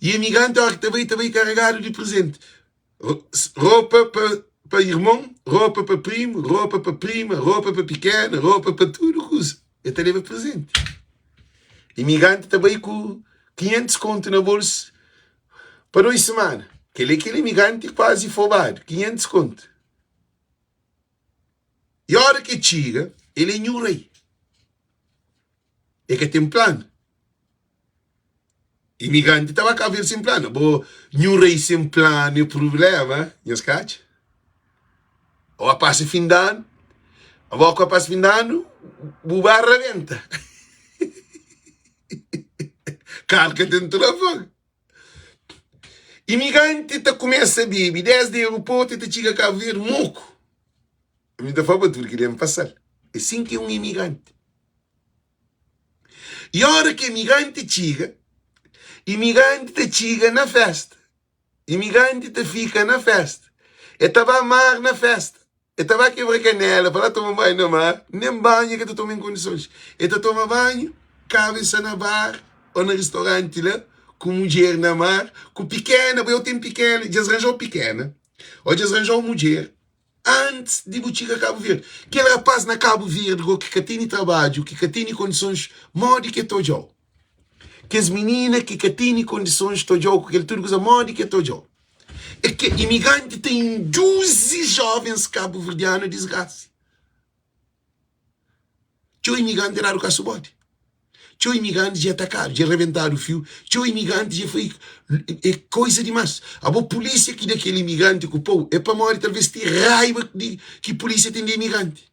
I imigranti óra ki ta bai, ta bai karegadu di prezenti. Ropa pa pa irmon, ropa pa primu, ropa pa prima, ropa pa pikena, ropa pa tudu kuza. El ta leba prezenti. Imigranti ta bai ku 500 kontu na bolsu pa 2 semana. Kel-li é kel imigranti kuazi fobadu, 500 kontu. I óra ki el txiga, el é nhu rei. El ka ten planu. Imigranti ta ba Cabo Verde sem planu. Bo nhu rei sem planu é problema, nhos ka atxa? Ou a pasa fin di anu, abo ku a pasa fin di anu, bu ba rabenta. Kar ka ten telefone. Imigranti ta kumesa bebe desdi aeroportu e ta txiga Cabo Verde moku. Mi ta fla pa tudu ki den pasal. É sin ki é un imigranti. I ora ki imigranti txiga, imigranti ta txiga na festa. Imigranti ta fika na festa. E ta ba mar na festa. E ta ba kebra kanela pa la toma banhu na mar. Nen banhu e ka ta toma en kondisons. E ta toma banhu, kabesa na bar o na ristoranti la, ku mudjer na mar, ku pikena. Bo eu ten pikena, dja es ranjau pikena o dja es ranjau mudjer. Antis di bu txiga Kabu Verdi. Kel rapaz na Kabu Verdi go ki ka teni trabadju, ki ka teni kondisons, modi ki el ta odja-u? Kes minina ki ka teni kondisons ta odja-u ku kel tudu kuza, modi ki el ta odja-u? É ke imigranti ta induzi jovens kabuverdianu a disgrasa. Txeu imigranti dadu kasu bodi. Txeu imigranti dja atakadu, dja rebentadu fiu. Txeu imigranti dja foi é koisa dimas. Abo pulísia ki da kel imigranti ku pou é pamodi talvês ti raiba di ki pulísia ten di imigranti.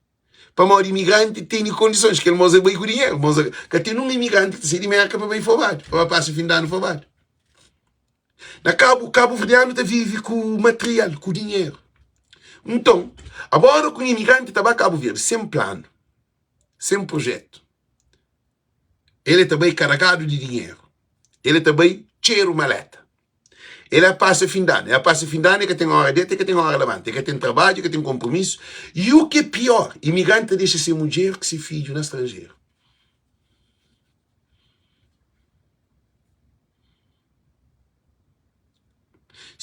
Pamodi imigranti tene kondisons, kel moza bai ku dinheru. Moza ka ten un imigranti ki ta sai di Merka pa bai fobadu, pa bai pasa fin di anu fobadu. Na Kabu, kabuverdianu ta vive ku material, ku dinheru. Nton, agora ku un imigranti ta ba Kabu Verdi sen planu, sen projetu, el ta bai karagadu di dinheru, el ta bai txeru maleta. El a pasa fin di anu, el a pasa fin di anu, el ka ten ora deta, el ka ten ora labanta, el ka ten trabadju, el ka ten konpromisu. I u ki é pior, imigranti ta dexa se mudjer ku se fidju na stranjeru.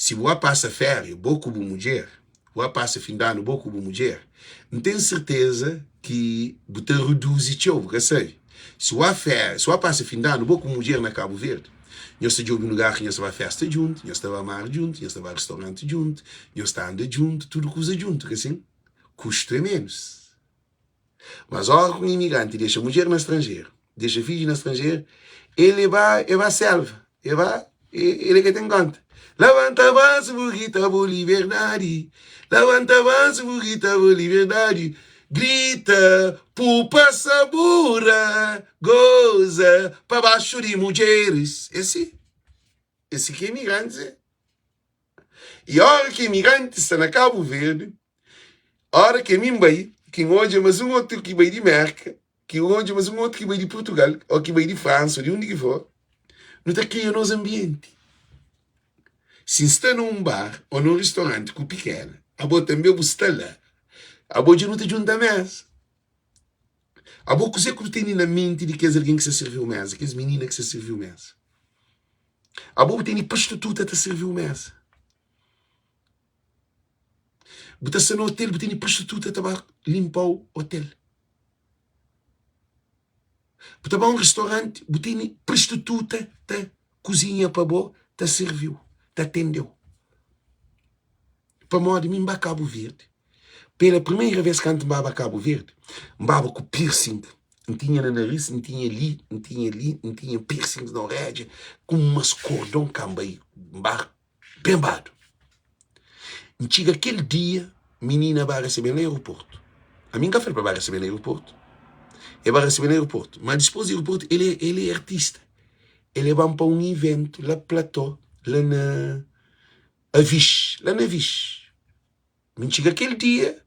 Si bu a pasa féria bo ku bu mudjer, bu a pasa fin di anu bo ku bu mudjer, N ten serteza ki bu ta reduzi txeu, bu ka sabe. Si bu a féria, si bu a pasa fin di anu bo ku mudjer na Kabu Verdi, nhos ta djobe un lugar ki nhos ta ba festa djuntu, nhos ta ba mar djuntu, nhos ta ba restauranti djuntu, nhos ta anda djuntu, tudu kuza djuntu, ka sin? Kustu é ménus. Mas ora ku un imigranti dexa mudjer na stranjeru, dexa fidju na stranjeru, el e ba, e ba selva, e ba, el e ka ten konta. Labanta brasu bu grita bu liberdadi, labanta brasu bu grita bu liberdadi, grita pupa sabura, goza pa baxu di mudjeris. É si, é si ki imigrantis é. I ora ki imigrantis sta na Kabu Verdi, Ora ki ami N bai, ki N odja mas un otu ki bai di Merka, ki N odja mas un otu ki bai di Purtugal, ô ki bai di Fransa, ô di undi ki for, nu ta kria nos anbienti. Si N sta na un bar ô na un ristoranti ku pikena, abo tanbe bu sta la, abo dja nu ta djunta meza. Abo kuzê ku bu tene na menti di kes algen ki sta sirvi-u meza, kes minina ki sta sirvi-u meza? Abo bu tene prostituta ta sirvi-u meza? Bu ta sta na hotel, bu tene prostituta ta ba limpa-u hotel. Bu ta ba un restaurante, bu tene prostituta ta kuzinha pa bo, ta sirvi-u, ta atende-u. Pamodi mi N ba Kabu Verdi, pela primeira vez kantu N baba Kabu Verdi, N baba ku piercing, N tinha na nariz, N tinha li, N tinha li, N tinha piercings na oredja, ku umas kordon kanba i N ba Ben badu. N txiga kel dia, minina ba resebe-m na aeroportu. Ami N ka fla-l pa ba resebe-m na aeroportu. El ba resebe-m na aeroportu. Ma dispôs di aeroportu, el é, el é artista. El leba-m pa un iventu la Platô, la na Avis, la na Avis. Mi N txiga kel dia,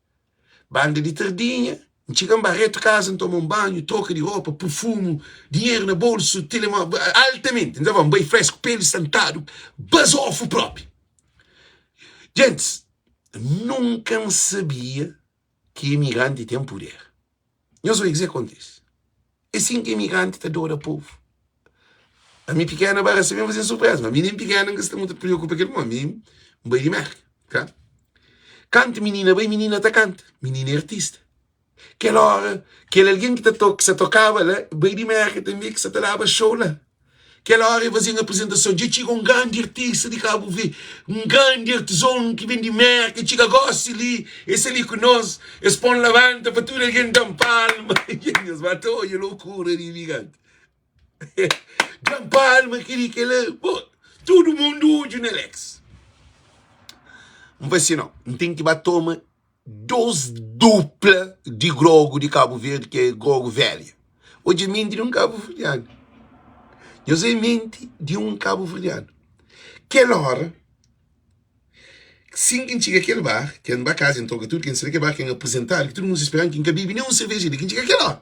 banda di tardinha. N txiga N ba retu kaza, N toma un banhu, troka di ropa, purfumu, dinheru na bolsu, telemóvel, altamenti. N ta fla, N bai fresku, pelu santadu, bazofu propi. Gentis, nunka N sabia ki imigranti ten puder. Nhos obi kuzê ki kontise. É sin ki imigranti ta dora povu. Ami pikena ba resebe-m faze-m surpreza, ma ami nen pikena N ka sta mutu preokupa kel pamodi ami N bai di Merka, ka? Kantu minina bai, minina ta kanta, minina é artista. Kel ora, kel algen ki ta to ki sa tokaba la, bai di Merka tanbe ki sa ta daba show la. Kel ora el faze un aprizentason, dja txiga un grandi artista di Kabu Verdi, un grandi artizon ki ben di Merka, txiga gosi li, el sta li ku nos, es pon labanta pa tudu algen dan palma. Nhos ba ta odja lokura di imigrante. Dan palma, kel-li, kel-la, bo, tudu mundu odju na Alex. N fla si, no, N ten ki ba toma 2 dupla di grogu di Kabu Verdi ki é grogu velha. Odja menti di un kabuverdianu. Nhos é menti di un kabuverdianu. Kel ora, sin ki N txiga kel bar, ki N ba kaza, N troka tudu ki N sta na kel bar, ki N aprizentadu, ki tudu mundu sta speran, ki N ka bibi nen un serveja li, ki N txiga kel ora.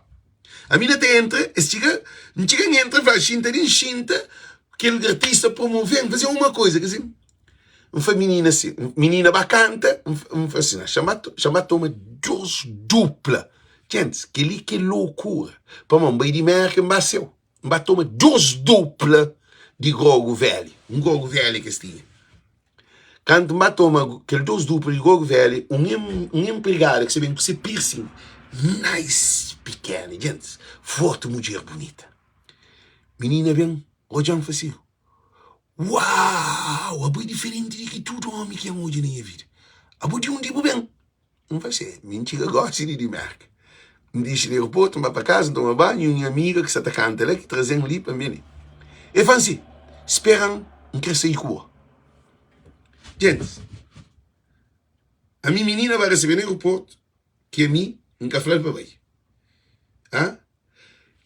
Ami na ta entra, es txiga, N txiga N entra, N fla, xinta li, N xinta, kel artista promove-m, faze uma koza, ke si. N fla minina si, minina ba kanta, N fla si, xa N ba toma dos dupla. Gentis, kel-li ki é lokura. Pamodi N bai di Mérka, N ba séu, N ba toma dos dupla di grogu velhu, un grogu velhu ki es tinha. Kantu N ba toma kel dos dupla di grogu velhu, un enpregada ki sta ben ku se piercing nice, pikena, gentis, forti mudjer bunita. Minina ben odja-m, fla si, Uau! Abo é diferenti di ki tudu omi ki N odja na nha vida. Abo di undi bu ben? N fla si, Mi N txiga gosi li di Merka. N dixi di aeroportu, N ba pa kaza, N toma banhu, i un amiga ki sta ta kanta la ki traze-m li pa N ben li. El fla-m si, Spera-m, N kre sai ku bo. Gentis, ami minina ba resebe na aeroportu, ki ami N ka fla-l pa bai. Ha?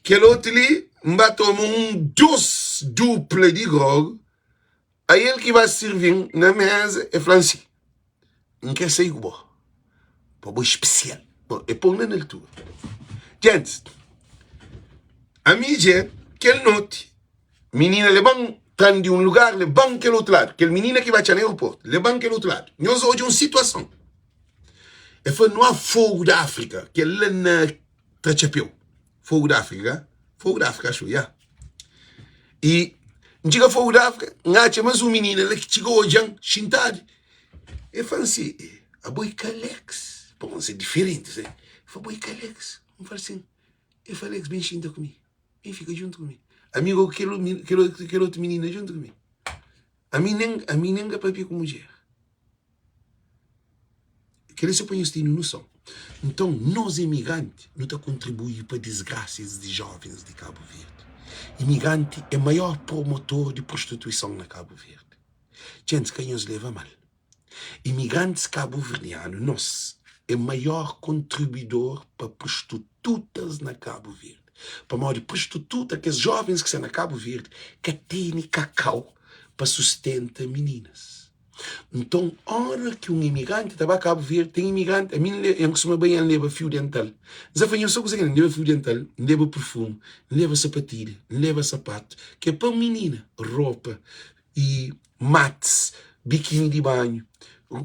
Kel otu li, N ba toma un dos dupla di grogu, ael ki ba sirvi-m na meza, el fla-m si, N kre sai ku bo, pa bo é spesial. Bon, el pô-m la na altura. Gentis, ami dja, kel noti, minina leba-m, tra-m di un lugar, leba-m kel otu ladu. Kel minina ki ba txa na aeroportu, leba-m kel otu ladu. Nhos odja un situason. El fla, Nu há fogu di Áfrika, kel la na tra txapéu. Fogu di Áfrika, ka? Fogu di Áfrika, axu, ya. I N txiga Fogu di Áfrika, N atxa más un minina la ki txiga odja-m xintadu. El fla-m si, Abo é ka Alex? Pamodi N ser diferenti, se. El fla, Abo é ka Alex? N fla sin. El fla, Alex, ben xinta ku mi. Ben fika djuntu ku mi. Ami go kel kel otu minina djuntu ku mi. Ami nen ami nen ka papia ku mudjer. Kel-li sô pa nhos tene noson. Nton, nos imigranti, nu ta kontribui pa disgrasias di jovens di Kabu Verdi. Imigranti é maior promotor di prostituison na Kabu Verdi. Djentis, ka nhos leva mal. Imigrantis kabuverdianu, nos é maior kontribuidor pa prostitutas na Kabu Verdi. Pamodi prostituta, kes jovens ki sta na Kabu Verdi, ka tene kakau pa sustenta mininas. Nton, óra ki un imigranti ta ba Kabu Verdi, ten imigranti, ami N N kustuma bai N leba fiu dental. N sa fla nhos so kuza ki N leba fiu dental, N leba perfumu, N leba sapatilha, N leba sapatu, ki é pa minina, ropa i matis, bikini di banhu,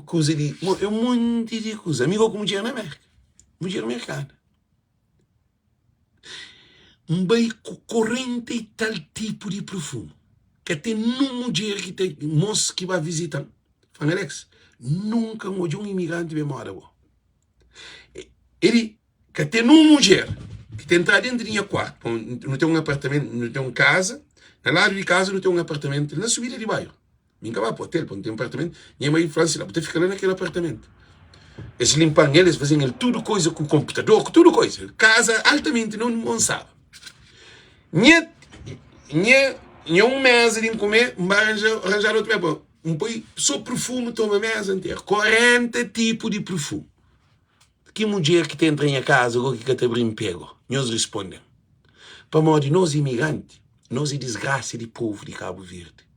kuza di, é un monti di kuza. Ami gosi ku mudjer na Merka, mudjer merkana. N bai ku 40 i tal tipu di perfumu. Ka ten nun mudjer ki ta, mos ki ba vizita-m, fla-m, Alex, nunka N odja un imigranti ben moda bo. Edi, ka ten nun mudjer ki ta entra dentu di nha kuartu, pamodi nu ten un apartamentu, nu ten un kaza, na ladu di kaza nu ten un apartamentu na subida di bairu. Mi N ka ba pa otel pa N ten apartamentu. Nha mai fla-m si la, bu ta fika la na kel apartamentu. Es linpa-m el, es faze-m el tudu koiza ku konputador, ku tudu koiza. Kaza altamenti na undi N staba. Nha, nha, nha un meza di N kume, N ba ranja, ranjadu otu meza pa N poi so perfumu toma meza nteru. 40 tipu di perfumu. Ki mudjer ki ta entra nha kaza go ki ka ta abri-m pé go? Nhos risponde-m. Pamodi nos imigranti, nos é disgrasa di povu di Kabu Verdi.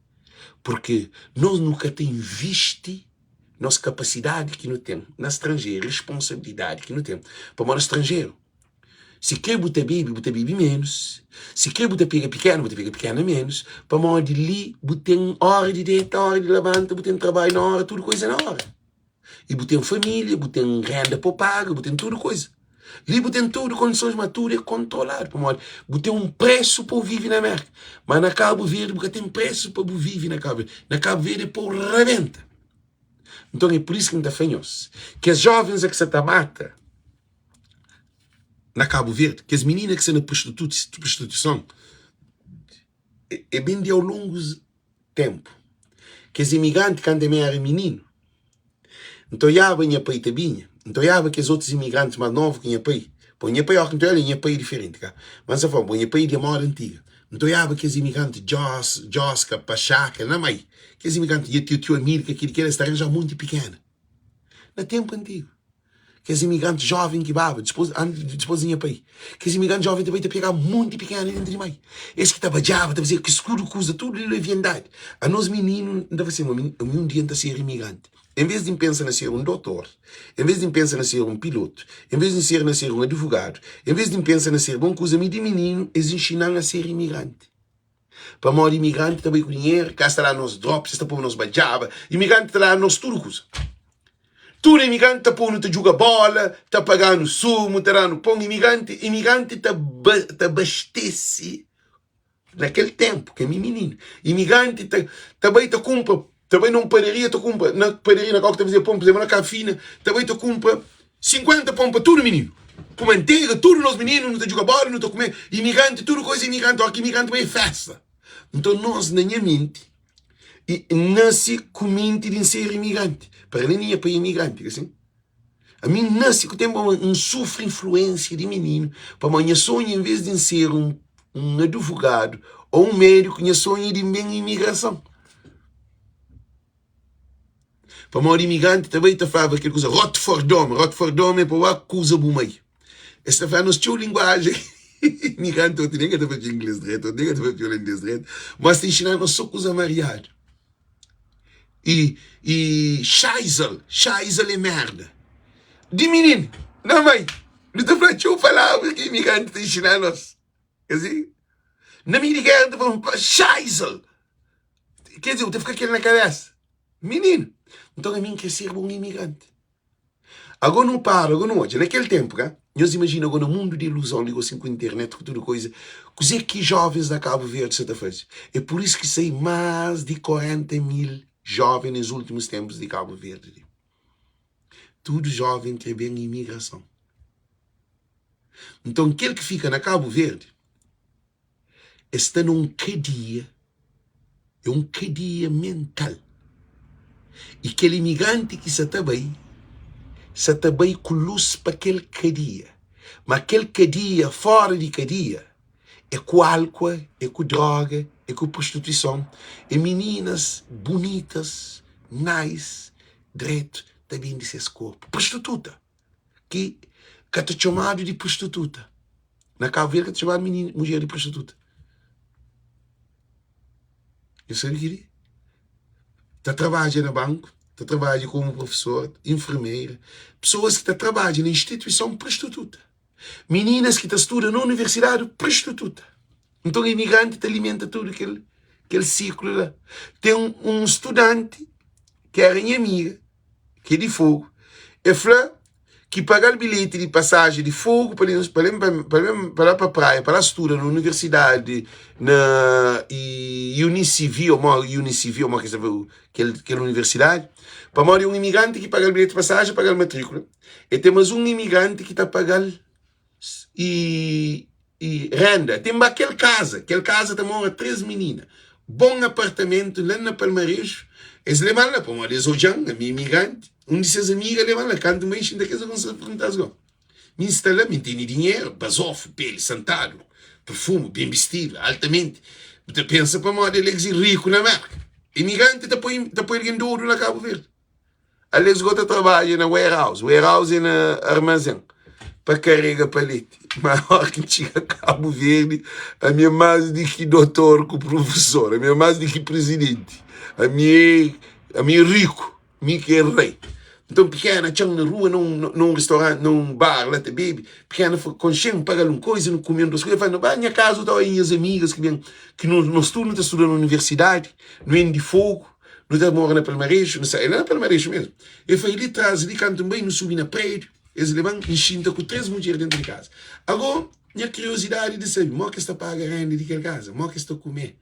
Purki nos nu ka ta invisti nos kapasidadi ki nu ten na stranjeru, responsabilidadi ki nu ten. Pamodi stranjeru. Si kre bu ta bebe, bu ta bebe ménus. Si kre bu ta pega pikéna, bu ta pega pikéna ménus. Pamodi li bu ten óra di deta, óra di labanta, bu ten trabadju na óra, tudu kuza na óra. I bu ten família, bu ten renda pa bu paga, bu ten tudu kuza. Li bu ten tudu kondisons, ma tudu é kontroladu pamodi bu ten un présu pa bu vive na Mérka. Ma na Kabu Verdi bu ka ten présu pa bu vive na Kabu Verdi. Na Kabu Verdi é pa bu rabenta. Nton é pur isu ki N ta fla nhos, kes jóvens ki sa ta mata na Kabu Verdi, kes minina ki sta na prostituison, é ben di au longu ténpu. Kes imigranti kantu mi éra mininu, N ta oiaba nha pai ta binha, N ta oiaba kes otus imigrantis más novu ki nha pai. Bon, nha pai, óras ki N ta oiaba el, nha pai é diferenti, ka? Má N sta fla-u, bon, nha pai é di móda antiga. N ta oiaba kes imigranti Djós, Djóska, Paxaka, na mai. Kes imigranti, nha tiu, tiu Amílka, kel-li, kel-la, es ta ranjaba monti pikena. Na ténpu antigu. Kes imigranti jóven ki baba, dipôs, antis, dipôs di nha pai, kes imigranti jóven ta bai ta pegaba monti pikena dentu di mai. Es ki ta badjaba, ta fazeba kes tudu kuza, tudu leviandadi. Anos mininu, N ta fla sin, ami un dia N ta ser imigranti. En vês di N pensa na ser un dotor, en vês di N pensa na ser un pilotu, en vês di N ser na ser un advogadu, en vês di N pensa na ser bon kuza, mi di mininu es inxina-m a ser imigranti. Pamodi imigranti ta bai ku dinheru, ka es ta da nos drops, es ta pô nos badjaba, imigranti ta da nos tudu kuza. Tudu imigranti ta pô-nu ta djuga bóla, ta paga-nu sumu, ta da-nu pon. Imigranti, imigranti ta ta abastese na kel ténpu ki ami mininu. Imigranti ta ta bai ta kunpra, ta bai na un padaria ta kunpra, na padaria na kau ki ta fazia pon, pur izénplu na Kafina, ta bai ta kunpra 50 pon pa tudu mininu, ku mantega, tudu nos mininu nu ta djuga bóla, nu ta kume. Imigranti, tudu kuza imigranti, óki imigranti bai é fésta. Nton nos na nha menti, i N nase ku menti di N ser imigranti, para nen nha pai é imigranti, ka sin? Ami N nase ku tenpu ma N sufri influensia di mininu, pamodi nha sonhu enves di N ser un un advogadu ô un médiku, nha sonhu é di N ben imigrason. Pamodi imigranti ta bai ta flaba kel kuza rotfordome, rotfordome é pa bu akuza bu mai. Es ta fla nos txeu linguajen imigranti otu nen ka ta papia ingles dretu, otu nen ka ta papia olandês dretu, mas ta inxina nos so kuza mariadu. I i xaizel, xaizel é merda di mininu na mai. Nu ta fla txeu palavra ki imigranti ta inxina nos. Asi, na mi di géra, ta fla, Xaizel! Quer dizer, bu ta fika kel na kabésa. Mininu, nton ami N kre serba un imigranti. Agó nu para, agó nu odja. Na kel ténpu, ka? Nhos imajina agó na mundu di iluzon li gosin ku internet, ku tudu koiza, kuzê ki jóvens na Kabu Verdi sa ta faze? É pur isu ki sai más di 40 mil jóven nes últimus ténpus di Kabu Verdi li. Tudu jóven kre ben imigrason. Nton, kel ki fika na Kabu Verdi, es sta na un kadia, é un kadia mental. I kel imigranti ki sa ta bai, sa ta bai ku lus pa kel kadia. Ma kel kadia, fora di kadia, é ku álkua, é ku droga, é ku prostituison, é mininas bunitas, nice, dretu, ta bende ses korpu. Prostituta! ki ka ta txomadu di prostituta. Na Kabu Verdi ka ta txomadu minina, mudjer di prostituta. Nhos sabe kili? Ta trabadja na banku, ta trabadja komu profesor, enfermeira, pesoas ki ta trabadja na instituison prostituta. Mininas ki ta studa na universidadi prostituta. Nton imigranti ta alimenta tudu kel kel siklu la. Ten un studanti ki era nha amiga, ki é di Fogu, e fla ki paga-l bilheti di pasaji di Fogu pa pa pa pa la pa Praia, pa la studa na universidadi na Unisivi ô mo Unisivi ô mo ki kel kel universidadi, pamodi un imigranti ki paga-l bilheti di pasaji, paga-l matrikula, e ten mas un imigranti ki ta paga-l i i renda. Ten ba kel kaza, kel kaza ta mora 3 minina. Bon apartamentu la na Palmareju. Es leba-m la pamodi es odja-m, ami imigranti. Un di ses amiga leba-m la. Kantu N bai xinta kes, es kumsa pergunta-s go, Mi N sta la, mi N tene dinheru, bazofu, peli santadu, perfumu, ben bistidu, altamenti. Bu ta pensa pamodi el é riku na Merka. Imigranti ta poi ta poi algen dodu na Kabu Verdi. Alex go ta trabadja na warehouse, warehouse é na armazén pa karega paleti. Ma ora ki txiga Kabu Verdi, ami é más di ki dotor ku profesor, ami é más di ki prizidenti, ami é ami é riku, mi ki é rei. Nton pikena atxa-m na rua na un na un restauranti na un bar la ta bebe. Pikena fla, konxe-m, N paga-l un koza, nu kume un dos koza. El fla, nu ba nha kaza, bu ta oia nhas amigas ki ben, ki nu nos tudu nu ta studa na universidadi, nu en di Fogu, nu ta mora na Palmareju, nu sa, el é na Palmareju mesmu. El fla, li tras li kantu N bai, nu subi na prédiu, es leba-m, N xinta ku 3 mudjer dentu di kaza. Ago, nha kuriosidadi di sabe mo ki es ta paga renda di kel kaza, mo ki es ta kume,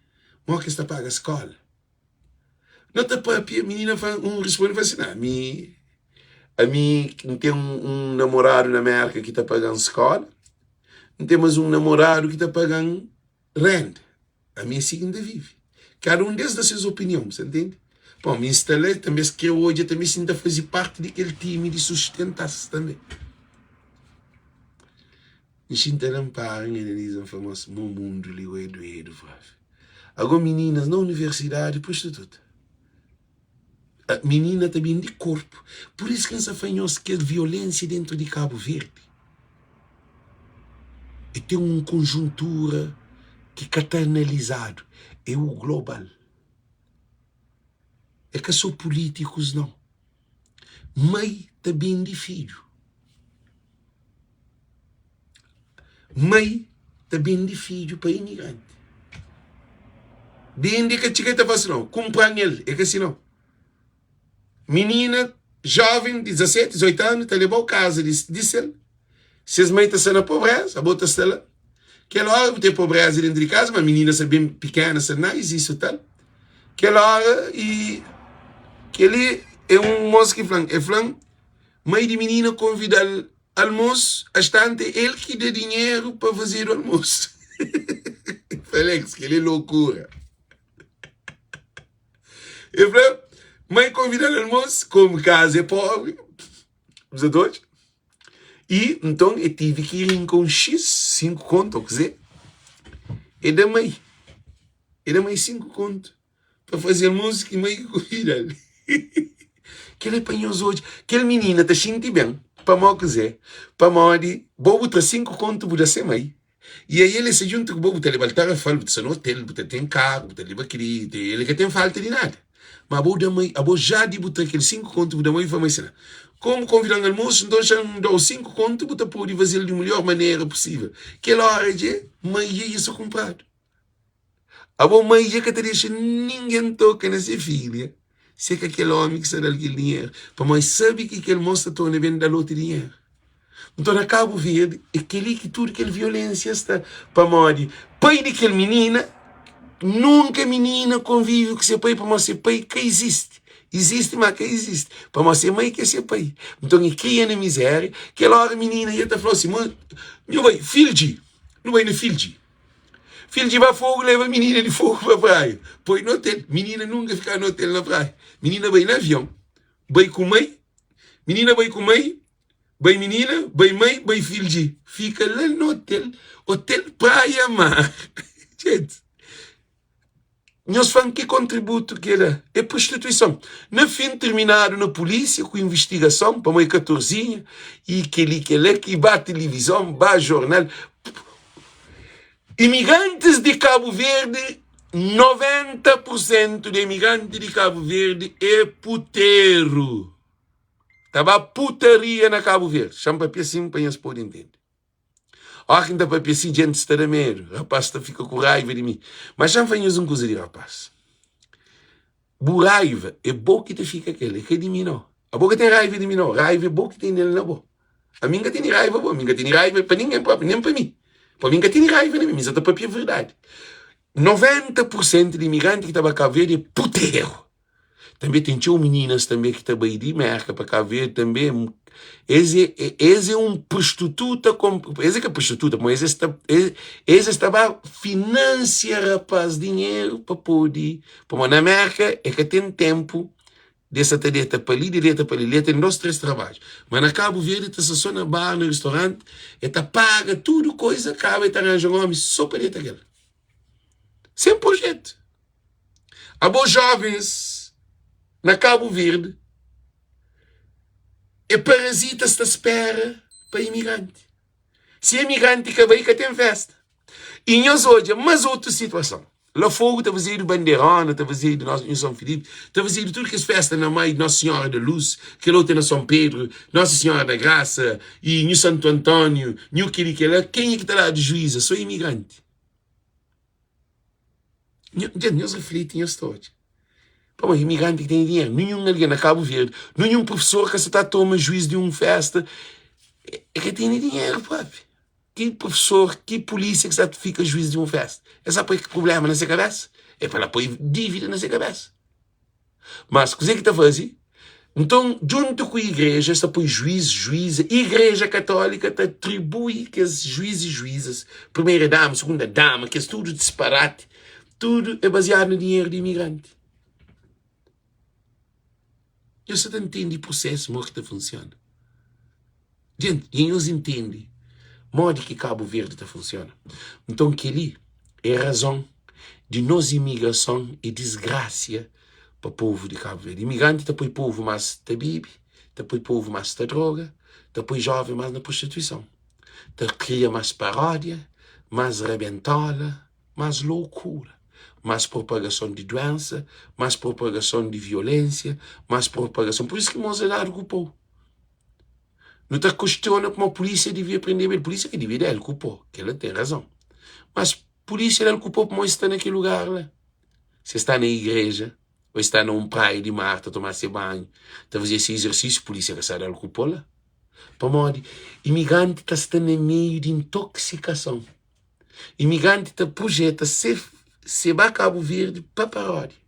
mo ki es ta paga skola. No ta papia, minina fla, un risponde fla si, na, mi, ami N ten un namoradu na Merka ki ta paga-m skola, N ten mas un namoradu ki ta paga-m renda. Ami é si ki N ta vive. Kada un des da ses opinion, bu sa ntende? Bon, mi N sta la, tanbe es kre odja tanbe si N ta faze parti di kel timi di sustenta-s tanbe. N xinta la N para, N analiza, N fla, Mos, mo mundu li go é duedu, propi. Ago mininas na universidadi prostituta. Minina ta ben di korpu. Pur isu ki N sa fla nhos kel violensia dentru di Kabu Verdi e ten un konjuntura ki ka ta analizadu, é o global. É ka so pulitikus nau. Mai ta bende fidju. Mai ta bende fidju pa imigranti. Bende ka txiga ta fla si nau, kunpra-m el, é ka si nau. Minina joven di 17, 18 anu ta leba-u kaza di di sel. Ses mai ta sta na pobreza, abo ta sta la. Kel ora bu ten pobreza dentru di kaza, ma minina sta ben pikena, sta nice, isu tal. Kel ora i kel-li é un mos ki fla-m, el fla-m mai di minina konvida-l almosu, astanti é el ki da dinheru pa fazedu almosu. Falex, kel-li é lokura. El fla, mãe konvida-l almosu, komu kaza é pobri, bu ta odja? I nton el tive ki rinka un xis, 5 kontu ô kuzê, el da mãe, el da mãe 5 kontu pa faze almosu ki mãe ki konvida-l. Kel-li é pa nhos odja, kel minina ta xinti ben, pamodi kuzê? Pamodi bo bu tra 5 kontu bu da se mãe. I aí el sta djuntu ku bo, bu ta leba-l Tarrafal, bu ta sta na otel, bu ta ten karu, bu ta leba kel-li, el ka ten falta di nada. Ma abo da mai, abo já di bu tra kel 5 kontu, bu da mai, bu fla mai sina, komu konvida-m almosu, nton xa N da-u 5 kontu, bu ta pode faze-l di melhor manera pusível. Kel óra dje, mai dja dja sta kunpradu. Abo mai dja ka ta dexa ningen toka na se filha, si é ka kel ómi ki sta da-l kel dinheru, pamodi el sabe ki kel môs ta torna ben da-l otu dinheru. Nton, na Kabu Verdi, é kel-li ki tudu kel violénsia sta, pamodi pai di kel minina, nunka minina konvive ku se pai, pamodi se pai ka izisti. Izisti, má ka izisti, pamodi se mai ki é se pai. Nton, e kria na mizéria. Kel óra minina ia ta fla si, Nhu bai, fildji, nu bai na fildji. Fidju di ba Fogu leba minina di Fogu pa praia, poi na otel. Minina nunka fika na otel na praia. Minina bai na avion, bai ku mai, minina bai ku mai, bai minina, bai mai, bai fidju. Fika la na otel, otel Praia Mar. Gente, nhos fla-m ki kontributu ki el da? É prostituison. Na fin, tirminadu na pulísia ku invistigason, pamodi katorzinha i kel-li, kel-la, ki ba tilivizon, ba jornal. Imigrantis di Kabu Verdi, 90 pur sentu di imigranti di Kabu Verdi é puteru. Ta ba putaria na Kabu Verdi. Xa-m papia sin pa nhos pode intende. Óras ki N ta papia si, djentis ta da medu, rapás ta fika ku raiva di mi. Má xa-m fla nhos un kuza di rapás, bu raiva é bo ki ta fika ku el, é ka di mi nau. Abo ka ten raiva di mi nau, raiva é bo ki tene el na bo. Ami N ka tene raiva bo, ami N ka tene raiva pa ningen propi, nen pa mi. Pabia N ka tene raiva na mi, mi sa ta papia verdadi. 90 pur sentu di imigranti ki ta ba Kabu Verdi é puteru. Tanbe ten txeu mininas tanbe ki ta bai di Merka pa Kabu Verdi tanbe. Es é es é un prostituta kon es é ka prostituta ma es sta es sta ba finansia rapaz dinheru pa pode pamodi na Merka e ka ten tenpu de sa ta deta pa li de deta pa li li e ten dos tres trabadju ma na Kabu Verdi ta sta so na bar na ristoranti e ta paga tudu koiza kaba e ta ranja un omi so pa deta kel sen projetu. Abo jovens na Kabu Verdi é parazita sta spera pa imigranti. Si imigranti ka bai ka ten festa. I nhos odja mas otu situason. La Fogo ta fazedu banderona, ta fazedu Nossa Nhu São Filipe, ta fazedu tudu kes festa na mai, Nossa Senhora da Luz, kel otu é na São Pedro, Nossa Senhora da Graça e Nhu Santo António, nhu kel-li kel-la. Kenha ki ta dadu juíza? Só imigranti. Nho, dja, nhos rifliti, nhos ta odja. Pamodi imigranti ki ten dinheru, ninhun algen na Kabu Verdi, ninhun profesor ka sa ta toma juiz di un festa, e ka tene dinheru propi. Ki profesor, ki pulísia ki sa ta fika juiz di un festa? Es sa poi prubléma na se kabésa? É pa la poi dívida na se kabésa. Mas kuzê ki ta faze? Nton, djuntu ku igreja, es ta poi juiz, juíza. Igreja Katólika ta atribui kes juiz i juízas, primeira dama, segunda dama, kes tudu disparati, tudu é baziadu na dinheru di imigranti. Nhos sa ta ntende prusésu modi ki ta funsiona? Djenti, dja nhos intende modi ki Kabu Verdi ta funsiona? Nton, kel-li é razon di nos imigrason é disgrasia pa povu di Kabu Verdi. Imigranti ta poi povu más ta bebe, ta poi povu más ta droga, ta poi jóven más na prostituison, ta kria más paródia, más rabentóla, más loucura, más propagason di duensa, más propagason di violénsia, más propagason. Pur isu ki mos é dadu ku pau. Nu ta kustiona kuma pulísia divia prendeba el. Pulísia ka divia da-l ku pó, kel-la ten razon. Mas pulísia da-l ku pó pamodi es sta na kel lugar la. Si es sta na igreja ô es sta na un praia di mar ta toma se banhu, ta faze se izersísiu, pulísia ka sta da-l ku pó la. Pamodi imigranti ta sta na meiu di intoksikason. Imigranti ta projeta se se ba Kabu Verdi pa paródia.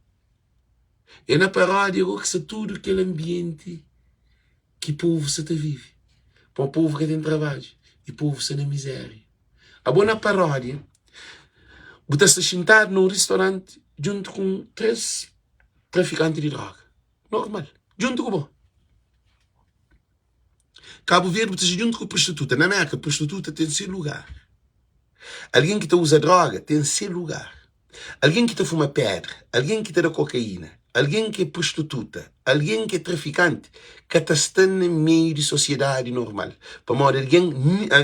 É na paródia gó ki sta tudu kel anbienti ki povu sa ta vive. Pamodi povu ka ten trabadju i povu sta na mizéria. Abo na paródia, bu ta sta xintadu na un ristoranti djuntu ku 3 trafikanti di droga. Normal, djuntu ku bo. Kabu Verdi bu ta sta djuntu ku prostituta. Na Merka, prostituta ten se lugar. Algen ki ta uza droga ten se lugar. Algen ki ta fuma pedra, algen ki ta da kokaína, algen ki é prostituta, algen ki é trafikanti ka ta sta na meiu di sosiedadi normal. Pamodi algen,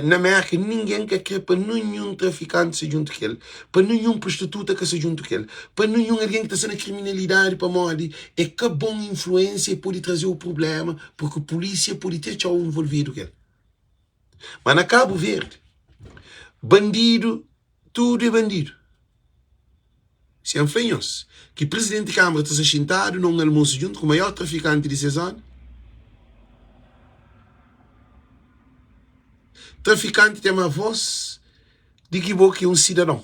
na Merka ningen ka kre pa ninhun trafikanti sta djuntu ku el, pa ninhun prostituta ka sta djuntu ku el, pa ninhun algen ki ta sta na kriminalidadi pamodi é ka bon influensia e pode traze-u prubléma purki pulísia pode ti atxa-u nvolvidu ku el. Ma na Kabu Verdi, bandidu tudu é bandidu. Si N fla nhos ki prizidenti di Kánmara ta sta xintadu na un almosu djuntu ku maior trafikanti di se zóna, trafikanti ten más vós di ki bo ki é un sidadon.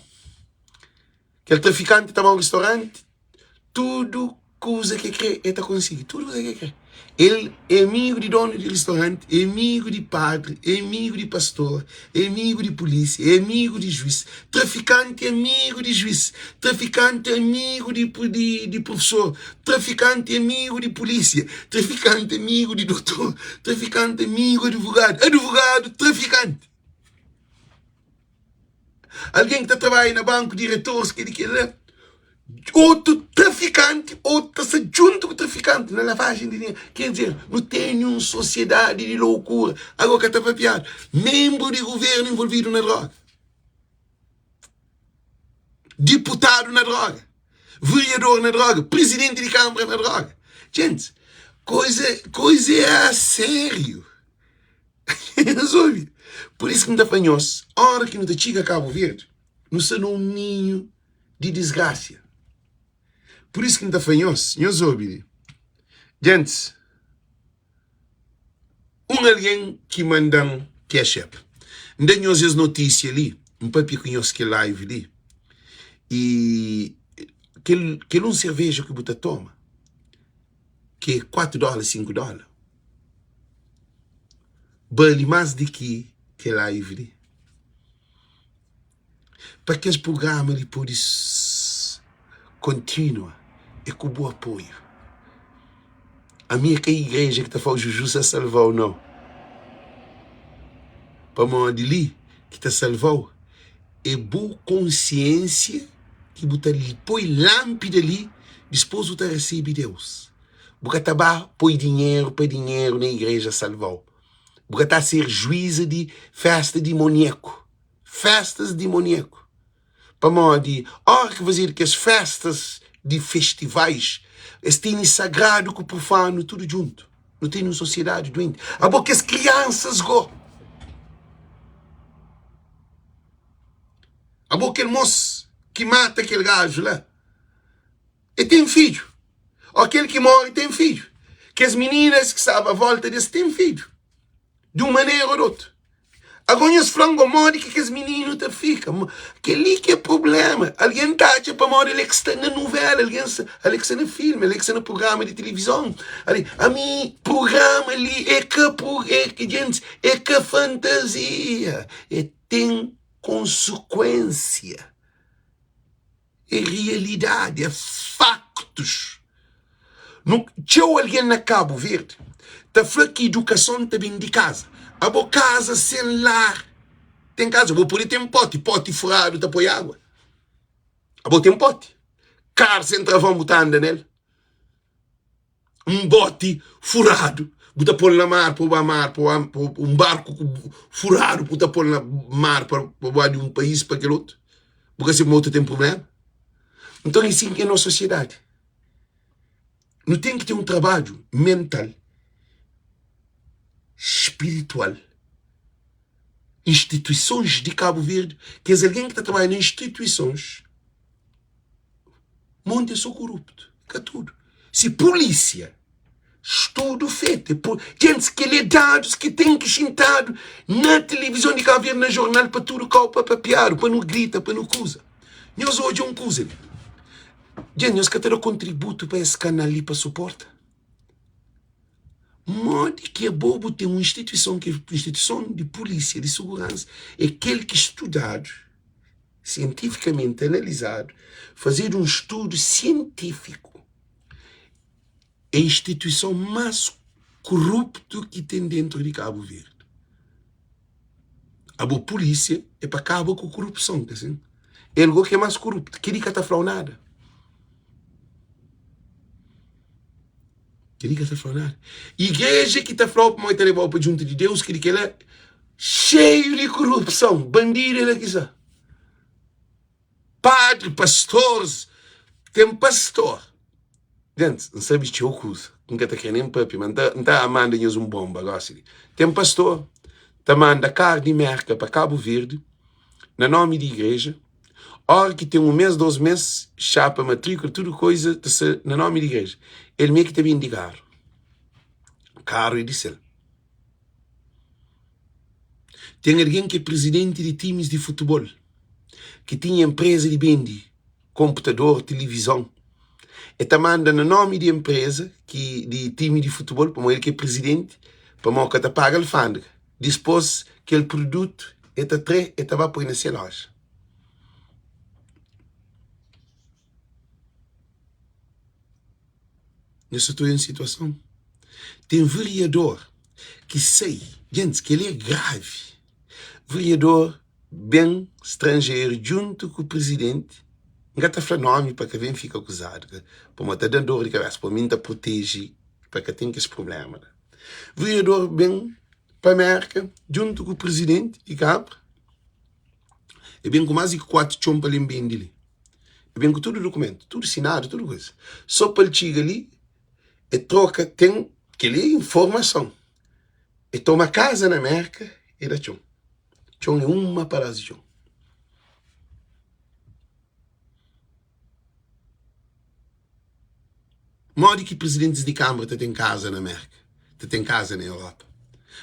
Kel trafikanti ta ba un ristoranti, tudu kuza ki el kre, el ta konsigi. Tudu kuza ki el kre. El é amigu di donu di ristoranti, é amigu di padri, é amigu di pastor, é amigu di pulísia, é amigu di juís. Trafikanti é amigu di juís, trafikanti é amigu di, di, di profesor, trafikanti é amigu di pulísia, trafikanti é amigu di dotor, trafikanti é amigu advogadu, advogadu, trafikanti. Algen ki ta trabadja na banku, diretors, kel-li, kel-la, otu trafikanti, otu ta sta djuntu ku trafikanti na lavajen di dinheru. Ker dizer, nu tene un sosiedadi di loukura. Agora ka ta papiadu, menbru di guvernu involvidu na droga, diputadu na droga, veriador na droga, prizidenti di kanbra na droga. Djentis, koiza, koiza é a sériu. Nhos obi? Pur isu ki N ta fla nhos, óra ki nu ta txiga Kabu Verdi, nu sta na un ninhu di disgrasia. Pur isu ki N ta fla nhos, nhos obi li. Gentis, un algen ki manda-m Cash App, N da nhos es notísia li, N papia ku nhos kel live li, i kel, kel un serveja ki bu ta toma, ki é 4 dóla, 5 dóla, bali más di ki kel live li. Pa kes prugrama li pode kontinua é ku bu apoiu. Ami é ka igreja ki ta fla-u Juju sa salva-u, nau. Pamodi li ki ta salva-u é bu konsiensia ki bu ta poi lanpida li, dispôs bu ta resebe Deus. Bu ka ta ba poi dinheru pa dinheru na igreja salva-u. Bu ka ta ser juíza di festa dimoniaku. Festas dimoniaku. Pamodi óra ki fazedu kes féstas di festivais, es tene sagradu ku profanu tudu djuntu. Nu tene un sosiedadi duenti. Abo kes kriansas go! Abo kel mos ki mata kel gaju la, e ten fidju. Ô kel ki móre ten fidju. Kes mininas ki staba volta di es ten fidju. Di un manera ô di otu. Agora nhos fla-m go modi ki kes mininu ta fika. Kel-li ki é prubléma. Algen ta atxa pamodi el é ki sta na nuvéla, algen sta, el é ki sta na filmi, el é ki sta na prugrama di tilivizon. Ali, ami, prugrama li é ka pru, é, gentis, é ka fantazia. É ten konsekuénsia. É realidadi, é faktus. Nu, txeu algen na Kabu Verdi ta fla ki idukason ta ben di kaza. Abo kaza sen lar ten kaza, bo pode ten poti, poti furadu ta poi agua. Abo ten poti, kar sen travon bu ta anda nel. Un boti furadu bu ta pol na mar pa bu ba mar pa un barku furadu bu ta pol na mar pa bu ba di un país pa kel otu bu ka sabe ma otu ten prublema nton é sin ki é nos sosiedadi nu ten ki ten un trabadju mental spiritual instituisons di Kabu Verdi kes algen ki ta trabadja na instituisons Monti é so koruptu, ka tudu. Si pulísia, studu fetu, é pu, gentis kel é dadus ki ten ki xintadu na tilivizon di Kabu Verdi, na jornal, pa tudu kau pa papiadu, pa nu grita, pa nu kuza. Nhos odja un kuza li. Dja nhos ka ta da kontributu pa es kanal li pa suporta? Modi ki abo bu ten un instituison ki instituison di pulísia, di suguransa, é kel ki studadu, sientifikamenti analizadu, fazedu un studu sientifiku, é instituison más kuruptu ki ten dentru di Kabu Verdi. Abo pulísia é pa kaba ku kurupson, ka sin? El go ki é más kuruptu, kel-li ka ta fla-u nada. Kel-li ka ta fla-u nada. Igreja ki ta fla-u pamodi ta leba-u pa djuntu di Deus, kel-li kel-la xeiu di kurupson, bandidu é la ki sta. Padri, pastores, ten pastor. Gentis, N sabe txeu kuza, N ka ta kre nen papia, ma N ta, N ta manda nhos un bonba gosi li. Ten pastor ta manda karni Merka pa Kabu Verdi, na nomi di igreja, ora ki ten un mes, dos mes, xapa matrikula, tudu koiza ta sta na nomi di igreja. El me ki ta bindi karu. Karu é di sel. Ten algen ki é prizidenti di timis di futibol, ki tinha enpreza di bende konputador, tilivizon. El ta manda na nómi di enpreza ki di timi di futibol, pamodi el ki é prizidenti, pamodi ka ta paga alfandega. Dispôs, kel produtu el ta trê, el ta ba poi na se lója. Nhos sa ta odja un situason? Ten veriador ki sai, gentis, kel-li é gravi. Veriador ben stranjeru djuntu ku prizidenti, N ka ta fla nomi pa ka ben fika akuzadu, pamodi ta da dor di kabesa, pamodi mi N ta proteje pa ka ten kes prubléma la. Veriador ben pa Mérka djuntu ku prizidenti di kanbra, el ben ku más di 4 txon pa el bende li. El ben ku tudu dukumentu, tudu sinadu, tudu kuza. Sô pa el txiga li, el troka, ten kel-li é informason. El toma kaza na Mérka, el da txon. Txon é uma padás di txon. Modi ki prizidentis di kanbra ta ten kaza na Mérka, ta ten kaza na Europa?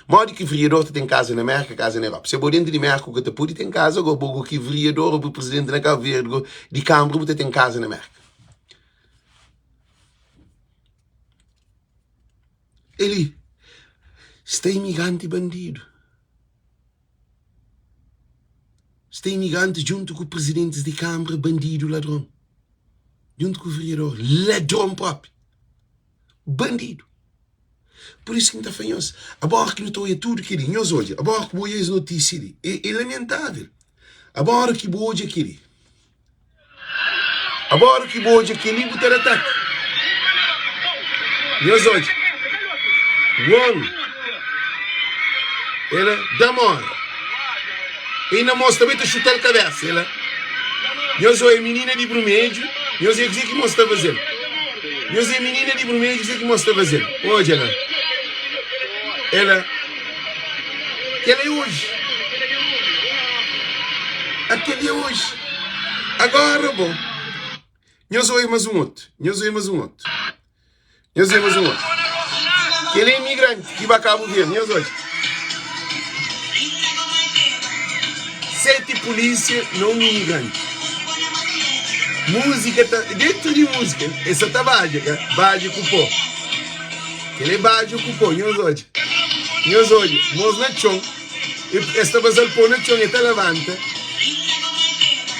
Modi ki veriador ta ten kaza na Mérka, kaza na Europa? Si abo dentu di Mérka bu ka ta pode ten kaza, go bo ki veriador ô bu prizidenti na Kabu Verdi go di kanbra bu ta ten kaza na Mérka? Eli sta imigranti bandidu. Sta imigranti djuntu ku prizidentis di kanbra bandidu ladron djuntu ku veriador ladron propi bandidu pur isu ki N ta fla nhos abora ki nu ta odja tudu kel-li nhos odja abora ki bu odja es notisia li é lamentavel abora ki bu odja kel-li. Agora ki bu odja kel-li, bu ta da ataki. Nhos odja. Wong. Ela da mora. E na mostra também ta chutar kabesa. Ela. Nhos oia minina di brumedju, nhos oia kuzê ki mos ta faze-l. Nhos oia minina di brumedju, kuzê ki mos ta faze-l. Odja la. Ela, kel-la é oji. Aquele é oji. Agora, bom. Nhos oia mais um outro. Nhos oia mais um outro. Nhos oia mais um outro. Kel é imigrante ki ba Cabo Verde. Nhos oia. Sete polícia na um imigrante. Música ta, dentro di música, essa ta badja, ka? Badja ku pó. Kel é badja ku pó, nhos odja. Nhos odja, mos na txon. Es ta baza-l pó na txon, e ta labanta.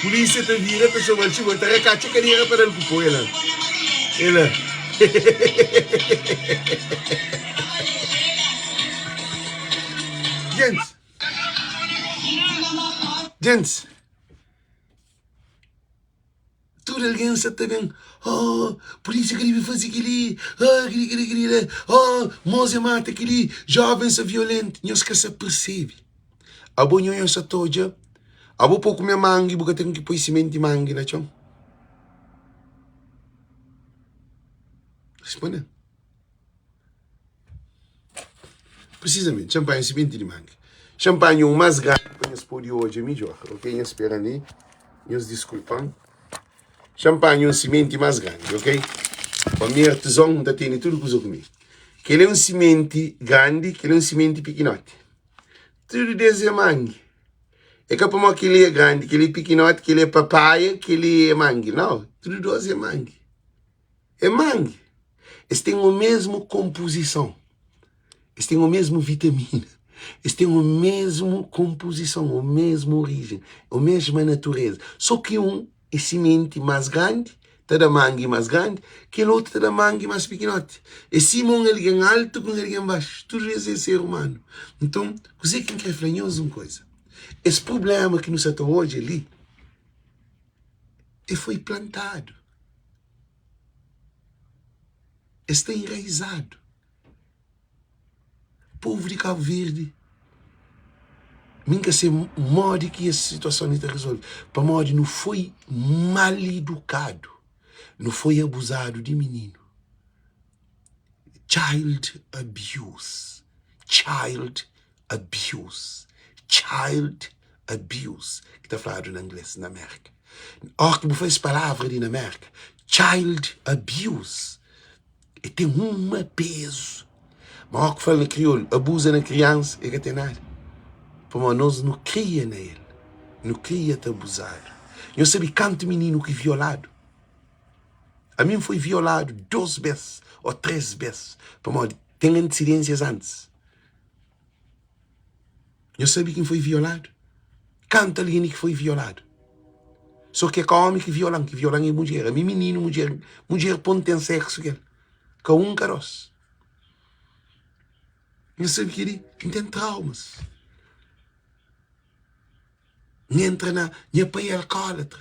Polísia ta vira, ta txoma-l txuba, ta rakatxa kadera pa da-l ku pó. El la, el la. Gentis, gentis. Tudu algen sa ta ben, Oh, pulísia ka debe faze kel-li, oh, kel-li, kel-li, kel-li la, oh, mos e mata kel-li, jóvens sa violentu. Nhos ka sa persebe. Abo nho nhos sa ta odja, abo po kume mangi bu ka ten ki poi simenti mangi na txon. Responde-m. Precisamente, txan panha simenti di mangi. Txan panha un más grandi pa nhos pode odja midjór. Ok, nhos spera li, nhos diskulpa-m. Txan panha un simenti más grandi, ok? Pa mi artizon, N ta tene tudu kuza ku mi. Kel é un simenti grandi, kel é un simenti pikinoti. Tudu des é mangi. É ka pamodi kel-li é grandi, kel-li é pikinoti, kel-li é papaia, kel-li é mangi. Nau, tudu dos é mangi. É mangi. Es ten o mesmu konpozison. Es ten o mesmu vitamina. Es ten o mesmu konpozison, o mesmu orijen, o mesma natureza. So ki un é simenti más grandi, ta da mangi más grandi, kel otu ta da mangi más pikinoti. É sima un algen altu ku un algen baxu. Tudu es é ser umanu. Nton, kuzê ki N krê fla nhos un kuza? Es prubléma ki nu sa ta odja li, e foi plantadu. Es sta enraizadu. Povu di Kabu Verdi, mi N ka se modi ki es situason li ta rezolve, pamodi nu foi mal idukadu, nu foi abuzadu di mininu. Child abuse, child abuse, child abuse, ki ta fladu na ingles na Merka. Óras ki bu fla es palavra li na Merka, child abuse, e ten uma pezu. Ma óras ki fla na kriolu, abuza na kriansa, e ka ten nada. Pamodi nos nu kria na el, nu kria ta abuzadu. Nhos sabe kantu mininu ki violadu? Ami N foi violadu dos bes ô tres bes, pamodi ten antisidênsias antis. Nhos sabe ki N foi violadu? Kantu algen ki foi violadu? So ki é ka omi ki viola-m, ki viola-m é mudjer. Ami mininu, mudjer, mudjer pô-m ten seksu ku el. Ka un, ka dos. Nhos sabe kel-li? N ten traumas. N entra na. Nha pai é alkólatra.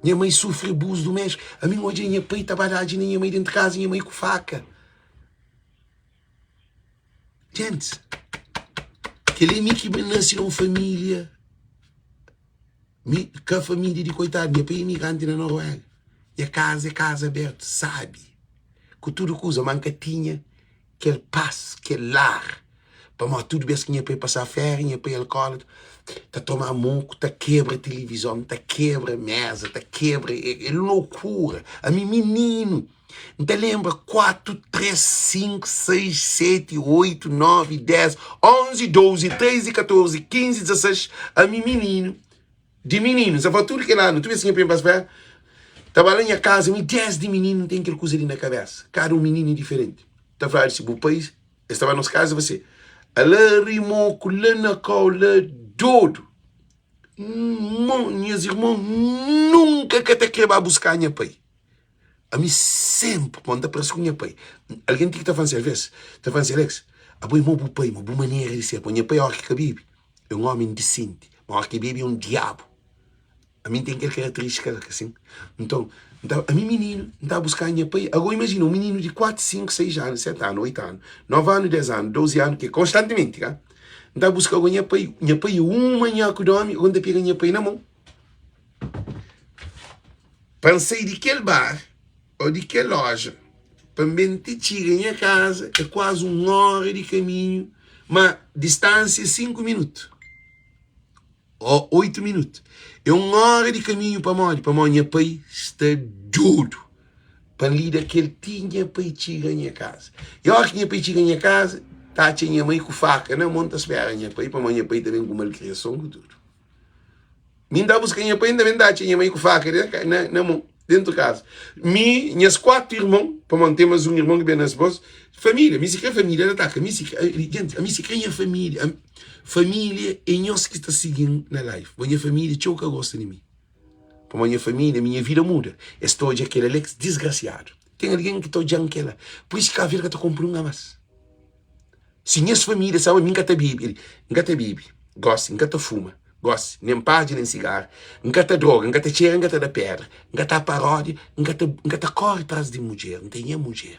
Nha mai sufri abuzu duméstiku. Ami N odja nha pai ta ba dadji na nha mai déntu kaza, nha mai ku faka. Gentis, kel-li é mi ki nase na un família, mi ka família di koitadu, nha pai é imigranti na Noruega. Nha kaza é kaza abertu, sábi, ku tudu kuza, má N ka tinha kel pas, kel lar. Pamodi tudu bês ki nha pai pasaba féria, nha pai alkólatra, ta toma moku, ta kebra tilivizon, ta kebra méza, ta kebra, é lokura. Ami mininu, N ta lenbra 4, 3, 5, 6, 7, 8, 9, 10, 11, 12, 13, 14, 15, 16, ami mininu, di mininu, N sa fla tudu kel anu, tudu bês ki nha pai pasa féria, ta ba la nha kaza, mi désdi mininu N ten kel kuza li na kabésa, kada un mininu é diferenti, ta fladu si bu pai Es ta ba nos kaza fla si, Ala rimoku la na kau la dodu. Mon, nhas irmon nunka ka ta kre ba buska nha pai. Ami senpri, pon ta parse ku nha pai. Algen ti ki ta fla-m si alves, ta fla-m si, Alex, abo é mo bu pai, mo bu manera di ser. Pon nha pai óra ki ka bebe é un ómi indisenti, ma óra ki bebe é un diabu. Ami N ten kel karaterístika la, ka sin? Nton, N ta, ami mininu, N ta buska nha pai. Agora imajina, un mininu di 4, 5, 6 anu, 7 anu, 8 anu, 9 anu, 10 anu, 12 anu, ki é konstantimenti, ka? N ta buska ku nha pai, nha pai é un manhaku di omi, agora N ta pega nha pai na mon. Pa N sai di kel bar ô di kel loja pa N ben ti txiga nha kaza é kuazi un óra di kaminhu, má distánsia é 5 minutu ô 8 minutu. É un óra di kaminhu pamodi? Pamodi nha pai sta dodu pa N lida ku el ti nha pai txiga nha kaza. I óra ki nha pai txiga nha kaza, ta atxa nha mai ku faka na mon ta spera nha pai pamodi nha pai ta ben ku malkriason ku tudu. Mi N ta buska nha pai, N ta ben ta atxa nha mai ku faka na, na mon, dentu kaza. Mi, nhas kuatu irmon, pamodi N ten mas un irmon ki ben na dipôs, família, mi si kre família ta ataka, mi si kre, jenti, ami si kre nha família, família é nhos ki ta sigi-m na live, bo nha família txeu ka gosta di mi, pamodi nha família, mi nha vida muda, es ta odja kel Alex disgrasiadu, ten algen ki ta odja-m kel la, pur isu ki ka ta kunpri un a mas. Si nhas família sabe ma mi N ka ta bebe, N ka ta bebe gósi, N ka ta fuma gósi, nen padja nen sigaru, N ka ta droga, N ka ta txera, N ka ta da pédra, N ka ta paródia, N ka ta, N ka ta kóre tras di mudjer, N ten nha mudjer.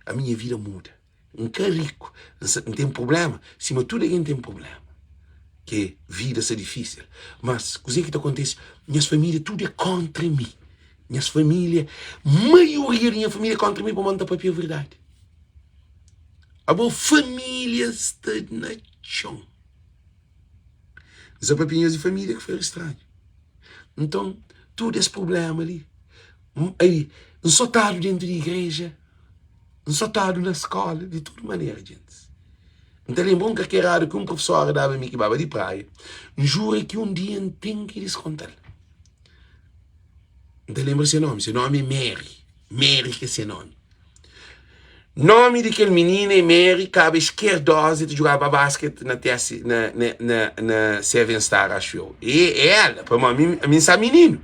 Ami nha vida muda. N ka riku, N sa, N ten prubléma sima tudu algen ten prubléma, ke vida sta difísil. Mas kuzê ki ta kontise, nhas família tudu é kóntra mi. Nhas família, maioria di nha família é kóntra mi pamodi N ta pâpia verdadi. Abo família sta na txon. N sa papia nhos di família ki foi stranhu. Nton, tudu es prubléma li, aí, N sotadu dentu di igreja, N sotadu na skóla, di tudu manera, gentis. N ta lenbra un karkerada ki un profesóra daba mi ki baba di praia. N jura ki un dia N ten ki diskonta-l. N ta lenbra se nómi, se nómi é Mary, Mary ki é se nómi. Nomi di kel minina é Mary, kaba eskerdoza, e ta jugaba basket na TS, na, na, na, na Seven Star, acho eu. E é ela, pamodi ami, ami N sa mininu.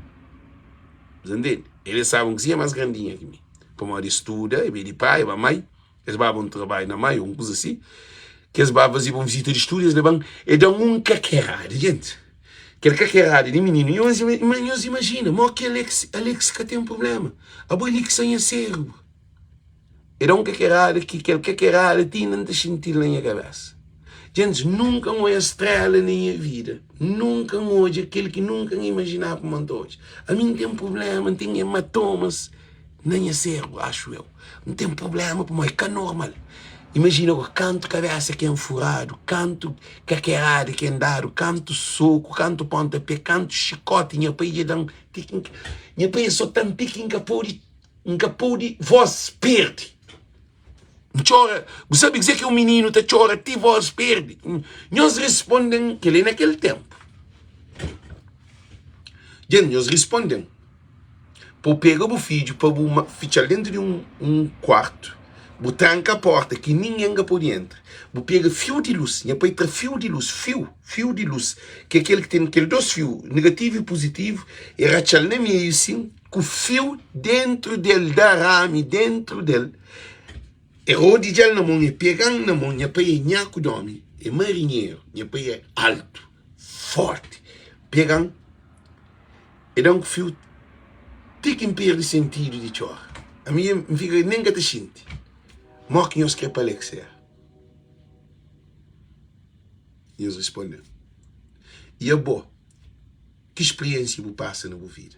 Bus ntende? El é sabe un kuzinha más grandinha ki mi. Pamodi e studa, e ben di pai, ba mai, es baba un trabadju na mai, un kuza si. Ki es ba faze un vizita di studu, es leba-m, e da-m un kakerada, jenti. Kel kakerada di mininu, nhos, nhos imajina, mo ki Alex, Alex ka ten prubléma. Abo é li ki sta nha sérbru. E da un kakerada ki kel kakerada ti inda N ta xinti-l na nha kabésa. Djentis, nunka N odja stréla na nha vida. Nunka N odja kel ki nunka N imajinaba ma N ta odja. Ami N ten prubléma, N ten ematomas na nha sérbru, axu eu. N ten prubléma pamodi é ka normal. Imajina go, kantu kabésa ki N furadu, kantu kakerada ki N dadu, kantu soku, kantu pontapé, kantu xikóti nha pai dja da-m ti ki N. Nha pai é sota-m ti ki N ka pode. N ka pode voz perde. N txora, bu sabe kuzê ki un mininu ta txora ti voz perde? Nhos responde-m kel-li na kel ténpu. Dja nhos responde-m, pa bu pega bu fidju pa bu fitxa-l déntu di un kuartu, bu tranka pórta ki ningen ka pode entra, bu pega fiu di lus, nha pai tra fiu di lus, fiu, fiu di lus, ki é kel ki ten kel dôs fiu, negativu i puzitivu, e ratxa-l na meiu sin, ku fiu dentru del darami dentru del E rodidja-l na mon, e pega-m na mon Nha pai é nhaku d'omi, é marinheru Nha pai é altu, forti Pega-m, e da-m ku fiu ti ki N perde sentidu di txora Ami N fika nen ka ta xinti Mo ki nhos kre pa Alex era? Nhos responde-m I abo? Ki spiriénsia bu pasa na bu vida?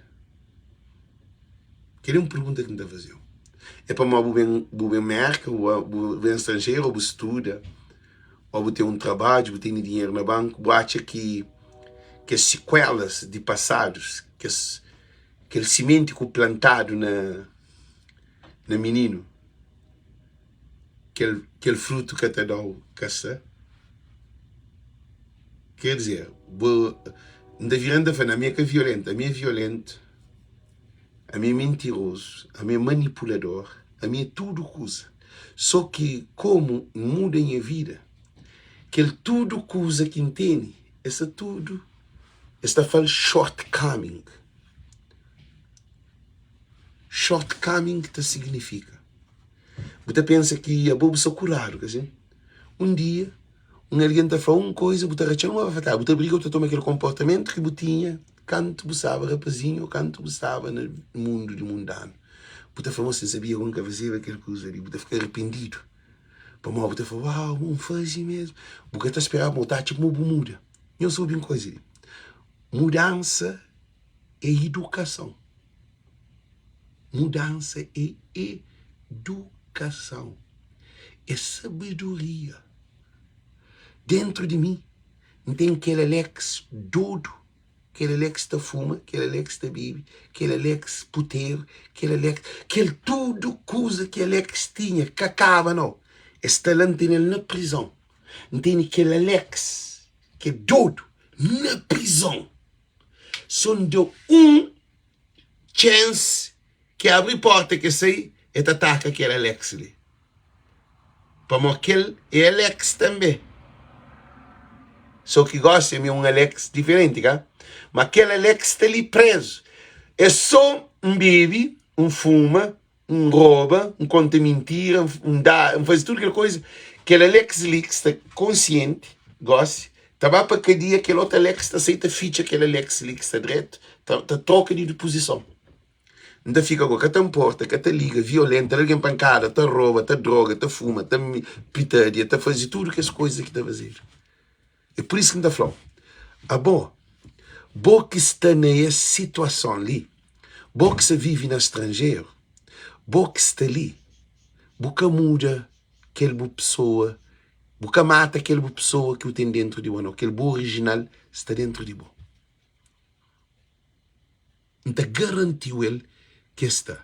Kel-li é un pergunta ki N ta faze-u. É pamodi bu ben bu ben Mérka, bu ben stranjeru, ô bu studa, ô bu ten un trabadju, bu tene dinheru na banku, bu atxa ki kes sikuélas di pasadus, kes kel simenti ku plantadu na na mininu, kel kel frutu ka ta da-u ka sta? Quer dizer, bu N ta vira N ta fla, ami é ka violentu, ami é violentu, ami é mintirozu, ami é manipulador, ami é tudu kuza. Sô ki komu N muda nha vida, kel tudu kuza ki N tene, es sta tudu, es ta fla-l shortcoming. Shortcoming ta signifika, bu ta pensa ki abo bu sta kuradu, ka sin? Un dia Un algen ta fla un koiza, bu ta ratxa-l un bafatá, bu ta briga, bu ta toma kel konportamentu ki bu tinha kantu bu staba rapazinhu ô kantu bu staba na mundu di mundanu. Bu ta fla, Mo, si N sabia ku N ka fazeba kel kuza li. Bu ta fika arrependidu pamodi bu ta fla, Uau, mo N faze mésmu. Bu ka ta speraba ma bu ta atxa kuma bu muda. Nhos obi un koiza li, mudansa. é idukason. Mudansa é edukason, é sabedoria. Dentru di mi N ten kel Alex dodu, kel Alex ta fuma, kel Alex ta bebe, kel Alex puteru, kel Alex, kel tudu kuza ki Alex tinha ka kaba nau. Es sta la N tene-l na prizon. N tene kel Alex ki é dodu na prizon. So N da un chance ki abri porta ki sai e ta ataka kel Alex li pamo kel é Alex tanbe so ki gosi ami é un Alex diferenti ka ma kel Alex sta li prezu é so N bebi N fuma N roba N konta mintira N da N fazi tudu kel koza kel Alex li ki sta konsienti gosi ta ba pa kadia kel otu Alex ta sai ta fitxa kel Alex li ki sta dretu ta troka di puzison. N ta fika go, ka ta nporta, ka ta liga, violenta, da algen pankada, ta roba, ta droga, ta fuma, ta pitadia, ta faze tudu kes koza ki ta fazedu. É pur isu ki N ta fla-u, abo, bo ki sta na es situason li, bo ki sta vive na stranjeru, bo ki sta li, bu ka muda kel bu pesoa, bu ka mata kel bu pesoa ki bu ten dentru di bo, nau, kel bu orijinal sta dentru di bo. N ta garanti-u el ki es sta.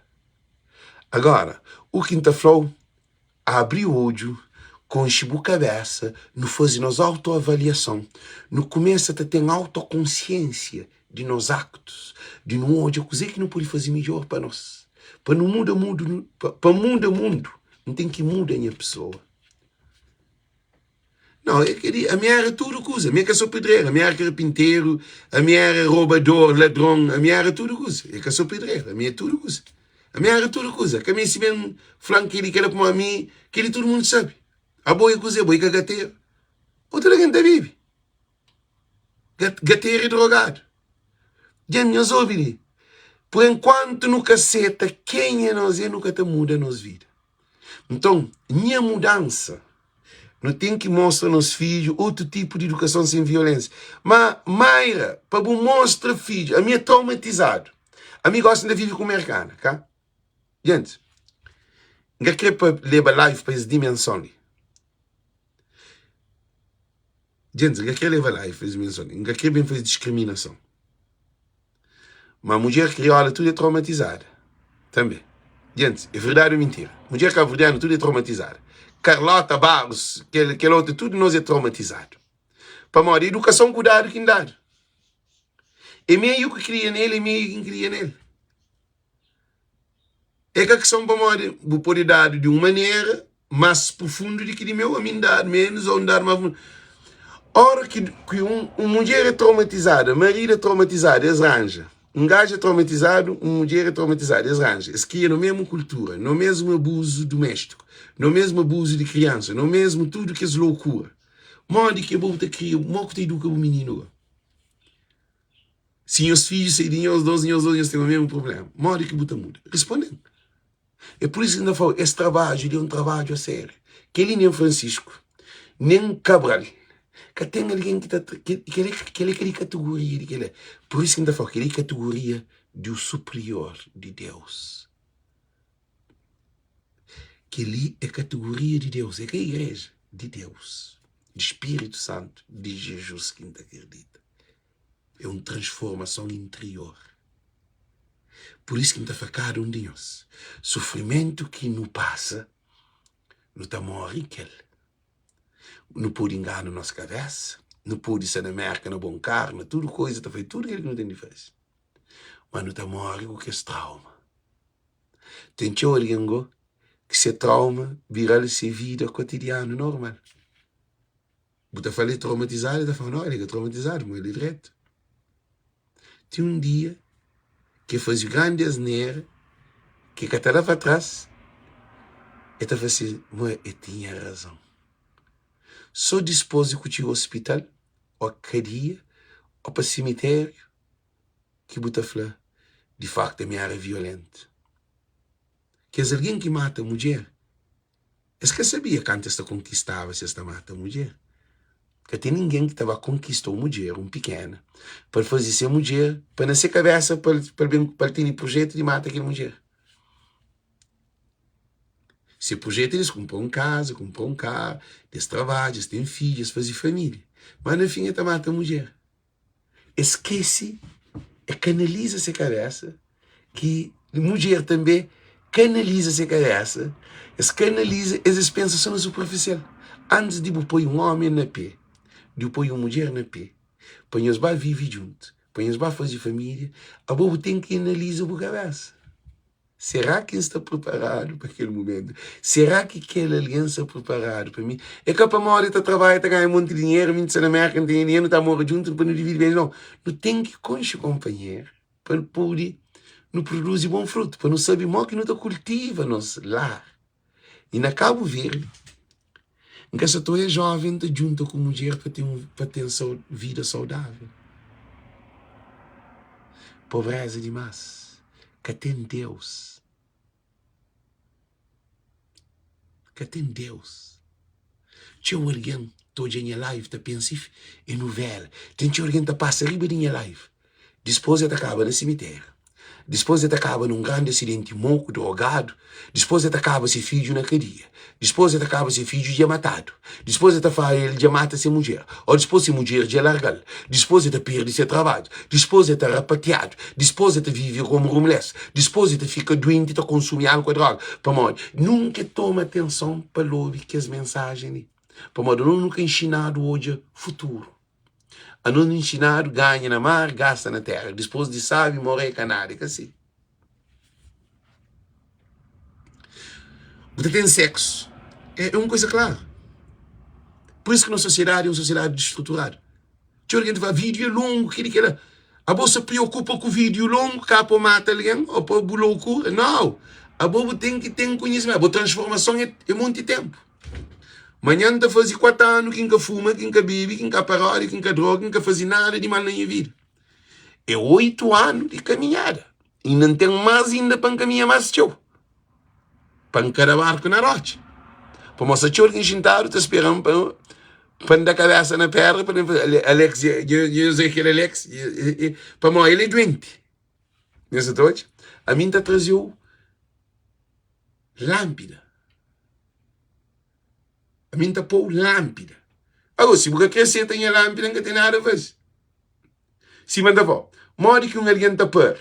Agora, u ki N ta fla-u, abri odju, konxe bu kabésa, nu faze nos autoavaliason, nu kumesa ta ten autokonsiénsia di nos aktus, di nu odja kuzê ki nu pode faze midjór pa nos, pa nu muda mundu, pa muda mundu, N ten ki muda nha pesoa. Não, é que ami era tudo kuza. Ami é ka só pedreiro, ami era carpinteiro, ami era roubador, ladrão, ami era tudo kuza. É ka só pedreiro, ami é tudo kuza. Ami era tudo kuza. Ka meste ben fla-m kel-li, kel-la, pamodi ami, kel-li tudo mundu sabe. Abo é kuze? Abo é ka gateru. Otu algen ta bebe. Gateru é drogadu. Dja nhos obi li? Por enkuantu nu ka seta kenha nos é, nu ka ta muda nos vida. Nton, nha mudansa, nu ten ki mostra nos fidju otu tipu di idukason sen violénsia. Má, Mayra, pa bu mostra fidju, ami é traumatizadu. Ami gosi N ta vive ku merkana, ka? Gentis, N ka kre pa leba live pa es dimenson li. Gentis, N ka kre leba live pa es dimenson li. N ka kre ben faze diskriminason. Ma mudjer kriola tudu é traumatizada tanbe. Gentis, é verdadi ou mintira? Mudjer kabuverdianu tudu é traumatizada. Carlota Barros, kel, kel otu, tudu nos é traumatizadu. Pamodi edukason ku dadu ki N dadu. É meiu ki kria nel, é meiu ki N kria nel. É ka kison pamodi bu pode dadu di un manera más profundu di ki di meu, ami N dadu ménus ô N dadu más profundu. Óra ki ki un un mudjer é traumatizada, maridu é traumatizadu, es ranja. Un gaju é traumatizadu, un mudjer é traumatizadu, es ranja. Es kria na mésmu kultura, na mésmu abuzu duméstiku, na mésmu abuzu di kriansa, na mésmu tudu kes lokura. Modi ki abo bu ta kria, modi ki bu ta iduka bu mininu gó? Si nhos fidju sai di nhos dos, nhos dos nhos ten o mesmu problema. Modi ki bu ta muda? Responde-m. É pur isu ki N ta fla-u, es trabadju li é un trabadju a sériu. Kel-li nen Francisco, nen Cabral, ka ten algen ki ta kel-li kel-li ka di kategoria di kel-la. Pur isu ki N ta fla-u, kel-li é kategoria di un superior di Deus. Kel-li é kategoria di Deus, é ka igreja, di Deus, di Spiritu Santu, di Jezus ki N ta kridita. É un transformason interior. Pur isu ki N ta fla kada un di nhos, sufrimentu ki nu pasa, nu ta móre ku el. Nu pode ingana nos kabésa, nu pode sta na Mérka na bon karu, na tudu kuza, ta faze tudu kel ki nu ten di faze, má nu ta móre ku kes trauma. Ten txeu algen gó ki se trauma bira-l se vida kotidianu normal. Bu ta fala el traumatizadu, el ta fala, no, el ka traumatizadu, ma el é dretu. Ti un dia ki el faze grandi asnera, ki ka ta da pa tras, el ta fla si, ma el tinha razon. So dispos di ku txiga ospital, o kadia, o pa simitériu, ki bu ta fla, di faktu ami era violentu. Kes algen ki mata mudjer, Es ka sabia kantu es ta konkistaba si es ta mata mudjer. Ka ten ningen ki ta ba konkista un mudjer, un pikena, pa el faze se mudjer, pa na se kabesa pa el ben, pa el tene prujetu di mata kel mudjer. Se prujetu é di es kunpra un kaza, kunpra un karu, di es trabadja, es ten fidju, es faze família. Má na fin el ta mata mudjer. E skese, e kanaliza se kabesa, ki mudjer tanbe kanaliza se kabesa, es kanaliza, es es pensa so na superfisial. Antis di bu poi un omi na pe, di bu poi un mudjer na pe, pa nhos ba vive djuntu, pa nhos ba faze família, abo bu ten ki analiza bu kabesa. Será ki N sta priparadu pa kel momentu? Será ki kel algen sta priparadu pa mi? É ka pamodi el ta trabadja, ta ganha monti dinheru, mi N ta sta na Mérka, N ten dinheru, nu ta mora djuntu pa nu dividi bens. Nau, nu ten ki konxe kunpanheru pa nu pode nu produzi bon frutu, pa nu sabe modi ki nu ta kultiva nos lar. I na Kabu Verdi, N ka sa ta oja joven ta djunta ku mudjer pa ten pa ten vida saudavel. Pobreza dimas, ka ten Deus, ka ten Deus. Txeu algen ta odja nha live ta pensa if é novela. Ten txeu algen ta pasa riba di nha live. Dispôs el ta kaba na simitériu. Dispôs el ta kaba na un grandi asidenti moku, drogadu. Dispôs el ta kaba se fidju na kadia. Dispôs el ta kaba se fidju dja matadu. Dispôs el ta fla el dja mata se mudjer. Ô dispôs se mudjer dja larga-l. Dispôs el ta perde se trabadju. Dispôs el ta rapatiadu. Dispôs el ta vive komu rumlés. Dispôs el ta fika duenti ta konsumi álkol i droga. Pamodi? Nunka el toma atenson pa el obi kes mensajen li. Pamodi nos nu ka inxinadu odja futuru. Anos nu inxinadu ganha na mar, gasta na téra. Dispôs di sabi, morê ka nada. É ka si. Bu ta ten seksu. É un kuza klaru. Pur isu ki nos sosiedadi é un sosiedadi distruturadu. Txeu algen ta fla, vídiu é longu, kel-li, kel-la. Abo sa priokupa ku vídiu longu ka pa mata algen ô pa bu loucura? Nau! Abo bu ten ki ten konhisimentu. Bo transformason é monti ténpu. Manhan N ta faze 4 anu ki N ka fuma, ki N ka bebe, ki N ka paródia, ki N ka droga, ki N ka faze nada di mal na nha vida. É 8 anu di kaminhada. Inda N ten más inda pa N kaminha más txeu. Pa N ka da barku na rótxa. Pamodi sta txeu algen xintadu ta spera-m pa pa N da kabésa na pédra pa Alex, nhos é kel Alex? Pamodi el é duenti. Nhos sa ta odja? Ami N ta traze-u lánpida. Ami N ta pô-u lánpida. Agora, si bu ka krê seta nha lánpida, N ka ten nada faze. Sima N ta fla-u, modi ki un algen ta pari?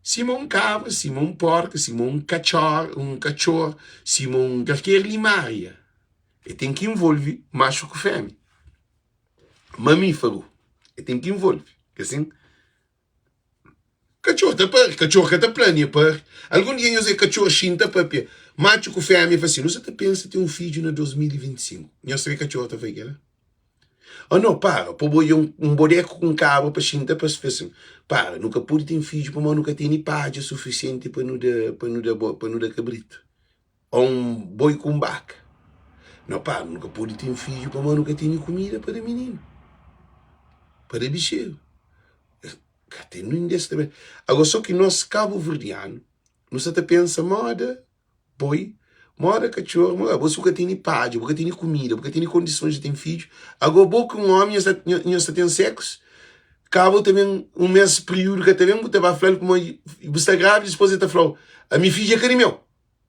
Sima un kabra, sima un porka, sima un katxor, un katxor, sima un kalker limária. El ten ki involve matxu ku fémia, mamíferu, el ten ki involve. Ka sin? Katxor ta pari, katxor ka ta plania pari. Algun dia nhos é katxor xinta papia, matxu ku fémia fla si, nu sa ta pensa ten un fidju na 2025. Nhos sabe katxor ta fai kela? Oh no, para, pa bo odja un bodeku ku un kabra pa xinta pa es fla si, para, nu ka pode ten fidju pamodi nu ka tene padja sufisienti pa nu da pa nu da pa nu da kabritu. Ô un boi ku un baka. No, para, nu ka pode ten fidju pamodi nu ka tene kumida pa da mininu, pa da bixeru. Ka ten nin des tanbe. Agora so ki nos kabuverdianu nu sa ta pensa moda boi, moda katxor, moda bo si bu ka tene padja, bu ka tene kumida, bu ka tene kondisons di ten fidju, agora bo ki un omi nhos ta nhos ta ten seksu, kaba ta ben un mes periudu ka ta ben bu ta ba flal kuma bu sta gravida dispos el ta flau ami fidju é ka di meu.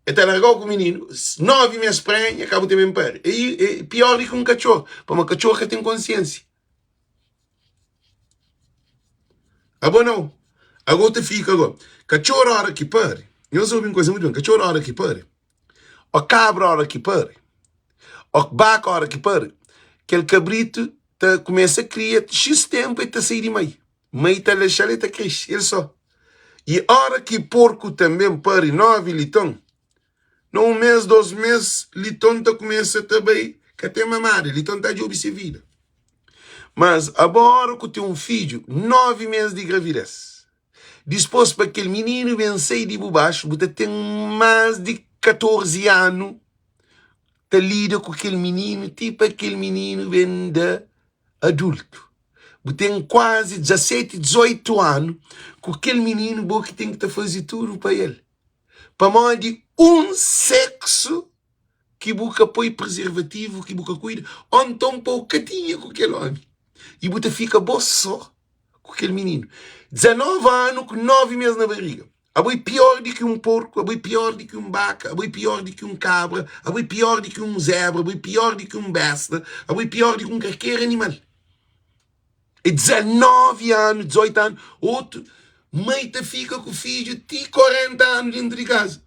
El ta larga-u ku mininu 9 mes prenha ka bu ta ben pari. É pior di ki un katxor, pamodi katxor ka ten konsiensia. Abo nau. Ago ta fika ago. Katxor ora ki pari, nhos obi un kuza mutu ben, katxor ora ki pari, o kabra ora ki pari, o baka ora ki pari, kel kabritu ta kumesa kria xis tenpu el ta sai di mai. Mai ta lexa-l el ta kresce el so. I ora ki porku tanben pari 9 liton, Na un mês, dos mês, Liton ta kumesa ta bai ka ten mamada, Liton ta djobe se vida. Mas abo ora ku ten un fidju, 9 mês di gravidez, dispôs pa kel mininu ben sai di bu baxu, bu ta ten más di 14 anu ta lida ku kel mininu ti pa kel mininu ben da adultu. Bu ten kuazi 17, 18 anu ku kel mininu, bo ki ten ki ta faze tudu pa el. Pamodi un seksu ki. ki bu ka poi prezervativu, ki bu ka kuida, ô nton pa bu ka tinha ku kel ómi i bu ta fika bo sô ku kel mininu. 19 anu ku 9 mês na bariga. Abo é pior di ki un porku, abo é pior di ki un baka, abo é pior di ki un kabra, abo é pior di ki un zebra, abo é pior di ki un besta, abo é pior di ki un kalker animal. É 19 anu, 18 anu, otu mai ta fika ku fidju ti 40 anu dentu di kaza.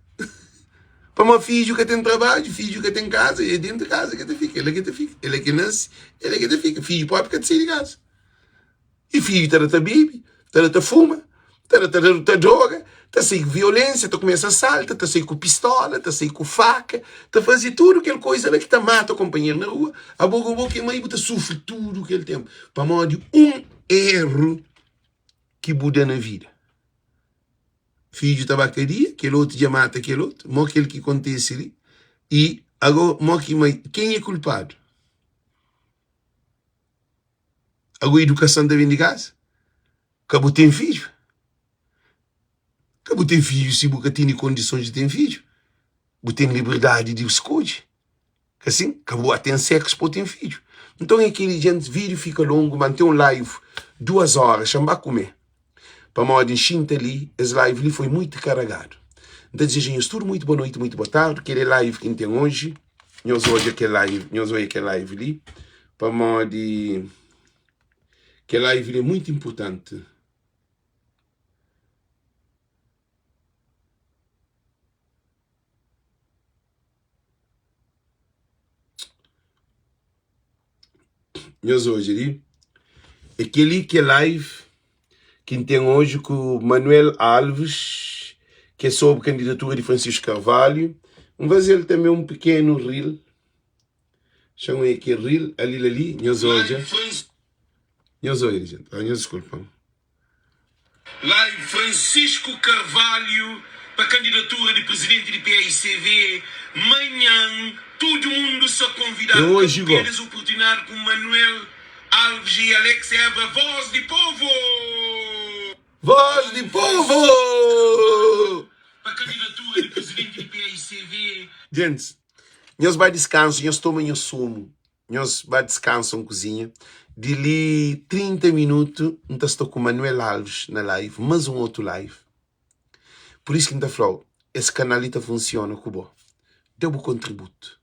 Pamodi fidju ka ten trabadju, fidju ka ten kaza, é dentu di kaza ki ta fika, é la ki ta fika, é la ki nase, é la ki ta fika. Fidju propi ka ta sai di kaza. I fidju ta da ta bebe, ta da ta fuma, ta da ta ta droga, ta sai ku violensia, ta kumesa salta, ta sai ku pistola, ta sai ku faka, ta faze tudu kel koiza la ki ta mata konpanheru na rua. Abo ku bo ki é mai bu ta sufri tudu kel tenpu pamodi un eru ki bu da na vida. Fidju ta ba kadia, kel otu dja mata kel otu, mo kel ki kontese li. I ago mo ki mai, ken é kulpadu? Ago idukason ta ben di kaza? Ka bu ten fidju? Ka bu ten fidju si bu ka tene kondisons di ten fidju. Bu ten liberdadi di skodje. Ka sin? Ka bu ba ten seksu pa bu ten fidju. Nton é kel-li, djentis, vídiu fika longu, ma N ten un live duas óra, xa-m ba kume. Pamodi N xinta li, es live li foi muitu karagadu. N ta dizeja nhos tudu muitu boa noiti, muitu boa tardi. Kel-li é live ki N ten oji. Nhos odja kel live, nhos odja kel live li, pamodi kel live li é muitu inpurtanti. Nhos odja li, é kel-li ki é live ki N ten oji ku Manuel Alves, ki é sobri kandidatura di Francisco Carvalho. N faze-l tanbe un pikenu reel, xa-m oia kel reel ali la li, nhos odja. Nhos odja, jenti, nhos diskulpa-m. Live Francisco Carvalho pa candidatura di presidente di paicv manhan tudo mundo sa É convidado ka oji bu go. perde es oportunidade ku Manuel Alves e Alex Évora voz di povo. Voz di Live Francisco Carvalho povo! pa candidatura di presidente di paicv. Gentis, nhos ba diskansu, nhos toma nhos sumu. Nhos ba diskansa un kuzinha. Di li 30 minutu N ta sta ku Manuel Alves na live, mas un otu live. Pur isu ki N ta fla-u, es kanal li ta funsiona ku bo. Da bu kontributu.